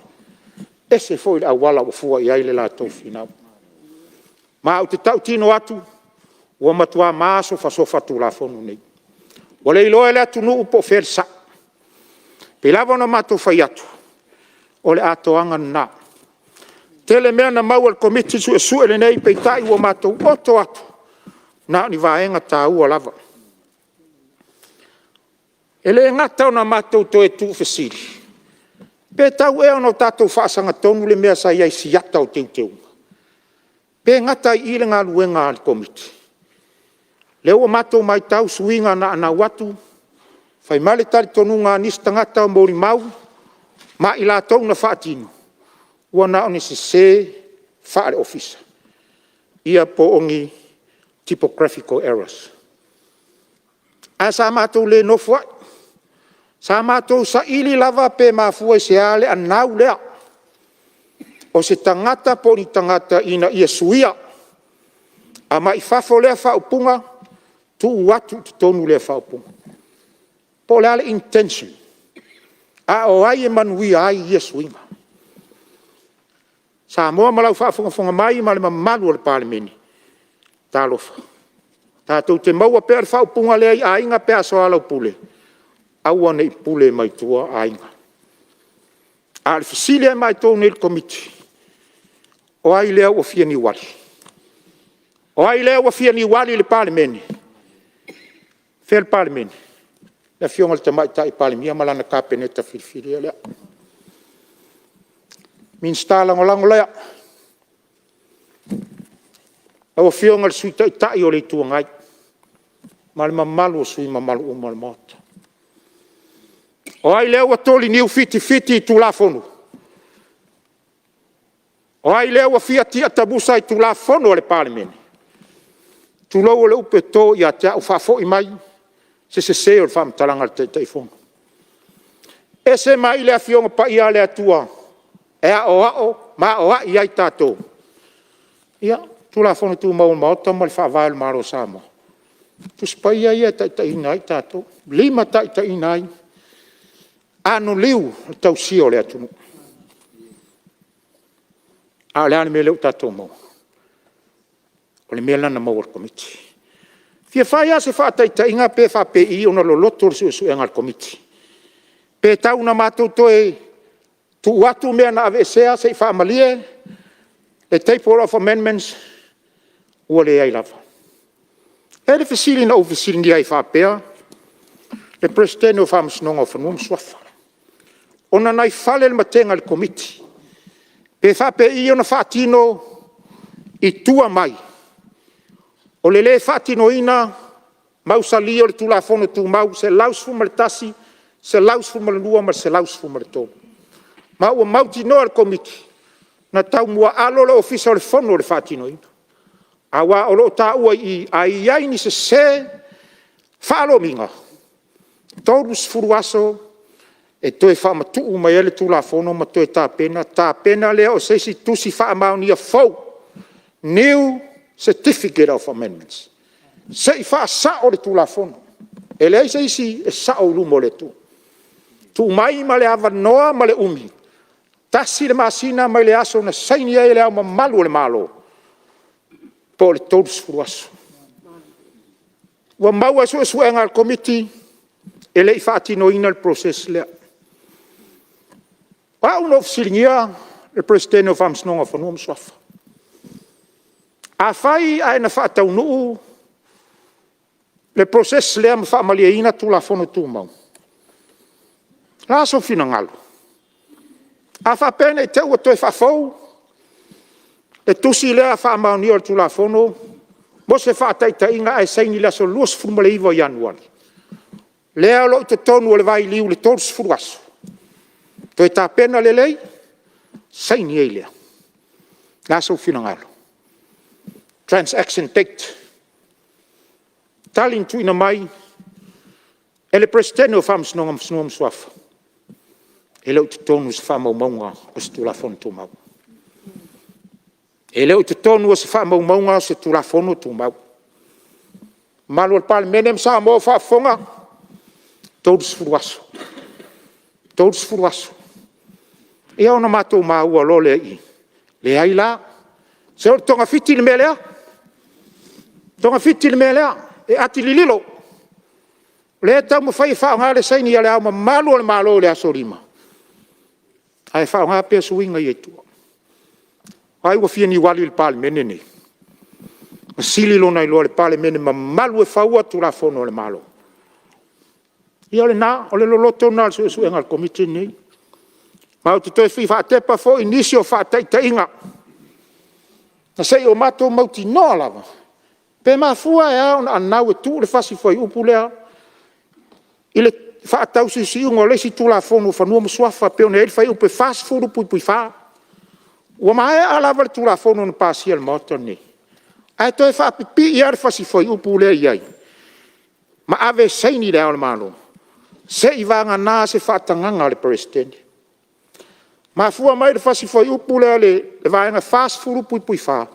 ese foi le auala ua fua i ai le latou finau. Ma ou te tautino atu, ua matua masofasofa Tulafono nei. Ua le iloa e le atunuu po o fea le sao. E pei lava ona matou fai atu, o le atoaga lena. E tele mea na maua e le Komiti Suesue lenei, peitai ua o matou oto atu, na o ni vaega taua lava. E le gata ina o matou toe tuufesili, pe tatau ea ona o tatou faasagatonu le mea sa i ai i siata o teuteuga? Pe gata ai i i le galuega a le Komiti? O lea ua o matou matau i suiga na anau atu, fai mai le talitonuga a nisi tagata molimau ma i latou na faatino, ua na o ni sese faale-Ofisa, ia po o ni typographical errors. Ae sa matou le nofoai, sa matou saili lava pe mafua i se a le anau lea, o se tagata po o ni tagata ina ia suia, aumai i fafo lea faaupuga, tuu atu i totonu lea faaupuga. Po o le a le intention? A o ai e manuia ai i ia suiga? Samoa ma lau faafogafoga mai ma le mamalu o le Palemene, talofa, tatou te maua pea le faaupuga lea i aiga pe a soalaupule, aua ne i pule mai i tua aiga. A o le fesili a matou nei le Komiti, o ai lea ua fia niuali? O ai lea ua fia niuali i le Palemene? Fea le Palemene? Le afioga i le Tamaitai Palemia ma lana Kapeneta filifilia lea. Minisita Lagolago lea. Lau afioga i le Sui Taitai o le Itu Agai, ma le mamalu o sui usufono mamalu uma o le Maota. O ai lea ua toli niu fitifiti i Tulafono? O ai lea ua fia tiatamusa i Tulafono a le Palemene? Tulou o le upu e to ia te au, faafoi mai se sese o le faamatalaga a le Taitaifono. Ese mai le Afioga Paia a le Atua e aoao ma aoai ai tatou, ia Tulafono Tumau a le Maota ma le Faavae o le Malo o Samoa, o Tusi Paia ia e taitaiina ai tatou, limataitaiina ai Anoliu i le tausia o le atunuu. A o le a le mea lea ua tatou maua? O le mea lena na maua e le Komiti. E fia fai lava se faataitaiga pe faapei ona loloto le suesuega a le Komiti. Pe tau ina matou toe tuu atu mea na aveesea se i faamalie le table of amendments, ua leai lava. E i ai le fesili na ou fesiligia ai faapea le Peresetene o Faamasinoga o Fanua ma Suafa, ona na i fale le matega i le Komiti, pe faapei i ona faatino i tua mai o le le faatinoina mausali o le Tulafono Tumau 111, 112 ma le 113. Ma ua mautinoa e le Komiti, na taumuaalo le Ofisa o le Fono i le faatinoina. Aua o lo o taua i i, a i ai ni sese faalomiga, 30 aso e toe faamatuu mai ai le Tulafono ma toe tapena, tapena lea o se isi tusi faamaonia fou, new certificate of amendment, se i faasao le Tulafono. E leai se isi e sao i luma o le Atua. Tuu mai ma le avanoa ma le umi, tasi le masina mai le aso na saini ai e Le Ao Mamalu o le Malo, po o le 30 aso. Ua maua i suesuega a le Komiti, e le i faatinoina le process lea. O au na ou fesiligia le Peresetene o Faamasinoga o Fanua ma Suafa, afai ae na faataunuu le process lea ma faamalieina Tulafono Tumau, o le a sou finagalo? A faapea ne i te i ua toe faafou le tusi lea faamaonia o le Tulafono, mo se faataitaiga ae saini i le aso 29 o Ianuari, lea o lo o i totonu o le vailiu o le 30 aso, toe tapena lelei, saini ai lea. O le a sou finagalo? Transaction date. O le tali na tuuina mai e le Peresetene o Faamasinoga o Fanua ma Suafa, e le o i totonu o se faamaumauga o se Tulafono Tumau. E le o i totonu o se faamaumauga se Tulafono Tumau. Le mamalu o le Palemene ma Samoa ua faafofoga, 30 aso, 30 aso. Ia ona matou maua loa lea i i, leai la, se o le togafiti le mea lea? Togafiti le mea lea, e atilililo. O lea e taumafai e faaaoga le saini a le Ao mamalu o le Malo i le aso 5, ae faaaoga pea suiga ia i tua. O ai ua fia niuali i le Palemene lenei? Ma sili lona iloa i le Palemene mamalu e faua Tulafono a le Malo? Ia o lena, o le loloto lena o le suesuega a le Komiti lenei. Ma ou te toe fia faatepa foi i nisi o faataitaiga, na se i o matou mautinoa lava, pe mafua e a ona anau e tuu le fasi fuaiupu lea i le faatausiusiuga o le isi Tulafono o Fanua ma Suafa e pei ona i ai le fuaiupu 40(4). Ua maea lava le Tulafono na pasia e le Maota lenei, ae toe faapipii lava le fasi fuaiupu lea i ai, ma ave e saini Le Ao o le Malo, seivagana se faatagaga a le Peresetene. E mafua mai le fasi fuaiupu lea i le Vaega 40(4),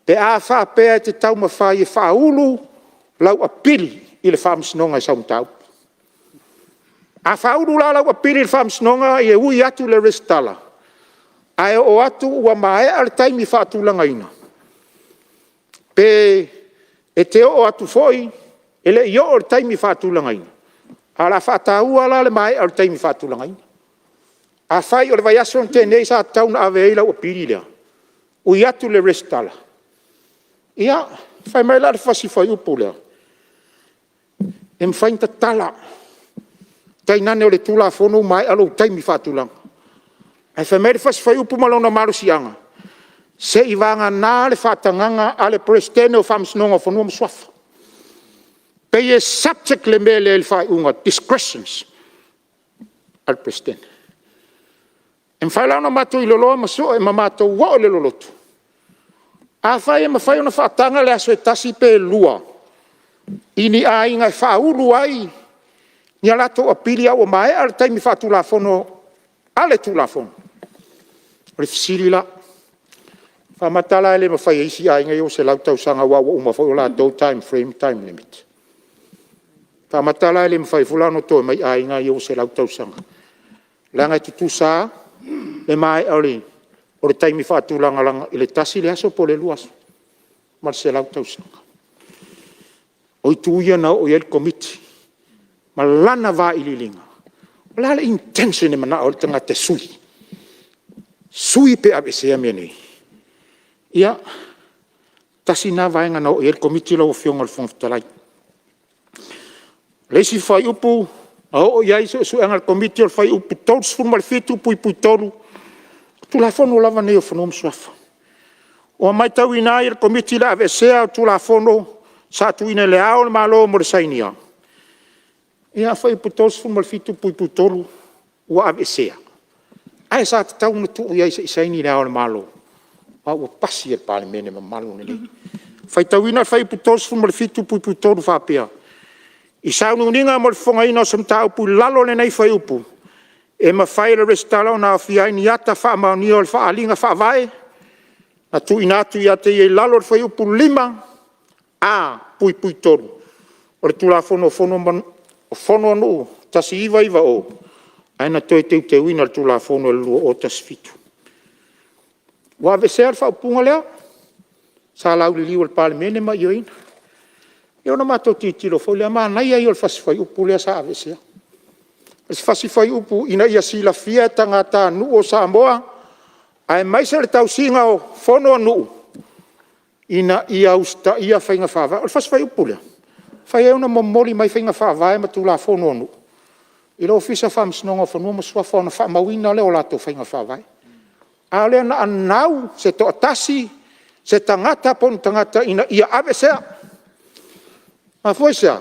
pe a faapea e te taumafai e faaulu lau apili i le Faamasinoga i sau mataupu. A faaulu la lau apili i le Faamasinoga e ui atu i le resitala, ae oo atu ua maea le taimi faatulagaina, pe e te oo atu foi e le i oo i le taimi faatulagaina, ae o le a faataua la le maea o le taimi faatulagaina. Afai o le vaiaso na tea nei sa tatau ona ave ai lau apili lea, ui atu i le resitala, ia fai mai la o le fasi fuaiupu lea, e mafai ona tatala, tainane o le Tulafono ua maea lou taimi faatulaga. Ae fai mai le fasi fuaiupu ma lona malosiaga, seivagana le faatagaga a le Peresetene o Faamasinoga o Fanua ma Suafa. E pei e subject le mea lea i le faaiuga discretion a le Peresetene. E mafai la ona matou iloiloa ma sue ma matou oo i le loloto, afai e mafai ona faataga le aso e 1 pe 2 i ni aiga e faaulu ai ni a latou apili ae ua maea le taimi faatulafono a le Tulafono. O le fesili la, faamata la e le mafai e isi aiga ia ua 100 tausaga aua ua uma foi le latou time frame ma time limit? Faamata la e le mafai foi la ona toe omai aiga ia ua 100 tausaga, leaga e tutusa lava le maea o le taimi faatulagaga i le tasi le aso po o le 2 aso ma le 100 tausaga. O itu ia na oo i ai le Komiti ma lana vailiiliga. O le a le intention e manao ai le tagata e sui? Sui pe aveesea mea nei? Ia, tasi lena vaega na oo i ai le Komiti lau Afioga i le Fofoga Fetalai. O le isi fuaiupu na oo i ai suesuega a le Komiti o le Fuaiupu 37(3), o Tulafono lava nei o Fanua ma Suafa. Ua matauina ai e le Komiti le aveesea o le Tulafono sa tuuina i Le Ao o le Malo mo le sainia, ia Fuaiupu 37(3) ua aveesea, ae sa tatau ona tuu i ai se i saini Le Ao o le Malo, a ua pasi e le Palemene mamalu lenei. E faitauina le Fuaiupu 37(3) e faapea; I sauniuniga mo le fofogaina o se mataupu i lalo o lenei fuaiupu, e mafai e le Resitara ona aofia ai ni ata faamaonia o le faaaliga faavae na tuuina atu ia te ia i lalo o le Fuaiupu 5 A(3) o le Tulafono o Fono a Nuu 1990 ae na toe teuteuina e le Tulafono i le 2017. Ua aveesea le faaupuga lea sa lauliliu e le Palemene ma ioeina. Ia ona matou tilotilo foi lea, manaia ia o le fasi fuaiupu lea sa aveesea. O se fasi fuaiupu ina ia silafia e tagatanuu o Samoa aemaise le tausiga o fonu a nuu, ina ia usitaia faiga faavae. O le fasi fuaiupu lea, e mafai ai ona momoli mai faiga faavae ma tulafono a nuu i le Ofisa o Faamasinoga o Fanua ma Suafa ona faamauina lea o latou faiga faavae. A o lea na anau se toatasi, se tagata po o ni tagata ina ia aveesea. E mafua i se a? E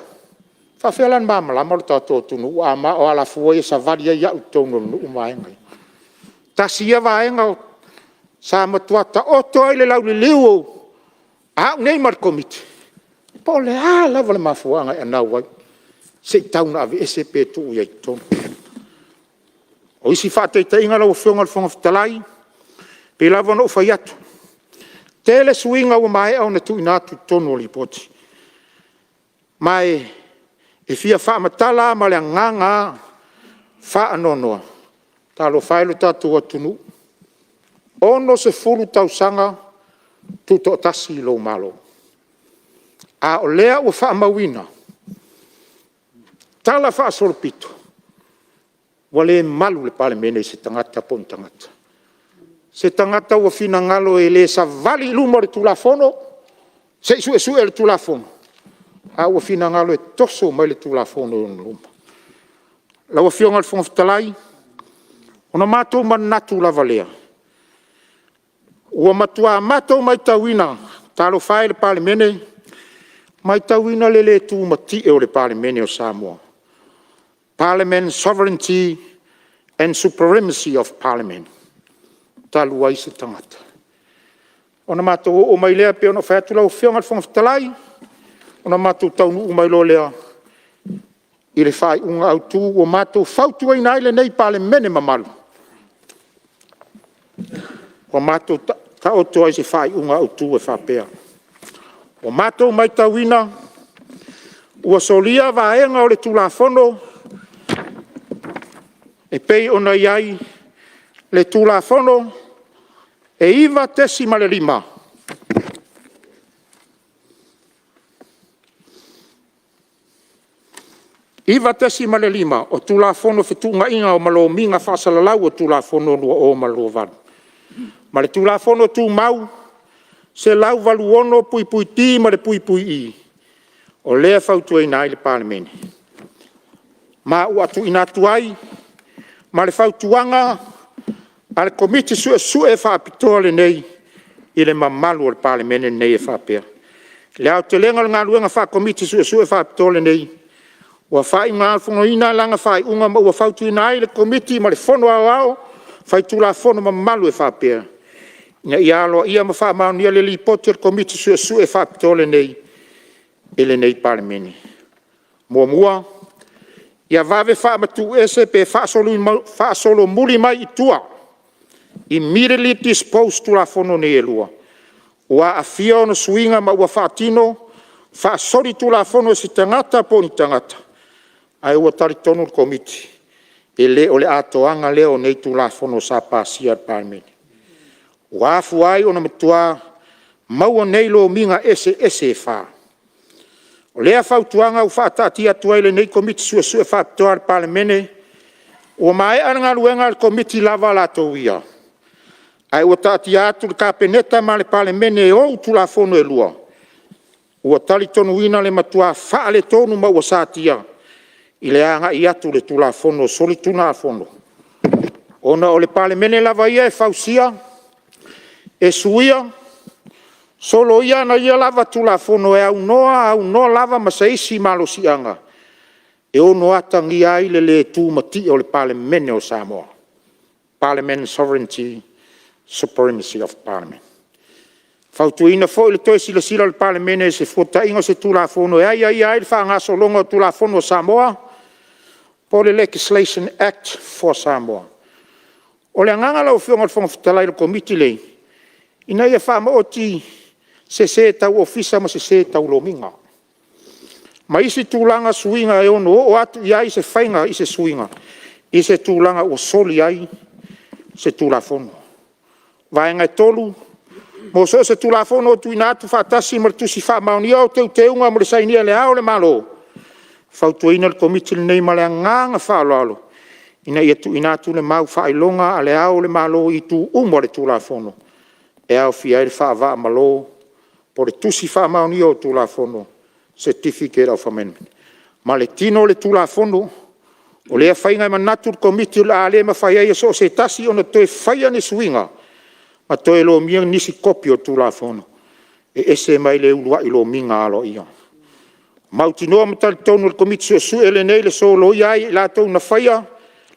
faapefea la ona malamalama lo tatou atunuu a o alafua ia e savali ai au i totonu o le nuu ma vaega ia. Tasi ia vaega sa matua taoto ai le lauliliu a au nei ma le Komiti, po o le a lava le mafuaaga e anau ai, se i tau ina aveese pe tuu ai i totonu. O isi faataitaiga lau Afioga i le Fofoga Fetalai, e pei lava ona ou fai atu, tele suiga ua maea ona tuuina atu i totonu o Lipoti. Ma e fia faamatala lava ma le agaga lava faanoanoa, talofa e i lo tatou atunuu, 60 tausaga tutoatasi lou Malo, a o lea ua faamauina talafaasolopito, ua le malu le Palemene i se tagata po o ni tagata. Se tagata ua finagalo e le savali i luma o le Tulafono, se i suesue le Tulafono, a ua finagalo e toso mai le Tulafono i ona luma. Lau Afioga i le Fofoga Fetalai, ona matou manatu lava lea, ua matua matou matauina, talofa e i le Palemene, matauina le le tumatie o le Palemene o Samoa. Parliament Sovereignty and Supremacy of Parliament talu ai se tagata. Ona matou oo mai lea pei ona ou fai atu lau Afioga i le Fofoga Fetalai, ona matou taunuu mai loa lea i le faaiuga autu ua matou fautuaina ai lenei Palemene mamalu, ua matou taoto ai i se faaiuga autu e faapea; Ua matou matauina ua solia vaega o le Tulafono e pei ona i ai le Tulafono e 9.5 o Tulafono o Fetuunaiga o Lomiga Faasalalau o Tulafono 2028 ma le Tulafono Tumau 186(D) ma le (E), o lea e fautuaina ai le Palemene, ma ua tuuina atu ai ma le fautuaga a le Komiti Suesue Faapitoa lenei i le mamalu o le Palemene lenei e faapea; I le aotelega o le galuega Faa-Komiti Suesue Faapitoa lenei, ua faaiugafonoina lana faaiuga ma ua fautuaina ai le Komiti ma le Fono Aoao Faitulafono mamalu e faapea; Ina ia aloaia ma faamaonia le Lipoti a le Komiti Suesue Faapitoa lenei i lenei Palemene. Muamua, ia vave faamatuuese pe faasolomuli mai i tua, immediately dispose Tulafono nei e 2 ua aafia ona suiga ma ua faatino faasolitulafono e se tagata po o ni tagata. Ae ua talitonu le Komiti, e le o le atoaga lea o nei Tulafono sa pasia e le Palemene. Ua afua ai ona matua maua nei lomiga eseese e 4. O lea fautuaga ua faataatia atu ai e lenei Komiti Suesue Faapitoa a le Palemene, ua maea le galuega a le Komiti lava latou ia, ae ua taatia atu i le Kapeneta ma le Palemene e ou Tulafono e 2, ua talitonuina le matua faaletonu ma ua satia i le agai atu i le Tulafono o Soligatulafono, ona o le Palemene lava ia e fausia, e suia, soloia ana ia lava Tulafono e aunoa aunoa lava ma se isi malosiaga e ono atagia ai le le tumatie o le Palemene o Samoa. Parliament Sovereignty Supremacy of Parliament. E fautuaina foi le toe silasila o le Palemene i se fuataiga o se Tulafono e aiaia ai le faagasologa o Tulafono a Samoa po o le Legislation Act for Samoa. O le agaga lau Afioga i le Fofoga Fetalai o le Komiti lenei, ina ia faamaoti sese tau Ofisa ma sese tau lomiga, ma isi tulaga suiga e ono oo atu i ai se faiga i se suiga i se tulaga ua soli ai se Tulafono. Vaega e 3, mo so o se Tulafono ua tuuina atu faatasi ma le Tusi Faamaonia o Teuteuga mo le sainia e Le Ao o le Malo, e fautuaina le Komiti lenei ma le agaga faaaloalo, ina ia tuuina atu le maufaailoga a Le Ao o le Malo i itu uma o le Tulafono e aofia ai le faava o Malo po o le Tusi Faamaonia o Tulafono, Certificate of Amendment ma le tino o le Tulafono. O lea faiga e manatu le Komiti o le a le mafai ai e so o se tasi ona toe faia ni suiga ma toe lomia nisi kopi o le Tulafono e ese mai le uluai lomiga aloaia. Mautinoa ma talitonu le Komiti Suesue lenei le solia ai e i latou na faia,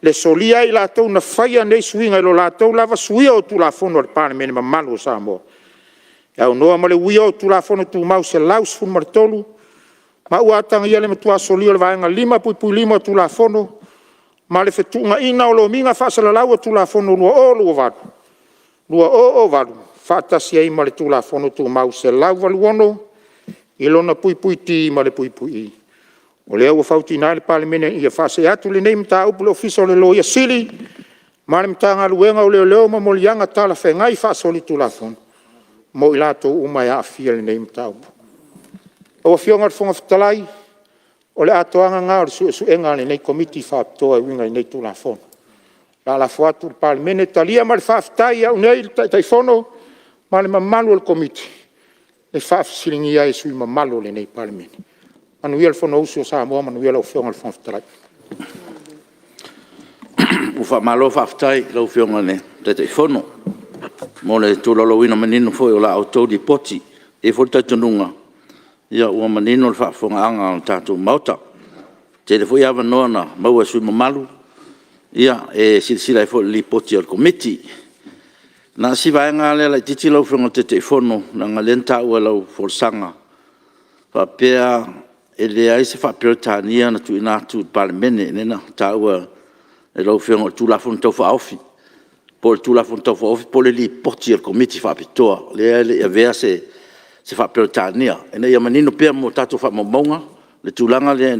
le solia ai e i latou na faia nei suiga i lo latou lava suia o Tulafono a le Palemene mamalu o Samoa, e aunoa ma le uia o Tulafono Tumau 113, ma ua atagia ai le matua solia o le Vaega 5.5 o Tulafono ma le fetuunaiga o lomiga faasalalau o Tulafono 2008 faatasi ai ma le Tulafono Tumau 186 i lona (d) ma le (e). O lea ua fautuaina ai le Palemene ina ia faasee atu lenei mataupu i le Ofisa o le Loia Sili ma le Matagaluega o Leoleo mo moliaga talafeagai faasolitulafono mo i latou uma e aafia i lenei mataupu. Lau Afioga i le Fofoga Fetalai, o le atoaga lena o le suesuega a lenei Komiti Faapitoa e uiga i nei Tulafono. O le a lafo atu i le Palemene, talia ma le faafetai e au nei le Taitaifono ma le mamalu o le Komiti e faafesiligia ai e sui usufono mamalu o lenei Palemene. Manuia le Fonousu a Samoa, manuia lau Afioga i le Fofoga Fetalai. Ua faamalo faafetai i lau Afioga i le Taitaifono mo le tolaulauina manino foi o la outou Lipoti. E i ai foi le talitonuga ua manino le faafofogaaga a le tatou Maota. E tele foi avanoa na maua e sui usufono mamalu e silasila ai foi i le Lipoti a le Komiti. Na o si vaega lava lea laitiiti lau Afioga i le Taitaifono, leaga o lea na taua i lau folasaga faapea e leai se faa-Peretania na tuuina atu i le Palemene, lea na taua e lau Afioga o le Tulafono Tau Faaofi, po o le Tulafono Tau Faaofi po o le Lipoti a le Komiti Faapitoa, lea e le i avea se faa-Peretania, ina ia manino pea mo tatou faamaumauga le tulaga lea,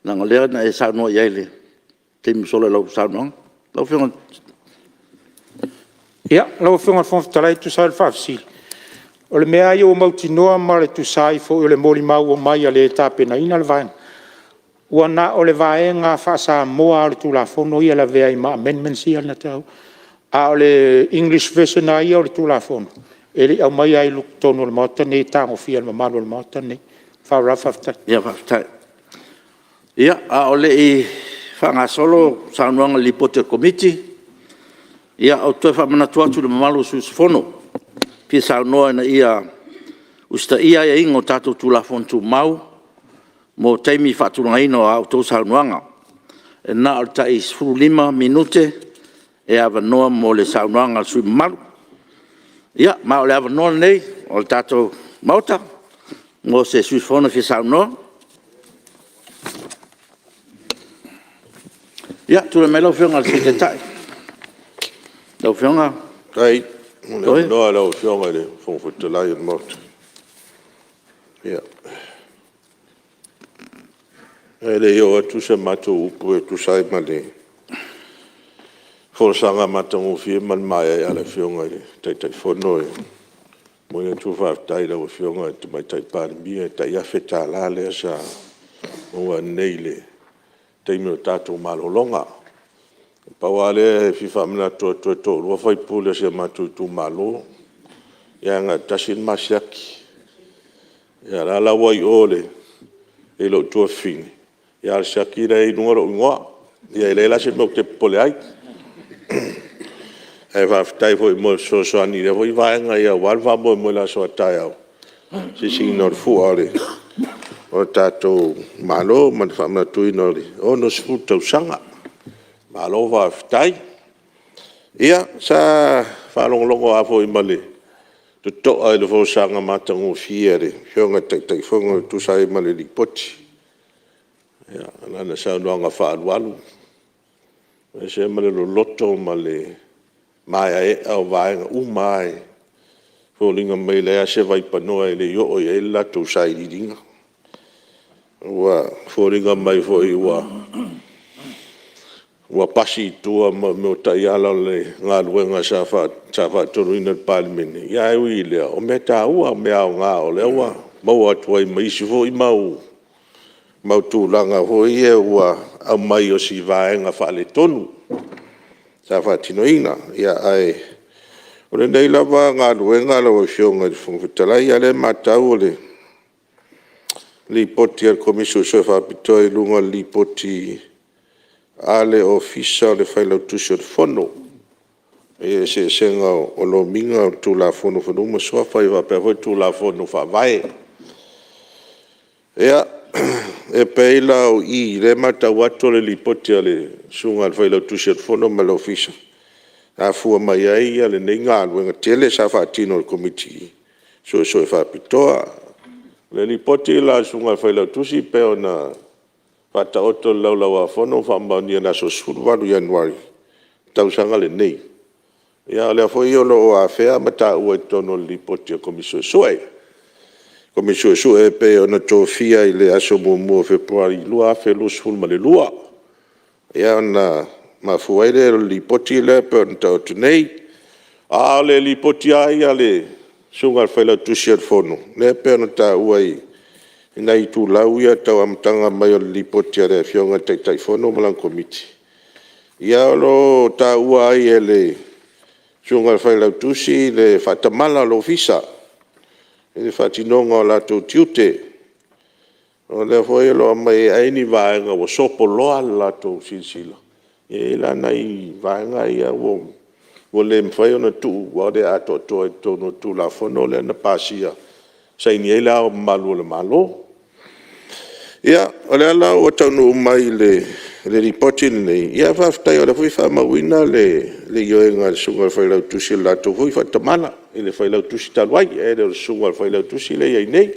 leaga o lea na e saunoa i ai i le taimi ua sola i lau saunoaga. Lau Afioga. Ia, lau Afioga i le Fofoga Fetalai e tusa ai o le faafesili, o le mea lava ia ua mautinoa ma e tusa ai foi o le molimau mai a le tapenaina le vaega, ua na o le vaega faa-Samoa lava o le Tulafono ia e lavea ai ma amendments ia na taua. A o le English version lava ia o le Tulafono, e le i aumaia i totonu o le Maota lenei e tagofia e le mamalu o le Maota lenei. Ma le faaaloalo lava faafetai. Ia faafetai. Ia, a o le i faagasolo saunoaga i le Lipoti a le Komiti, ia ou te toe faamanatu atu i le mamalu o sui usufono e fia saunoa ina ia usitaia aiaiga o tatou Tulafono Tumau mo taimi faatulagaina o a outou saunoaga. E na o le tai 15 minute e avanoa mo le saunoaga a le sui usufono mamalu. Ia, ma o le avanoa lenei o le tatou Maota mo se sui usufono e fia saunoa. Ia, tulai mai lau Afioga i le Sui Taitai, lau Afioga
Faafetai mo le
Toia.
avanoa i lau Afioga i le Fofoga Fetalai o le Maota. Ae le i oo atu sa matou upu e tusa ai ma le folasaga matagofie ma le maeaea i le Afioga i le Taitaifono, e momoli atu le faafetai i lau Afioga i le Tamaitai Palemia i le tai $1,000 lea sa maua nei i le taimi o le tatou malologa. Pau lava lea e fia faamanatu atu, e toalua sui usufono o si o matou itumalo, ae na o le tasi le ma siaki. Ia o la ua i o i lou tuafafine, a o le siaki la e i luga lou igoa. Ia e leai la se mea ou te popole ai. Ae faafetai foi mo le fesoasoani i lea foi vaega aua le faamoemoe i le aso a taeao, i le sisiina o le fua o le tatou Malo ma le faamanatuina o le 60 tausaga. Malo faafetai. Ia, sa faalogologo lava foi ma le totoa i le folasaga matagofie a le Afioga i le Taitaifono e tusa ai ma le Lipoti, i lana saunoaga faaalualu, e ese ma le loloto ma le maeaea o vaega uma lava, e foliga mai e leai lava se vaipanoa e le i oo i ai le latou sailiiliga. Ua foliga mai foi ua pasi i tua mea o taiala o le galuega sa faatonuina e le Palemene, ae ui i lea, o mea taua, o mea aoga o lea ua maua atu ai ma isi foi mau tulaga foi ia ua aumai o si vaega faaletonu sa faatinoina. Ae o lenei lava galuega lau Afioga i le Fofoga Fetalai, a o lea e matau o le Lipoti a le Komisi Suesue Faapitoa i luga o le Lipoti a le Ofisa o le Failautusi o le Fono i le eseesega o lomiga o le Tulafono o Fanua ma Suafa faapea foi le Tulafono Faavae. Ia, e pei la o i lea e matau atu o le Lipoti a le Susuga i le Failautusi o le Fono ma le Ofisa e afua mai ai lenei galuega tele sa faatino e le Komiti Suesue Faapitoa. O le Lipoti la a le Susuga i le Failautusi pei ona faataoto i le Laulau-a-Fono ma faamaonia i le aso 18 Ianuari i le tausaga lenei, ia o lea foi o lo o afea ma taua i totonu o le Lipoti a le Komisi Suesue. Komisi Suesue e pei ona tofia i le aso 1 o Fepuari 2022. Ia ona mafua ai lea o le Lipoti lea pei ona taoto nei. A o le Lipoti lava ia a le Susuga i le Failautusi o le Fono, lea e pei ona taua i nai itulau ia i le tau amataga mai o le Lipoti a le Afioga i le Taitaifono ma lana Komiti, ia o lo o taua ai e le Susuga i le Failautusi le faatamala o le Ofisa i le faatinoga o latou tiute. O lea foi o lo o aumai ai ni vaega ua sopoloa le latou silasila, e i ai la nai vaega ia ua le mafai ona tuu ua le atoatoa i totonu o le Tulafono lea na pasia e saini ai Le Ao Mamalu o le Malo. Ia, o lea la ua taunuu mai i le Lipoti lenei, ia faafetai o lea foi e faamauina le ioega a le Susuga i le Failautusi i le latou foi faatamala i le Failautusi talu ai, e le o le Susuga i le Failautusi lea e i ai nei.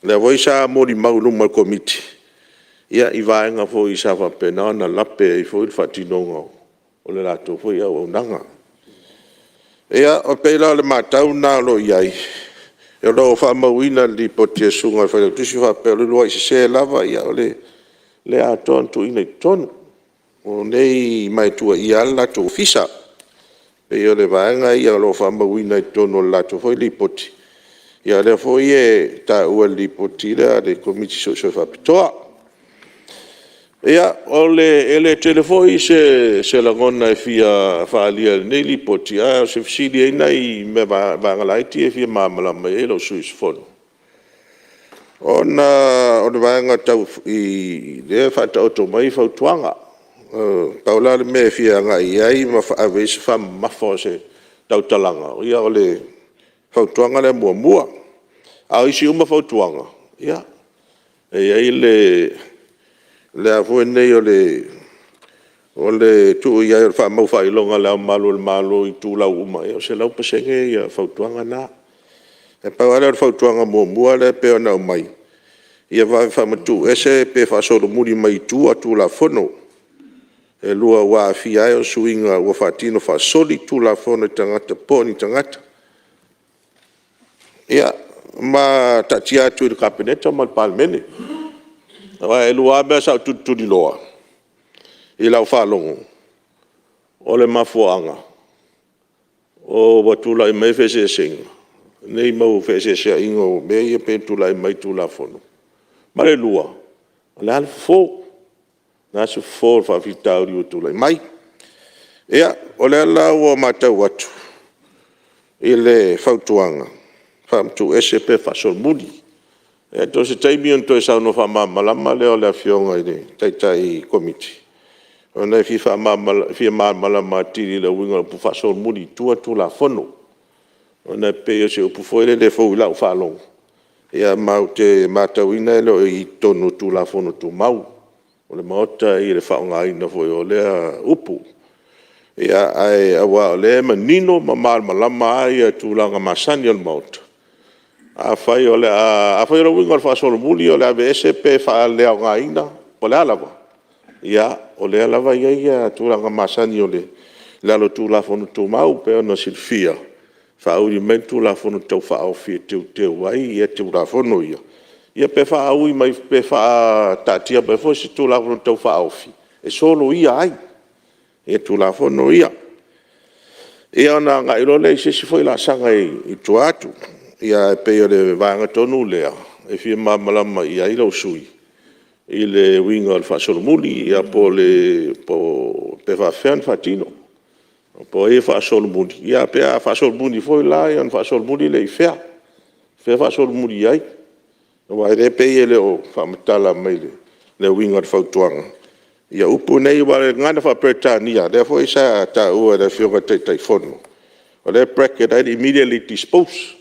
O lea foi sa molimau i luma o le Komiti i vaega foi sa faapena ona lape ai foi le faatinoga o le latou foi auaunaga. Ia, e pei la o le matau lena o lo o i ai, o lo o faamauina i le Lipoti a le Susuga i le Failautusi e faapea o le uluai sese lava o le le atoa ona tuuina i totonu o nei ma e tuuaia lava le latou Ofisa. E pei o le vaega ia o lo o faamauina i totonu o le latou foi Lipoti, ia o lea foi e taua i le Lipoti lea a le Komisi Suesue Faapitoa. Ia, e le tele foi se lagona e fia faaalia i lenei Lipoti, a o se fesili e i ai nai vaega laiti ia e fia malamalama i ai lou sui usufono, ona o le vaega tau i lea e faataoto mai ai fautuaga. Pau la le mea e fia agai i ai ma ave i ai se faamamafa o se tautalaga, ia o le fautuaga lea muamua. A o isi uma fautuaga, ia, e i ai le a foi nei o le tuu i ai o le faamaufaailoga a Le Ao Mamalu o le Malo i itulau uma, ia e 100% fautuaga na. Ae pau lava lea o le fautuaga muamua lea e pei ona aumai, ia vave faamatuuese pe faasolomuli mai tua Tulafono e 2 ua aafia ai suiga ua faatino faasolitulafono e tagata po o ni tagata. Ia, ma taatia atu i le Kapeneta ma le Palemene. Aua e 2 lava mea sa ou tulituliloa i lau faalogo, o le mafuaaga ua tulai mai ai feeseeseaiga, nei mau feeseeseaiga o mea ia e pei ona tulai mai i Tulafono. Ma le lua, o le a le fofo? O le a se fofo o le faafitauli ua tulai mai? Ia, o lea la ua matau atu i le fautuaga, faamatuuese pe faasolomuli. Ia atonu o se taimi ona toe saunoa faamalamalama lea o le Afioga i le Taitai Komiti, ona e fia malamalama atili i le uiga o le upu faasolomuli i tua le Tulafono, ona e pei o se upu foi lele e fou i lau faalogo, ia ma ou te matauina e le o i totonu o Tulafono Tumau o le Maota le faaaogaina foi o lea upu. Aua o lea e manino ma malamalama lava tulaga masani o le Maota, afai o le uiga o le faasolomuli o le aveese pe faaleaogaina po o le a lava, ia o lea lava e i ai tulaga masani i lalo o Tulafono Tumau. E pei ona silafia, e faaui mai le Tulafono Tau Faaofi e teuteu ai Tulafono ia, ia pe faaui mai pe faataatia mai foi se Tulafono Tau Faaofi e soloia ai Tulafono ia. Ia ona agai loa lea i se isi foi laasaga i tua atu. Ae pei o le vaega tonu lea e fia malamalama i ai lou sui usufono i le uiga o le faasolomuli, ia po o faapefea ona faatino, po o ai e faasolomuli, ia pe a faasolomuli foi la, ona faasolomuli lea i fea? O fea e faasolomuli i ai? Aua o lea e pei e le o faamatala mai i le uiga o le fautuaga upu nei, aua o le gagana faa-Peretania lea foi sa taua e le Afioga i le Taitaifono, o lea e bracket ai le immediately dispose.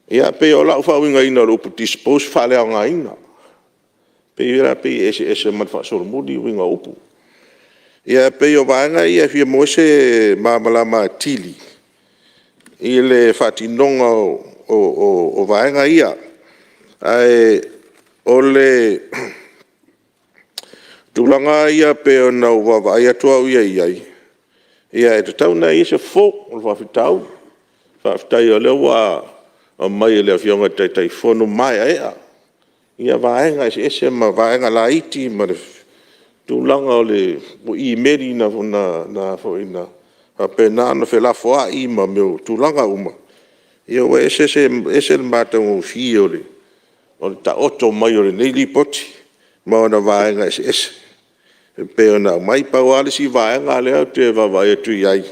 Ia pei o lau faauigaina o le upu dispose e faaleaogaina. E pei e eseese ma le faasolomuli uiga o upu. Ia e pei o vaega ia e fia maua ai se malamalama atili i le faatinoga o vaega ia. Ae o le tulaga ia pei ona ou vaavaai atu au ia i ai, e tatau ona i ai se fofo o le faafitauli. Faafetai o lea ua aumai e le Afioga i le Taitaifono maeaea vaega eseese ma vaega laiti ma le tulaga o imeli na faapena ona felafoai ma mea o tulaga uma, ia ua ese le matagofie o le taoto mai o lenei Lipoti ma ona vaega eseese e pei ona aumai. Pau lava le isi vaega lea ou te vaavaai atu i ai,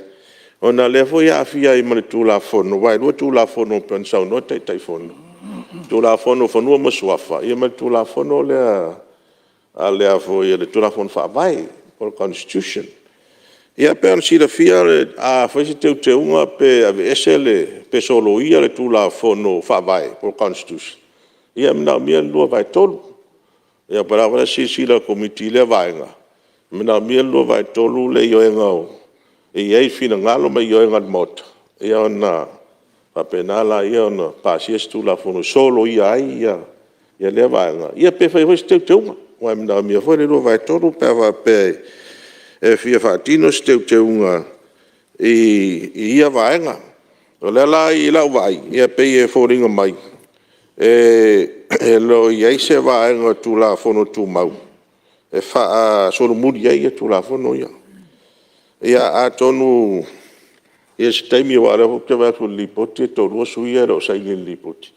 ona o lea foi e aafia ai ma le Tulafono, aua e 2 Tulafono pei ona saunoa le Taitaifono, Tulafono o Fanua ma Suafa ma le Tulafono lea le Tulafono Faavae po o le Constitution. Ia e pei ona silafia a fai se teuteuga pe aveese pe soloia le Tulafono Faavae po o le Constitution, ia e manaomia le 2/3. Ia po o le a foi la se silasila a le Komiti i lea vaega, e manaomia le 2/3 le ioega e i ai finagalo ma ioega a le Maota, ia ona faapena lea ona pasia se Tulafono e soloia ai lea vaega, ia pe fai foi se teuteuga, aua e manaomia foi le 2/3 pe a faapea e fia faatino se teuteuga i ia vaega. O lea la i lau vaai, e pei e foliga mai e le o i ai se vaega o le Tulafono Tumau e faasolomuli ai Tulafono ia. Ia atonu i se taimi, aua o lea foi ou te vaai atu i le Lipoti e toalua sui usufono ia e le o saini i le Lipoti,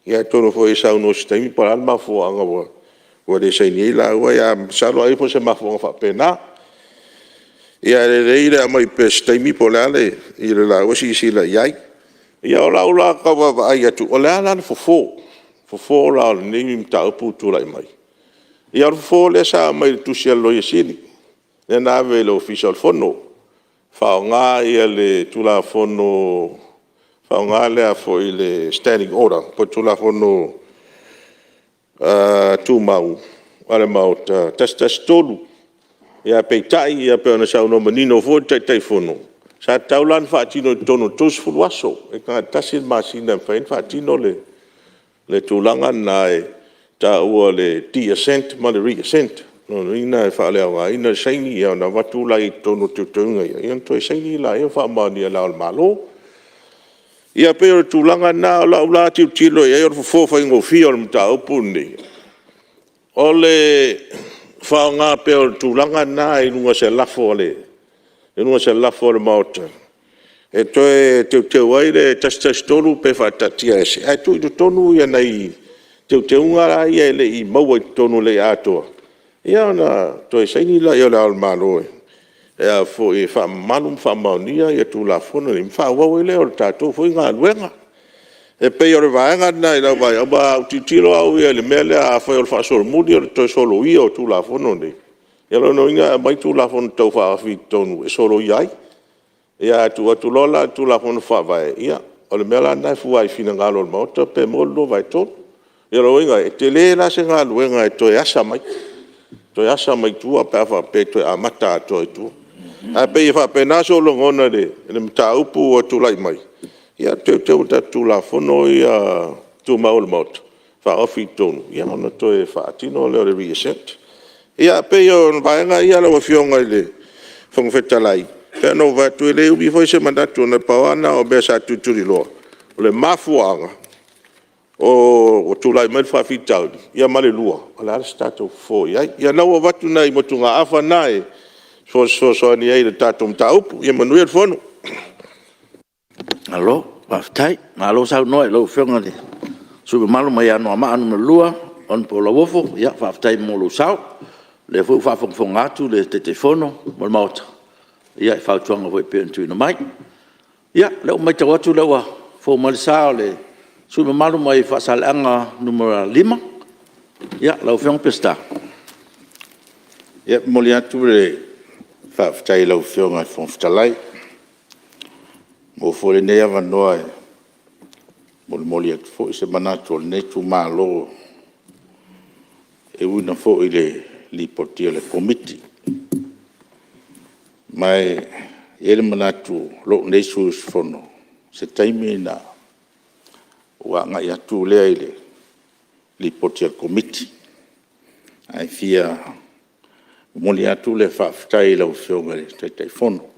ia atonu foi e saunoa i se taimi po o le a le mafuaaga ua le saini ai laua, ae masalo ai po o se mafuaaga faapena. Ia e lelei le aumai pea i se taimi po o le a le laua silasila i ai. Ia o lau la tau vaavaai atu, o le a la le fofo? Fofo la o lenei mataupu ua tulai mai? Ia o le fofo lea sa aumai i le tusi a le Loia Sili lea na ave i le Ofisa o le Fono, faaaoga le Tulafono, faaaoga le Standing Order po o le Tulafono Tumau a le Maota 113. Aepeitai e pei ona saunoa manino foi le Taitaifono, sa tatau la ona faatino i totonu o le 30 aso, pe na o le tasi le masina e mafai ai ona faatino le tulaga lena e taua o le de-assent ma le re-assent. O lona uiga e faaleaogaina le saini ona avatu lea i totonu o teuteuga ia, ona toe saini lea ma faamaonia e Le Ao o le Malo. Ia e pei o le tulaga lena. O lau la tilotilo i ai o le fofo faigofie o le mataupu lenei, O le faaaoga pea o le tulaga lena i luga o se lafo a le Maota e toe teuteu ai le 113 pe faataatiaese ae tuu i totonu nai teuteuga la ia e le i maua i totonu e le i atoa, ia ona toe saini lea o Le Ao o le Malo e faamamalu ma faamaonia Tulafono ia ona faaauau ai lea o le tatou foi galuega. E pei o le vaega lena i lau vaai, aua a ou tilotilo au ia i le mea lea, afai o le faasolomuli o le toe soloia o Tulafono nei, ia o lona uiga e aumai Tulafono Tau Faaofi i totonu e soloia ai. Ia ae tuu atu loa la i le Tulafono Faavae, ia o le mea la lena e fua i finagalo o le Maota pe maua le 2/3. Ia o lona uiga e tele la se galuega e toe asa mai, toe asa mai tua pe a faapea e toe amata atoa i tua. Ae pei e faapena sou lagona i le mataupu ua tulai mai, ia teuteu i tatou Tulafono ia Tumau o le Maota, faaofi i totonu, ia ona toe faatino lea o le re-assent. Ia e pei o vaega ia lau Afioga i le Fofoga Fetalai, e pei ona ou fai atu e le umi foi se manatu na pau lava lena o mea sa tulituliloa, o le mafuaaga ua tulai mai le faafitauli, ia ma le lua, o le a se tatou fofo i ai. Ia o lena ua avatu nai motugaafa na e fesoasoani ai i le tatou mataupu. Ia manuia le Fono.
Malo faafetai, malo saunoa i lau Afioga i le sui usufono mamalu mai Anoamaa 2, Honourable Lauofo, faafetai mo lou sao. O lea foi ua faafogafoga atu le Taitaifono ma le Maota i fautuaga foi e pei ona tuuina mai. Ia, o lea ua matau atu o lea ua fou mai le sa o le sui usufono mamalu mai Faasaleleaga 5, lau Afioga Peseta.
E momoli atu le faafetai i lau Afioga i le Fofoga Fetalai, ua maua foi lenei avanoa e molimoli atu foi se manatu o lenei itumalo e uiga foi i le Lipoti a le Komiti. Ma e i ai le manatu o lou nei sui usufono, o se taimi ona ou agai atu lea i le Lipoti a le Komiti. Ae fia momoli atu le faafetai i lau Afioga i le Taitaifono,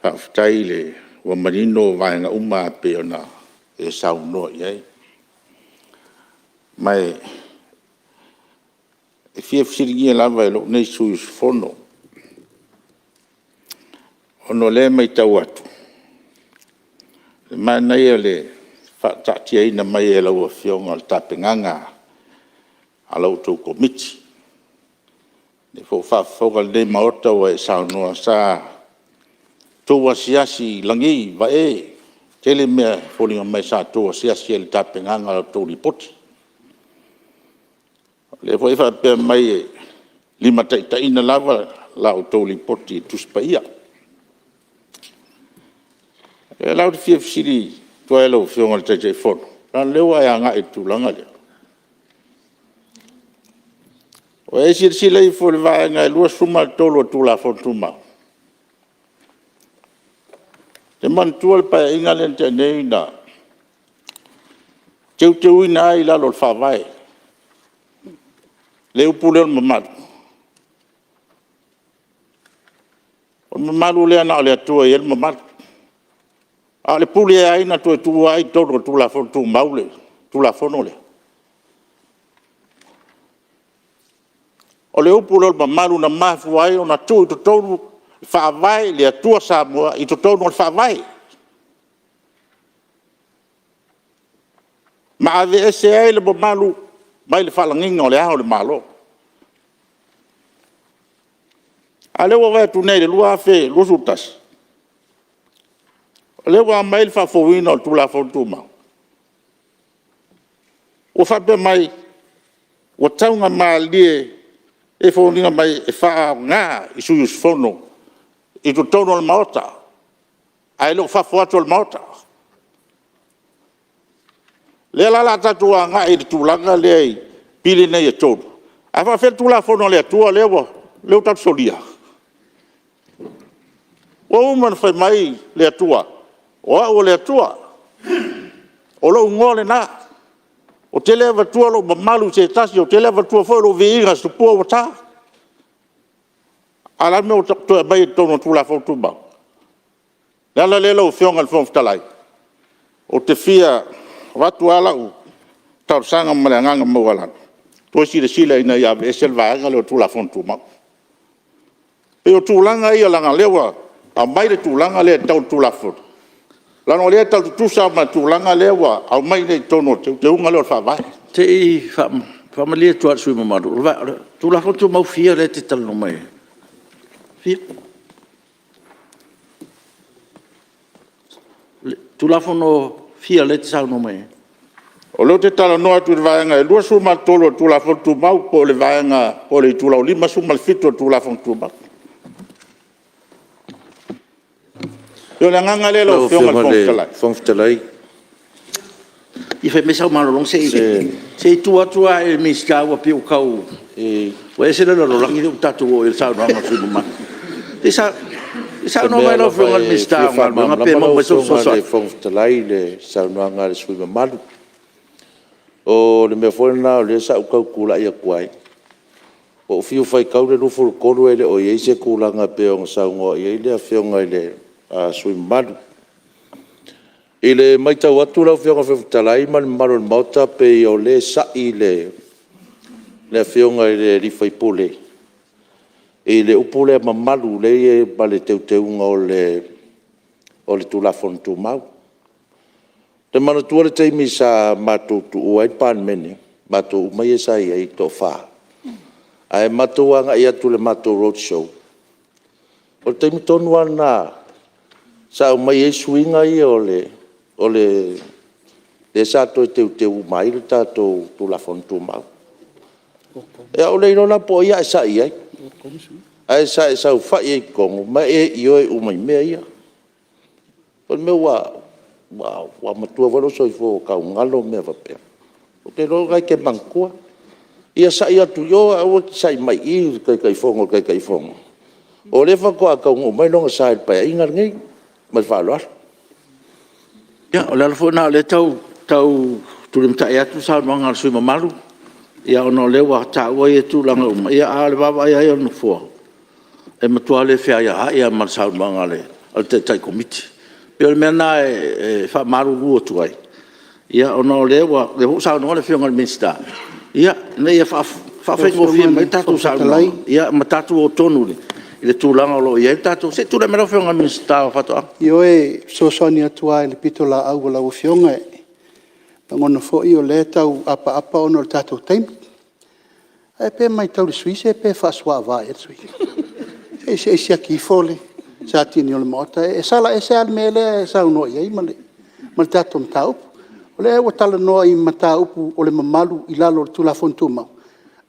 faafetai ua manino vaega uma e pei ona e saunoa i ai. Ma e fia fesiligia lava e lou nei sui usufono, ona o lea e matau atu, e manaia le faataatiaina mai e lau Afioga o le tapenaga a la outou Komiti. O lea foi ua faafofoga lenei Maota ua e saunoa sa outou asiasi i lagī, vae, tele mea e foliga mai sa outou asiasi ai i le tapenaga o la outou Lipoti. O lea foi e faapea mai e limataitaiina lava la outou Lipoti i le Tusi Paia. O lea la ou te fia fesili atu ai i lau Afioga i le Taitaifono, leaga o lea ua e agai i le tulaga lea. Ua e silasila ifo i le Vaega 23 o le Tulafono Tumau? Ou te manatua le Paeaiga lea na tea nei na teuteuina ai i lalo o le Faavae le upu lea o le mamalu. O le mamalu lea na o le Atua e i ai le mamalu. A o le pule a ai na toe tuua ai i totonu o le Tulafono Tumau le Tulafono lea? O le upu lea o le mamalu na mafua ai ona tuu i totonu le Faavae i le Atua Samoa i totonu o le Faavae, ma aveese ai le mamalu mai le faalagiga o le Ao o le Malo. A o lea ua ou vaai atu nei i le 2021, o lea ua aumai le faafouina o le Tulafono Tumau, ua faapea mai, ua taugamalie e foliga mai e faaaoga i sui usufono i totonu o le Maota, ae le o fafo atu o le Maota. O lea la o le a tatou agai i le tulaga lea i pili nei e 3, ae faapefea le Tulafono a le Atua lea ua tatou solia? Ua uma ona fai mai le Atua, o au o le Atua, o lou igoa lena, ou te le avatua lou mamalu i se tasi, ou te le avatua foi lou viiga i se tupua ua ta. A o le a le mea ua toe aumai ai i totonu o le Tulafono Tumau? O le ala lea lau Afioga i le Fofoga Fetalai, ou te fia avatu lava lau talosaga ma le agaga maualalo, Toe silasila ina ia aveese le vaega lea o le Tulafono Tumau. E pei o tulaga ia leaga o lea ua aumai le tulaga lea tau le Tulafono, leaga o lea e tau tutusa lava ma le tulaga lea ua aumai nei i totonu o le teuteuga lea o le Faavae. Se i faamalie atu lava i le sui usufono mamalu, o le Tulafono Tumau fia lea e te talanoa mai ai? E fia? Tulafono fia lea e te saunoa mai ai? O lea ou te talanoa atu i le Vaega 23 o le Tulafono Tumau po o le vaega po o le itulau 57 o le Tulafono Tumau. E pei o le agaga lea lau Afioga i le Fofoga Fetalai. Ia fai maia sau malologa se i tuu atu lava i le Minisita aua e pei ua tau ese le lalolagi lea ua tatou oo i ai i le saunoaga a le sui usufono mamalu. Se i saunoa mai lau Afioga i le Minisita o Galuega pe maua mai sau fesoasoani. O se mea lava e fia faamalamalama lau Afioga i le Fofoga Fetalai i le saunoaga a le sui usufono mamalu. O le mea foi lena o lea sa ou tau tulai atu ai, ua ou fiu e faitau le 23 e le o i ai se tulaga e pei ona saunoa i ai le Afioga i le sui usufono mamalu. I le matau atu lau Afioga i le Fofoga Fetalai ma le mamalu o le Maota, e pei o lea e sa'i le Afioga i le sui usufono i le upu lea mamalu lea e i ai ma le teuteuga o le Tulafono Tumau. Ou te manatua le taimi sa matou tuua ai le Palemene, matou uma ia sa i ai e toa-fa, ae matou agai atu i le matou road show, o le taimi tonu lava lena sa aumai ai suiga ia lea sa toe teuteu uma ai le tatou Tulafono Tumau. Ia ua le iloa la po o ai a e sa'i i ai, ae sa e saofai ai i totonu ma e ioe uma i mea ia. O le mea ua matua foi lou soifua ua tau galo mea faapena. Ou te iloa o lena e te manatua. Ia sa'i atu i o ae aua e te sa'i mai i i i le Taitaifono i le Taitaifono, o lea faatoa taunuu mai lona sa i le Paeaiga lenei. Ma le faaaloalo. Ia, o le ala foi lena o lea e tau tulimatai atu le saunoaga a le sui usufono mamalu, ona o lea ua taua ia tulaga uma, a o le vaavaai lava ia a le Nofoa, e matua le feaiaai lava ma le saunoaga a le Taitai Komiti. E pei o le mea lena e faamalulu atu ai, ona o lea foi ua saunoa le Afioga i le Minisita, ina ia faafaigofie mai a tatou saunoaga ma tatou o tonu i le tulaga o lo o i ai le tatou… Se i tulai mai lau Afioga i le Minisita o Faatoaga. Ioe, e fesoasoani atu lava i le pitolaau a lau Afioga, e lagona foi o lea e tau apaapa ona o le tatou taimi. Ae pei e matau i le sui usufono pe faasuaava ea le sui usufono. Se i siaki ifo le Satini o le Maota, e sala ese lava le mea lea e saunoa i ai ma le tatou mataupu. O lea ua talanoa i mataupu o le mamalu i lalo o le Tulafono Tumau,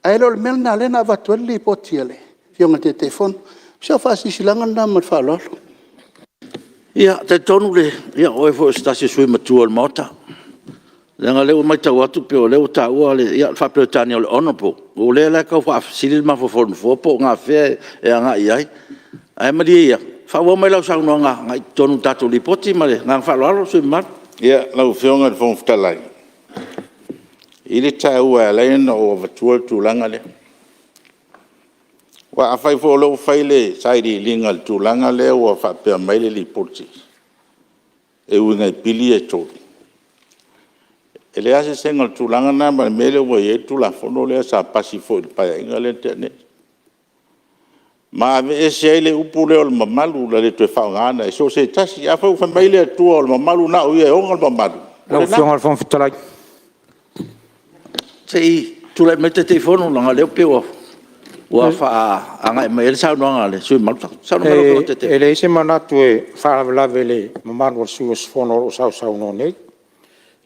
ae le o le mea lena o lea na avatu ai le Lipoti a le Afioga i le Taitaifono. O si au faasilasilaga lena ma le faaaloalo. Ia, e talitonu o oe foi o se tasi o sui usufono matua o le Maota. Leaga o lea ua matau atu pei o lea ua taua le faa-Peretania o le Honourable. O lea la e tau faafesili le mafaufau o le Nofoa po o gafea e agai i ai. Ae malie ia, faaauau mai lau saunoaga agai i totonu o le tatou Lipoti ma le agaga faaaloalo le sui usufono mamalu. Lau Afioga i le Fofoga Fetalai, e i ai le taua e ala ai ona ou avatua le tulaga lea. Aua afai foi o lea ua fai le sailiiliga i le tulaga lea ua faapea mai le Lipoti e uiga i pili ia e 3, e leai lava se eseesega o le tulaga lena ma le mea lea ua i ai le Tulafono lea sa pasi foi i le Paeaiga lea na tea nei. Ma aveese ai le upu lea o le mamalu, ua le toe faaaogaina e so o se tasi. Afai ua fai mai le Atua o le mamalu na o Ia e ona le mamalu, o
Lau Afioga i le Fofoga Fetalai…
Se i tulai mai le Taitaifono leaga o lea pei ua agai mai i ai le saunoaga a le sui usufono mamalu. Saunoa mai lau Afioga i le Taitaifono. E leai se manatu e faalavelave i le mamalu o sui usufono o lo o sausaunoa nei. O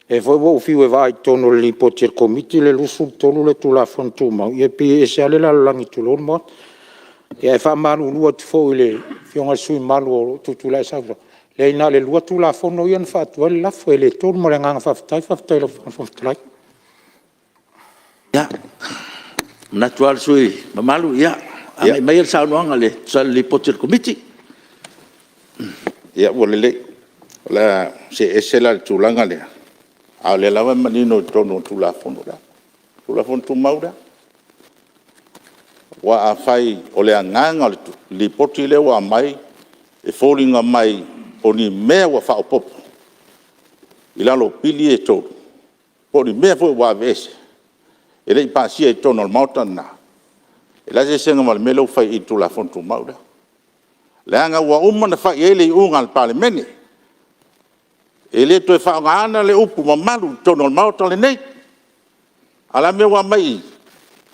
lea foi ua ou fiu e vaai i totonu o le Lipoti a le Komiti le 23 o le Tulafono Tumau, ia e pei e ese lava le lalolagi tulou le Maota. Ae faamalulu atu foi i le Afioga i le sui usufono mamalu o lo o tutulai saunoa, leai na o le 2 Tulafono ia na faatu ai le lafo, e le 3. Ma le agaga faafetai. Faafetai i lau Afioga i le Fofoga Fetalai. Ia, e manatu lava le sui usufono mamalu, ia, agai maia le saunoaga e tusa ai o le Lipoti a le Komiti.
Ia, ua lelei. O le a see ese la i le tulaga lea, a o lea lava e manino i totonu o le Tulafono lea, Tulafono Tumau lea. Aua afai o le agaga o le Lipoti lea ua aumai e foliga mai o ni mea ua faaopoopo i lalo o pili ia e 3, po o ni mea foi ua aveese, e le i pasia i totonu o le Maota lena, e leai se eseesega ma le mea lea ua fai i i le Tulafono Tumau lea. Leaga ua uma ona fai i ai le iuga a le Palemene, e le toe faaaogaina le upu mamalu i totonu o le Maota lenei. A o le a le mea ua aumai i i?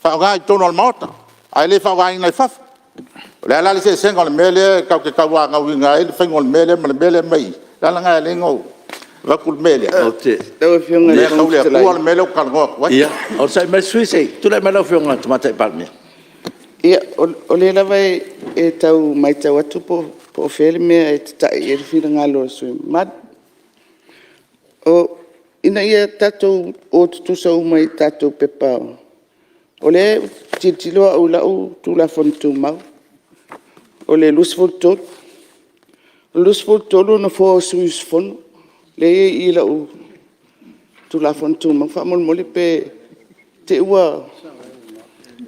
Faaaoga i totonu o le Maota ae le faaaogaina i fafo. O le a la le eseesega o le mea lea tatou te tauanauina ai le faiga o le mea lea ma le mea lea e aumai i i? O le ala lena e ala ai ona ou avatu le mea lea, o mea tau le Atua le mea lea ou te talanoa atu ai. Ia, onosai mai le sui usufono se i tulai mai lau Afioga i le Tamaitai Palemia. Ia, o lea lava e tau matau atu po o fea le mea e tatai i ai le finagalo o le sui usufono mamalu. Ina ia tatou o tutusa uma i tatou pepa, o lea ou te tilotilo au i lau Tulafono Tumau o le 23. O le 23 o Nofoa o sui usufono lea e i i i lau Tulafono Tumau. Faamolemole pe te i ua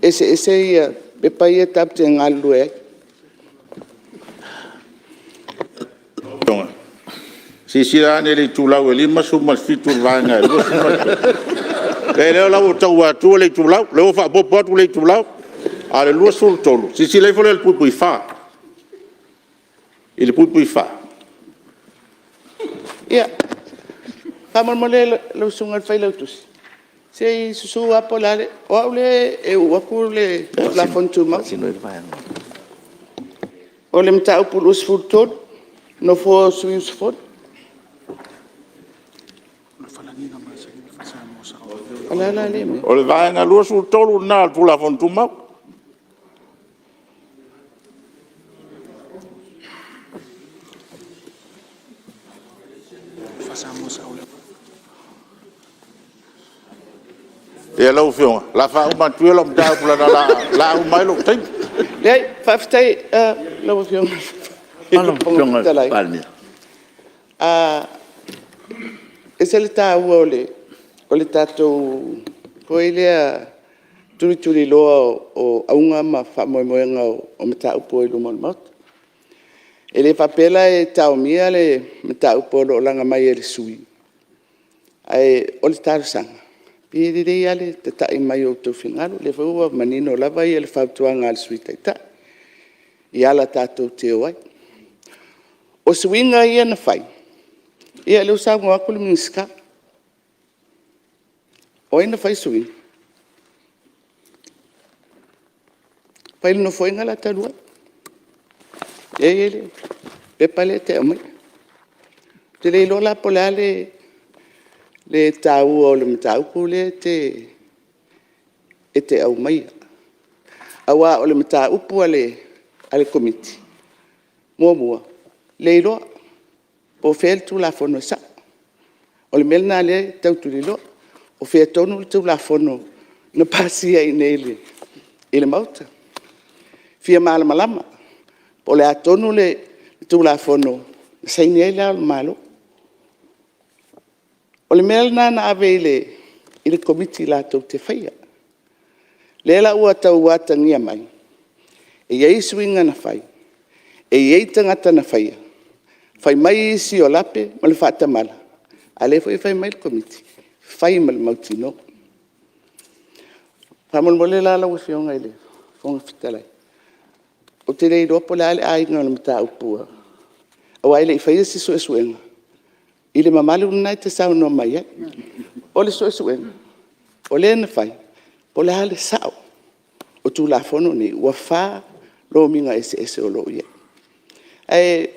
eseese pepa ia tatou te galulue ai. Silasila ane i le itulau e 57 o le vaega 2, o lea la ua ou taua atua le itulau, o lea ua faaopoopo atu le itulau. A o le 23, silasila ifo la i le (4). I le (4).
Ia, faamolemole lau Susuga i le Failautusi, se i susu lava po o le a le… O au lea e uu atu le Tulafono Tumau. O le mataupu 23, Nofoa o sui usufono. O le a la lea mea? O le Vaega 23 lena o le Tulafono Tumau. Ia lau Afioga, o le a faauma atu ia lau mataupu leaga o le a uma ai lou taimi. Leai, faafetai i lau Afioga i le Fofoga Fetalai, e ese le taua o le tatou foi lea tulituliloa o auga ma faamoemoega o mataupu ua i luma o le Maota. E le faapea la e taomia le mataupu o lo o laga mai e le sui usufono, ae o le talosaga, e pei e lelei lava le tatai mai o outou finagalo. O lea foi ua manino lava le fautuaga a le Sui Taitai i ala tatou te o ai. O suiga ia na fai, ia o lea ua saunoa atu le Minisita. O ai na faia suiga? Na fai e le Nofoaiga lea talu ai, lea e i ai le pepa lea e te aumaia. Ou te le iloa la po o le a le taua o le mataupu lea e te aumaia, aua o le mataupu a le Komiti, muamua, le iloa po o fea le Tulafono e sao. O le mea lena o lea e tau tuliloa, o fea tonu le Tulafono na pasia i inei i le Maota. E fia malamalama po o le a tonu le Tulafono na saini ai Le Ao o le Malo. O le mea lena na ave i le Komiti latou te faia. O lea la ua tau atagia mai, e i ai suiga na fai, e i ai tagata na faia, fai mai isi o lape ma le faatamala, a o lea foi e fai mai le Komiti, fai ma le mautinoa. Faamolemole la lau Afioga i le Fofoga Fetalai, ou te le iloa po o le a le aiga o le mataupu aua e le i faia se suesuega i le mamalu lena e te saunoa mai ai. O le suesuega o lea na fai, po o le a le sao o Tulafono nei ua 4 lomiga eseese o lo o i ai. Ae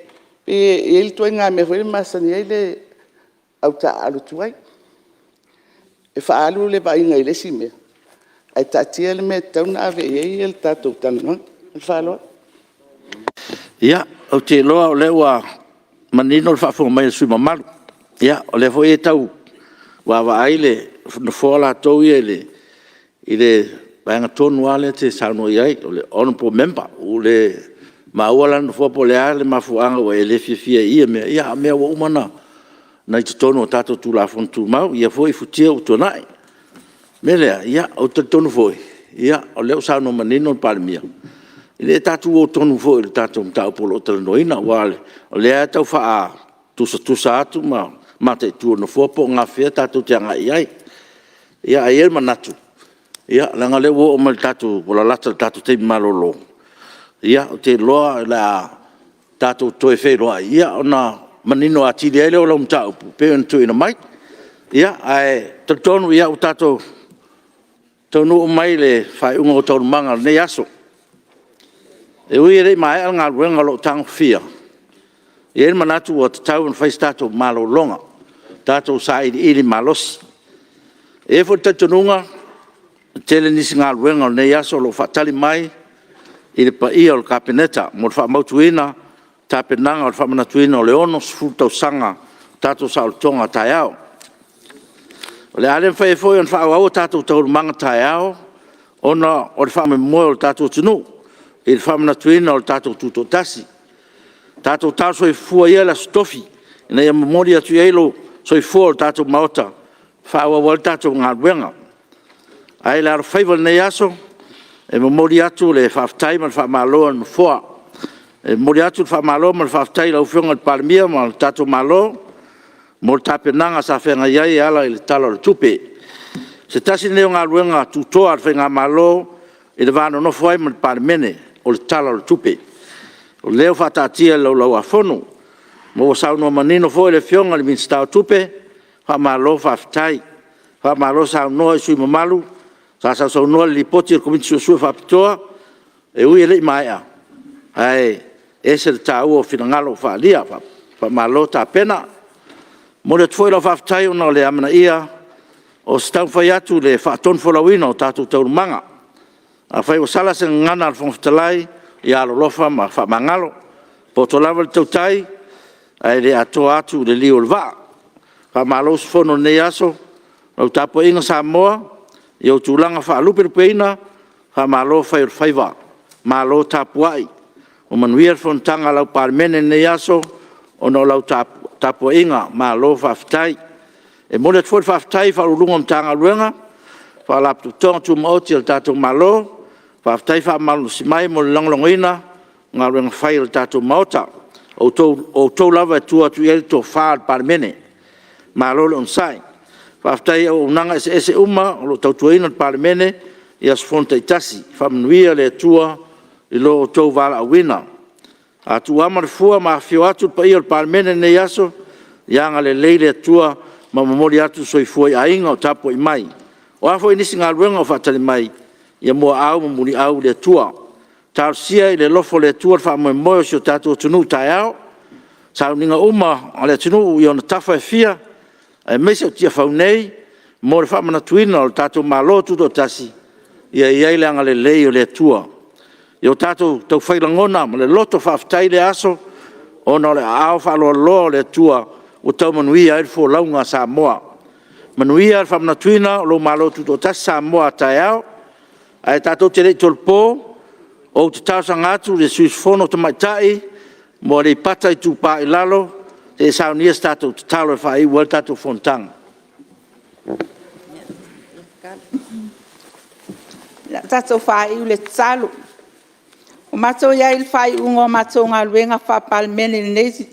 pei e i ai le ituaiga mea foi lea e masani ai le au taaalo tuai, e faaalu le vaaiga i le isi mea, ae taatia le mea e tatau ona ave i ai le tatou talanoaga. Ma le faaaloalo. Ia, ou te iloa o lea ua manino le faafofoga mai a le sui usufono mamalu. Ia, o lea foi e tau vaavaai le Nofoa latou ia i le vaega tonu lava lea e te saunoa i ai, o le honorable member. Ua le maua la e le Nofoa po o le a le mafuaaga ua e le fiafia ai i ia mea, a o mea ua uma ona i totonu o tatou Tulafono Tumau i ia foi futia ua tuanai. O le mea lea, ou te talitonu foi, o lea ua saunoa manino le Palemia, ia tatou o tonu foi i le tatou mataupu o lo o talanoaina, aua o lea lava e tau faatusatusa atu ma mataitu e le Nofoa po o gafea tatou te agai i ai. Ae i ai le manatu,
Ia leaga o lea ua oo mai i le tatou... ua lalata i le tatou taimi malolo, ia ou te iloa o le a tatou toe feiloai, ia ona manino atili ai lea o lau mataupu e pei ona tuuina mai. Ia ae talitonu ua tatou taunuu mai i le faaiuga o Taualumaga o lenei aso. E ui e le i maea le galuega o lo o tagofia, e i ai le manatu ua tatau ona fai se tatou malologa, tatou sailiili malosi. E i ai foi le talitonuga, e tele nisi galuega o lenei aso o lo o faatali mai i le paia o le Kapeneta mo le faamautuina o tapenaga o le faamanatuina o le 60 tausaga o le tatou saolotoga taeao. O le a le mafai ai foi ona faaauau a tatou Taualumaga a taeao ona o le faamoemoe o le tatou atunuu i le faamanatuina o le tatou Tutoatasi. Tatou talo soifua ia le Aso Tofi ina ia momoli atu i ai soifua o le tatou Maota e faaauau ai le tatou galuega. Ae i le alofaiva i lenei aso, e momoli atu le faafetai ma le faamalo a le Nofoa. E momoli atu le faamalo ma le faafetai i lau Afioga i le Palemia ma le tatou Malo mo le tapenaga sa feagai ai e ala i le Tala o le Tupe. O se tasi lenei o galuega tutoa a le faigamalo i le va nonofo ai ma le Palemene, o le Tala o le Tupe. O lea ua faataatia i le Laulau-a-Fono ma ua saunoa manino foi le Afioga i le Minisita o Tupe, faamalo faafetai. Faamalo saunoa i sui usufono mamalu sa sausaunoa i le Lipoti a le Komiti Suesue Faapitoa, e ui e le i maea, ae ese le taua o finagalo ua faaalia. Faamalo tapena. E momoli atu foi lau faafetai ona o le amanaia o se taumafai atu i le faatonufolauina o tatou taualumaga. Afai ua sala se gagana a le Fofoga Fetalai, ia alolofa ma faamagalo. E poto lava le tautai ae le atoa atu i le liu o le vaa. Faamalo usufono i lenei aso. Lau tapuaiga Samoa i ou tulaga faalupelupeina, faamalo fai o le faiva, malo tapuai. Ua manuia le fonotaga a lau Palemene i lenei aso ona o lau tapuaiga, malo faafetai. E momoli atu foi le faafetai i Ofisa Sili o Pulega o Matagaluega ma Faalapotopotoga Tumaoti a le tatou Malo, faafetai faamalolosi mai mo le lagolagoina o galuega fai a le tatou Maota. O outou lava e tua atu i ai le tofa a le Palemene. Malo le onosai. Faafetai i auaunaga eseese uma o lo o tautuaina le Palemene i aso Fono taitasi. Faamanuia le Atua i lo outou valaauina. A tuuama le fua ma afifio atu le paia o le Palemene i lenei aso, ia agalelei le Atua ma momoli atu soifua i aiga o tapuai mai. O a foi nisi galuega o faatali mai, ia muaau ma muliau le Atua. Talosia i le alofa o le Atua le faamoemoe o si o tatou atunuu a taeao, sauniga uma a le atunuu i ona tafa e fia, aemaise o Tiafau nei mo le faamanatuina o le tatou Malo Tutoatasi, ia i ai le agalelei o le Atua. Ia o tatou tau fai lagona ma le loto faafetai i lea aso, ona o le aao faaloaloa o le Atua ua tau manuia ai le folauga a Samoa. Manuia le faamanatuina o lou Malo Tutoatasi Samoa a taeao. Ae tatou te le i tolopo, ou te talosaga atu i le sui usufono Tamaitai mo Aleipata Itupa i Lalo, se i e saunia se tatou tatalo e faaiu ai le tatou fonotaga.
O le a tatou faaiu i le tatalo. Ua matou i ai i le faaiuga o a matou galuega faa-Palemene i lenei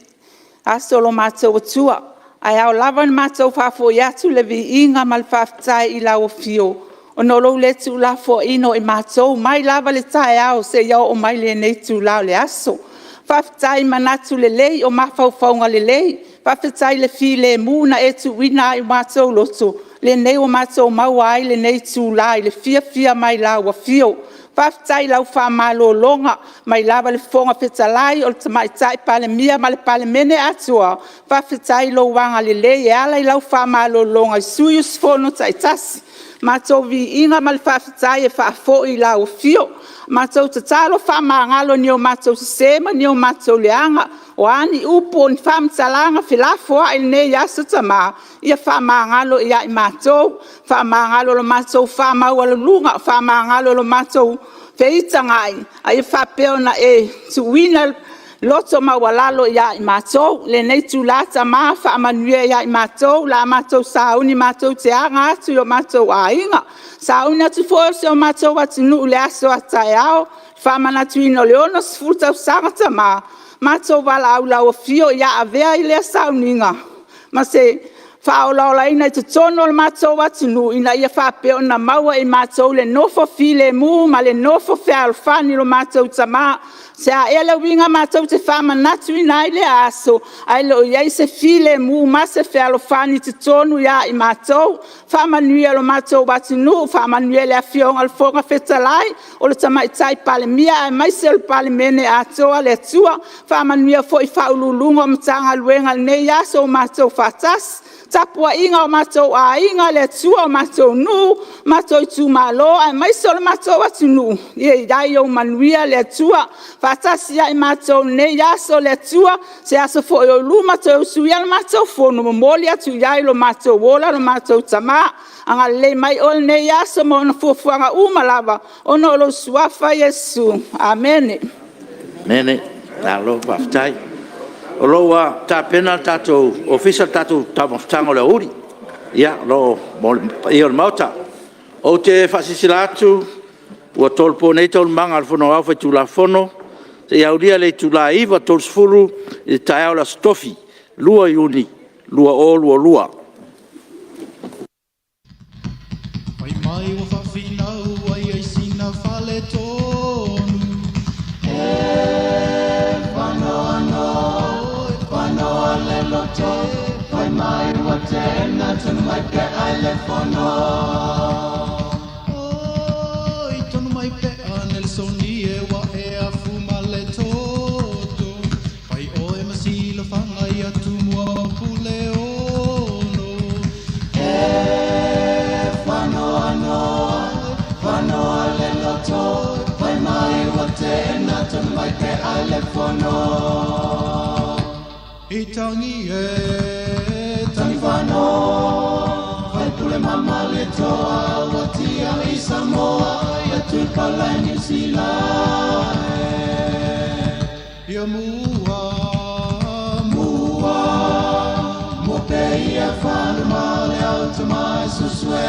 aso lo matou Atua, ae ao lava ona matou faafoi atu le viiga ma le faafetai i lau Afio ona o lou le tuulafoaiina o i matou mai lava i le taeao seia oo mai i lenei itula o le aso. Faafetai i manatu lelei, o mafaufauga lelei, faafetai i le filemu na e tuuina i o matou loto, lenei ua matou maua ai lenei itula i le fiafia mai i lau Afio. Faafetai i lau faamalologa, mai lava i le Fofoga Fetalai, o le Tamaitai Palemia ma le Palemene atoa, faafetai i lou agalelei e ala i lau faamalologa i sui usufono taitasi. Matou viiga ma le faafetai e faafoi i lau Afio. Matou tatalo, faamagalo i ni o matou sese ma ni o matou leaga, o a ni upu o ni faamatalaga felafoai i lenei aso Tama, ia faamagalo ia i matou, faamagalo lo matou faamaualuluga, faamagalo lo matou feitagai, a ia faapea ona e tuuina loto maualalo ia i matou. I lenei itula Tama, faamanuia ia i matou o le a matou sauni matou te aga atu i o matou aiga, sauni atu foi si o matou atunuu i le aso a taeao i le faamanatuina o le 60 tausaga. Tama, matou valaau i lau Afio, ia avea lea sauniga ma se
faaolaolaina i totonu o le matou atunuu, ina ia faapea ona maua e i matou le nofo filemu ma le nofo fealofani lo matou Tama. O le a ea le uiga matou te faamanatuina ai lea aso ae le o i ai se filemu ma se fealofani i totonu ia i matou? Faamanuia i lo matou atunuu, faamanuia i le Afioga i le Fofoga Fetalai, o le Tamaitai Palemia aemaise o le Palemene atoa le Atua. Faamanuia foi i Ofisa Sili o Pulega o Matagaluega i lenei aso ua matou faatasi. Le tapuaiga a o matou aiga le Atua, o matou nuu, matou itumalo aemaise o le matou atunuu, ia i ai ou manuia le Atua. Faatasi ia i matou i lenei aso le Atua, se aso foi o i luma toe usuia le matou Fono, momoli atu i ai lo matou ola lo matou Tama. Agalelei mai Oe i lenei aso ma ona fuafuaga uma lava ona o lou Suafa Iesu. Amene.
Amene. Malo faafetai. O lo o ua tapena e le tatou Ofisa le tatou taumafataga o le aoauli mo le paia o le Maota. Ou te faasilasila atu ua tolopo nei Taualumaga a le Fono Aoao Faitulafono seia aulia le itula e 9:30 i le taeao o le Aso Tofi 2 Iuni 2022.
Fai mai ua faafinau ai ai sina faaletonu. Fai mai ua teena tonu mai pea e le Fono. Oi tonu mai pea Nelisoni e ua e afu ma le toto. Fai oe ma silafaga ia Tumua ma Puleono. E faanoa le loto fai mai ua teena tonu mai pea e le Fono. I tangi e, tagifano, faipule ma Malietoa ua tiai Samoa ia Tupala i Niu Sila e. Ia mua, mua, mua pea ia falu ma le au tama e susue.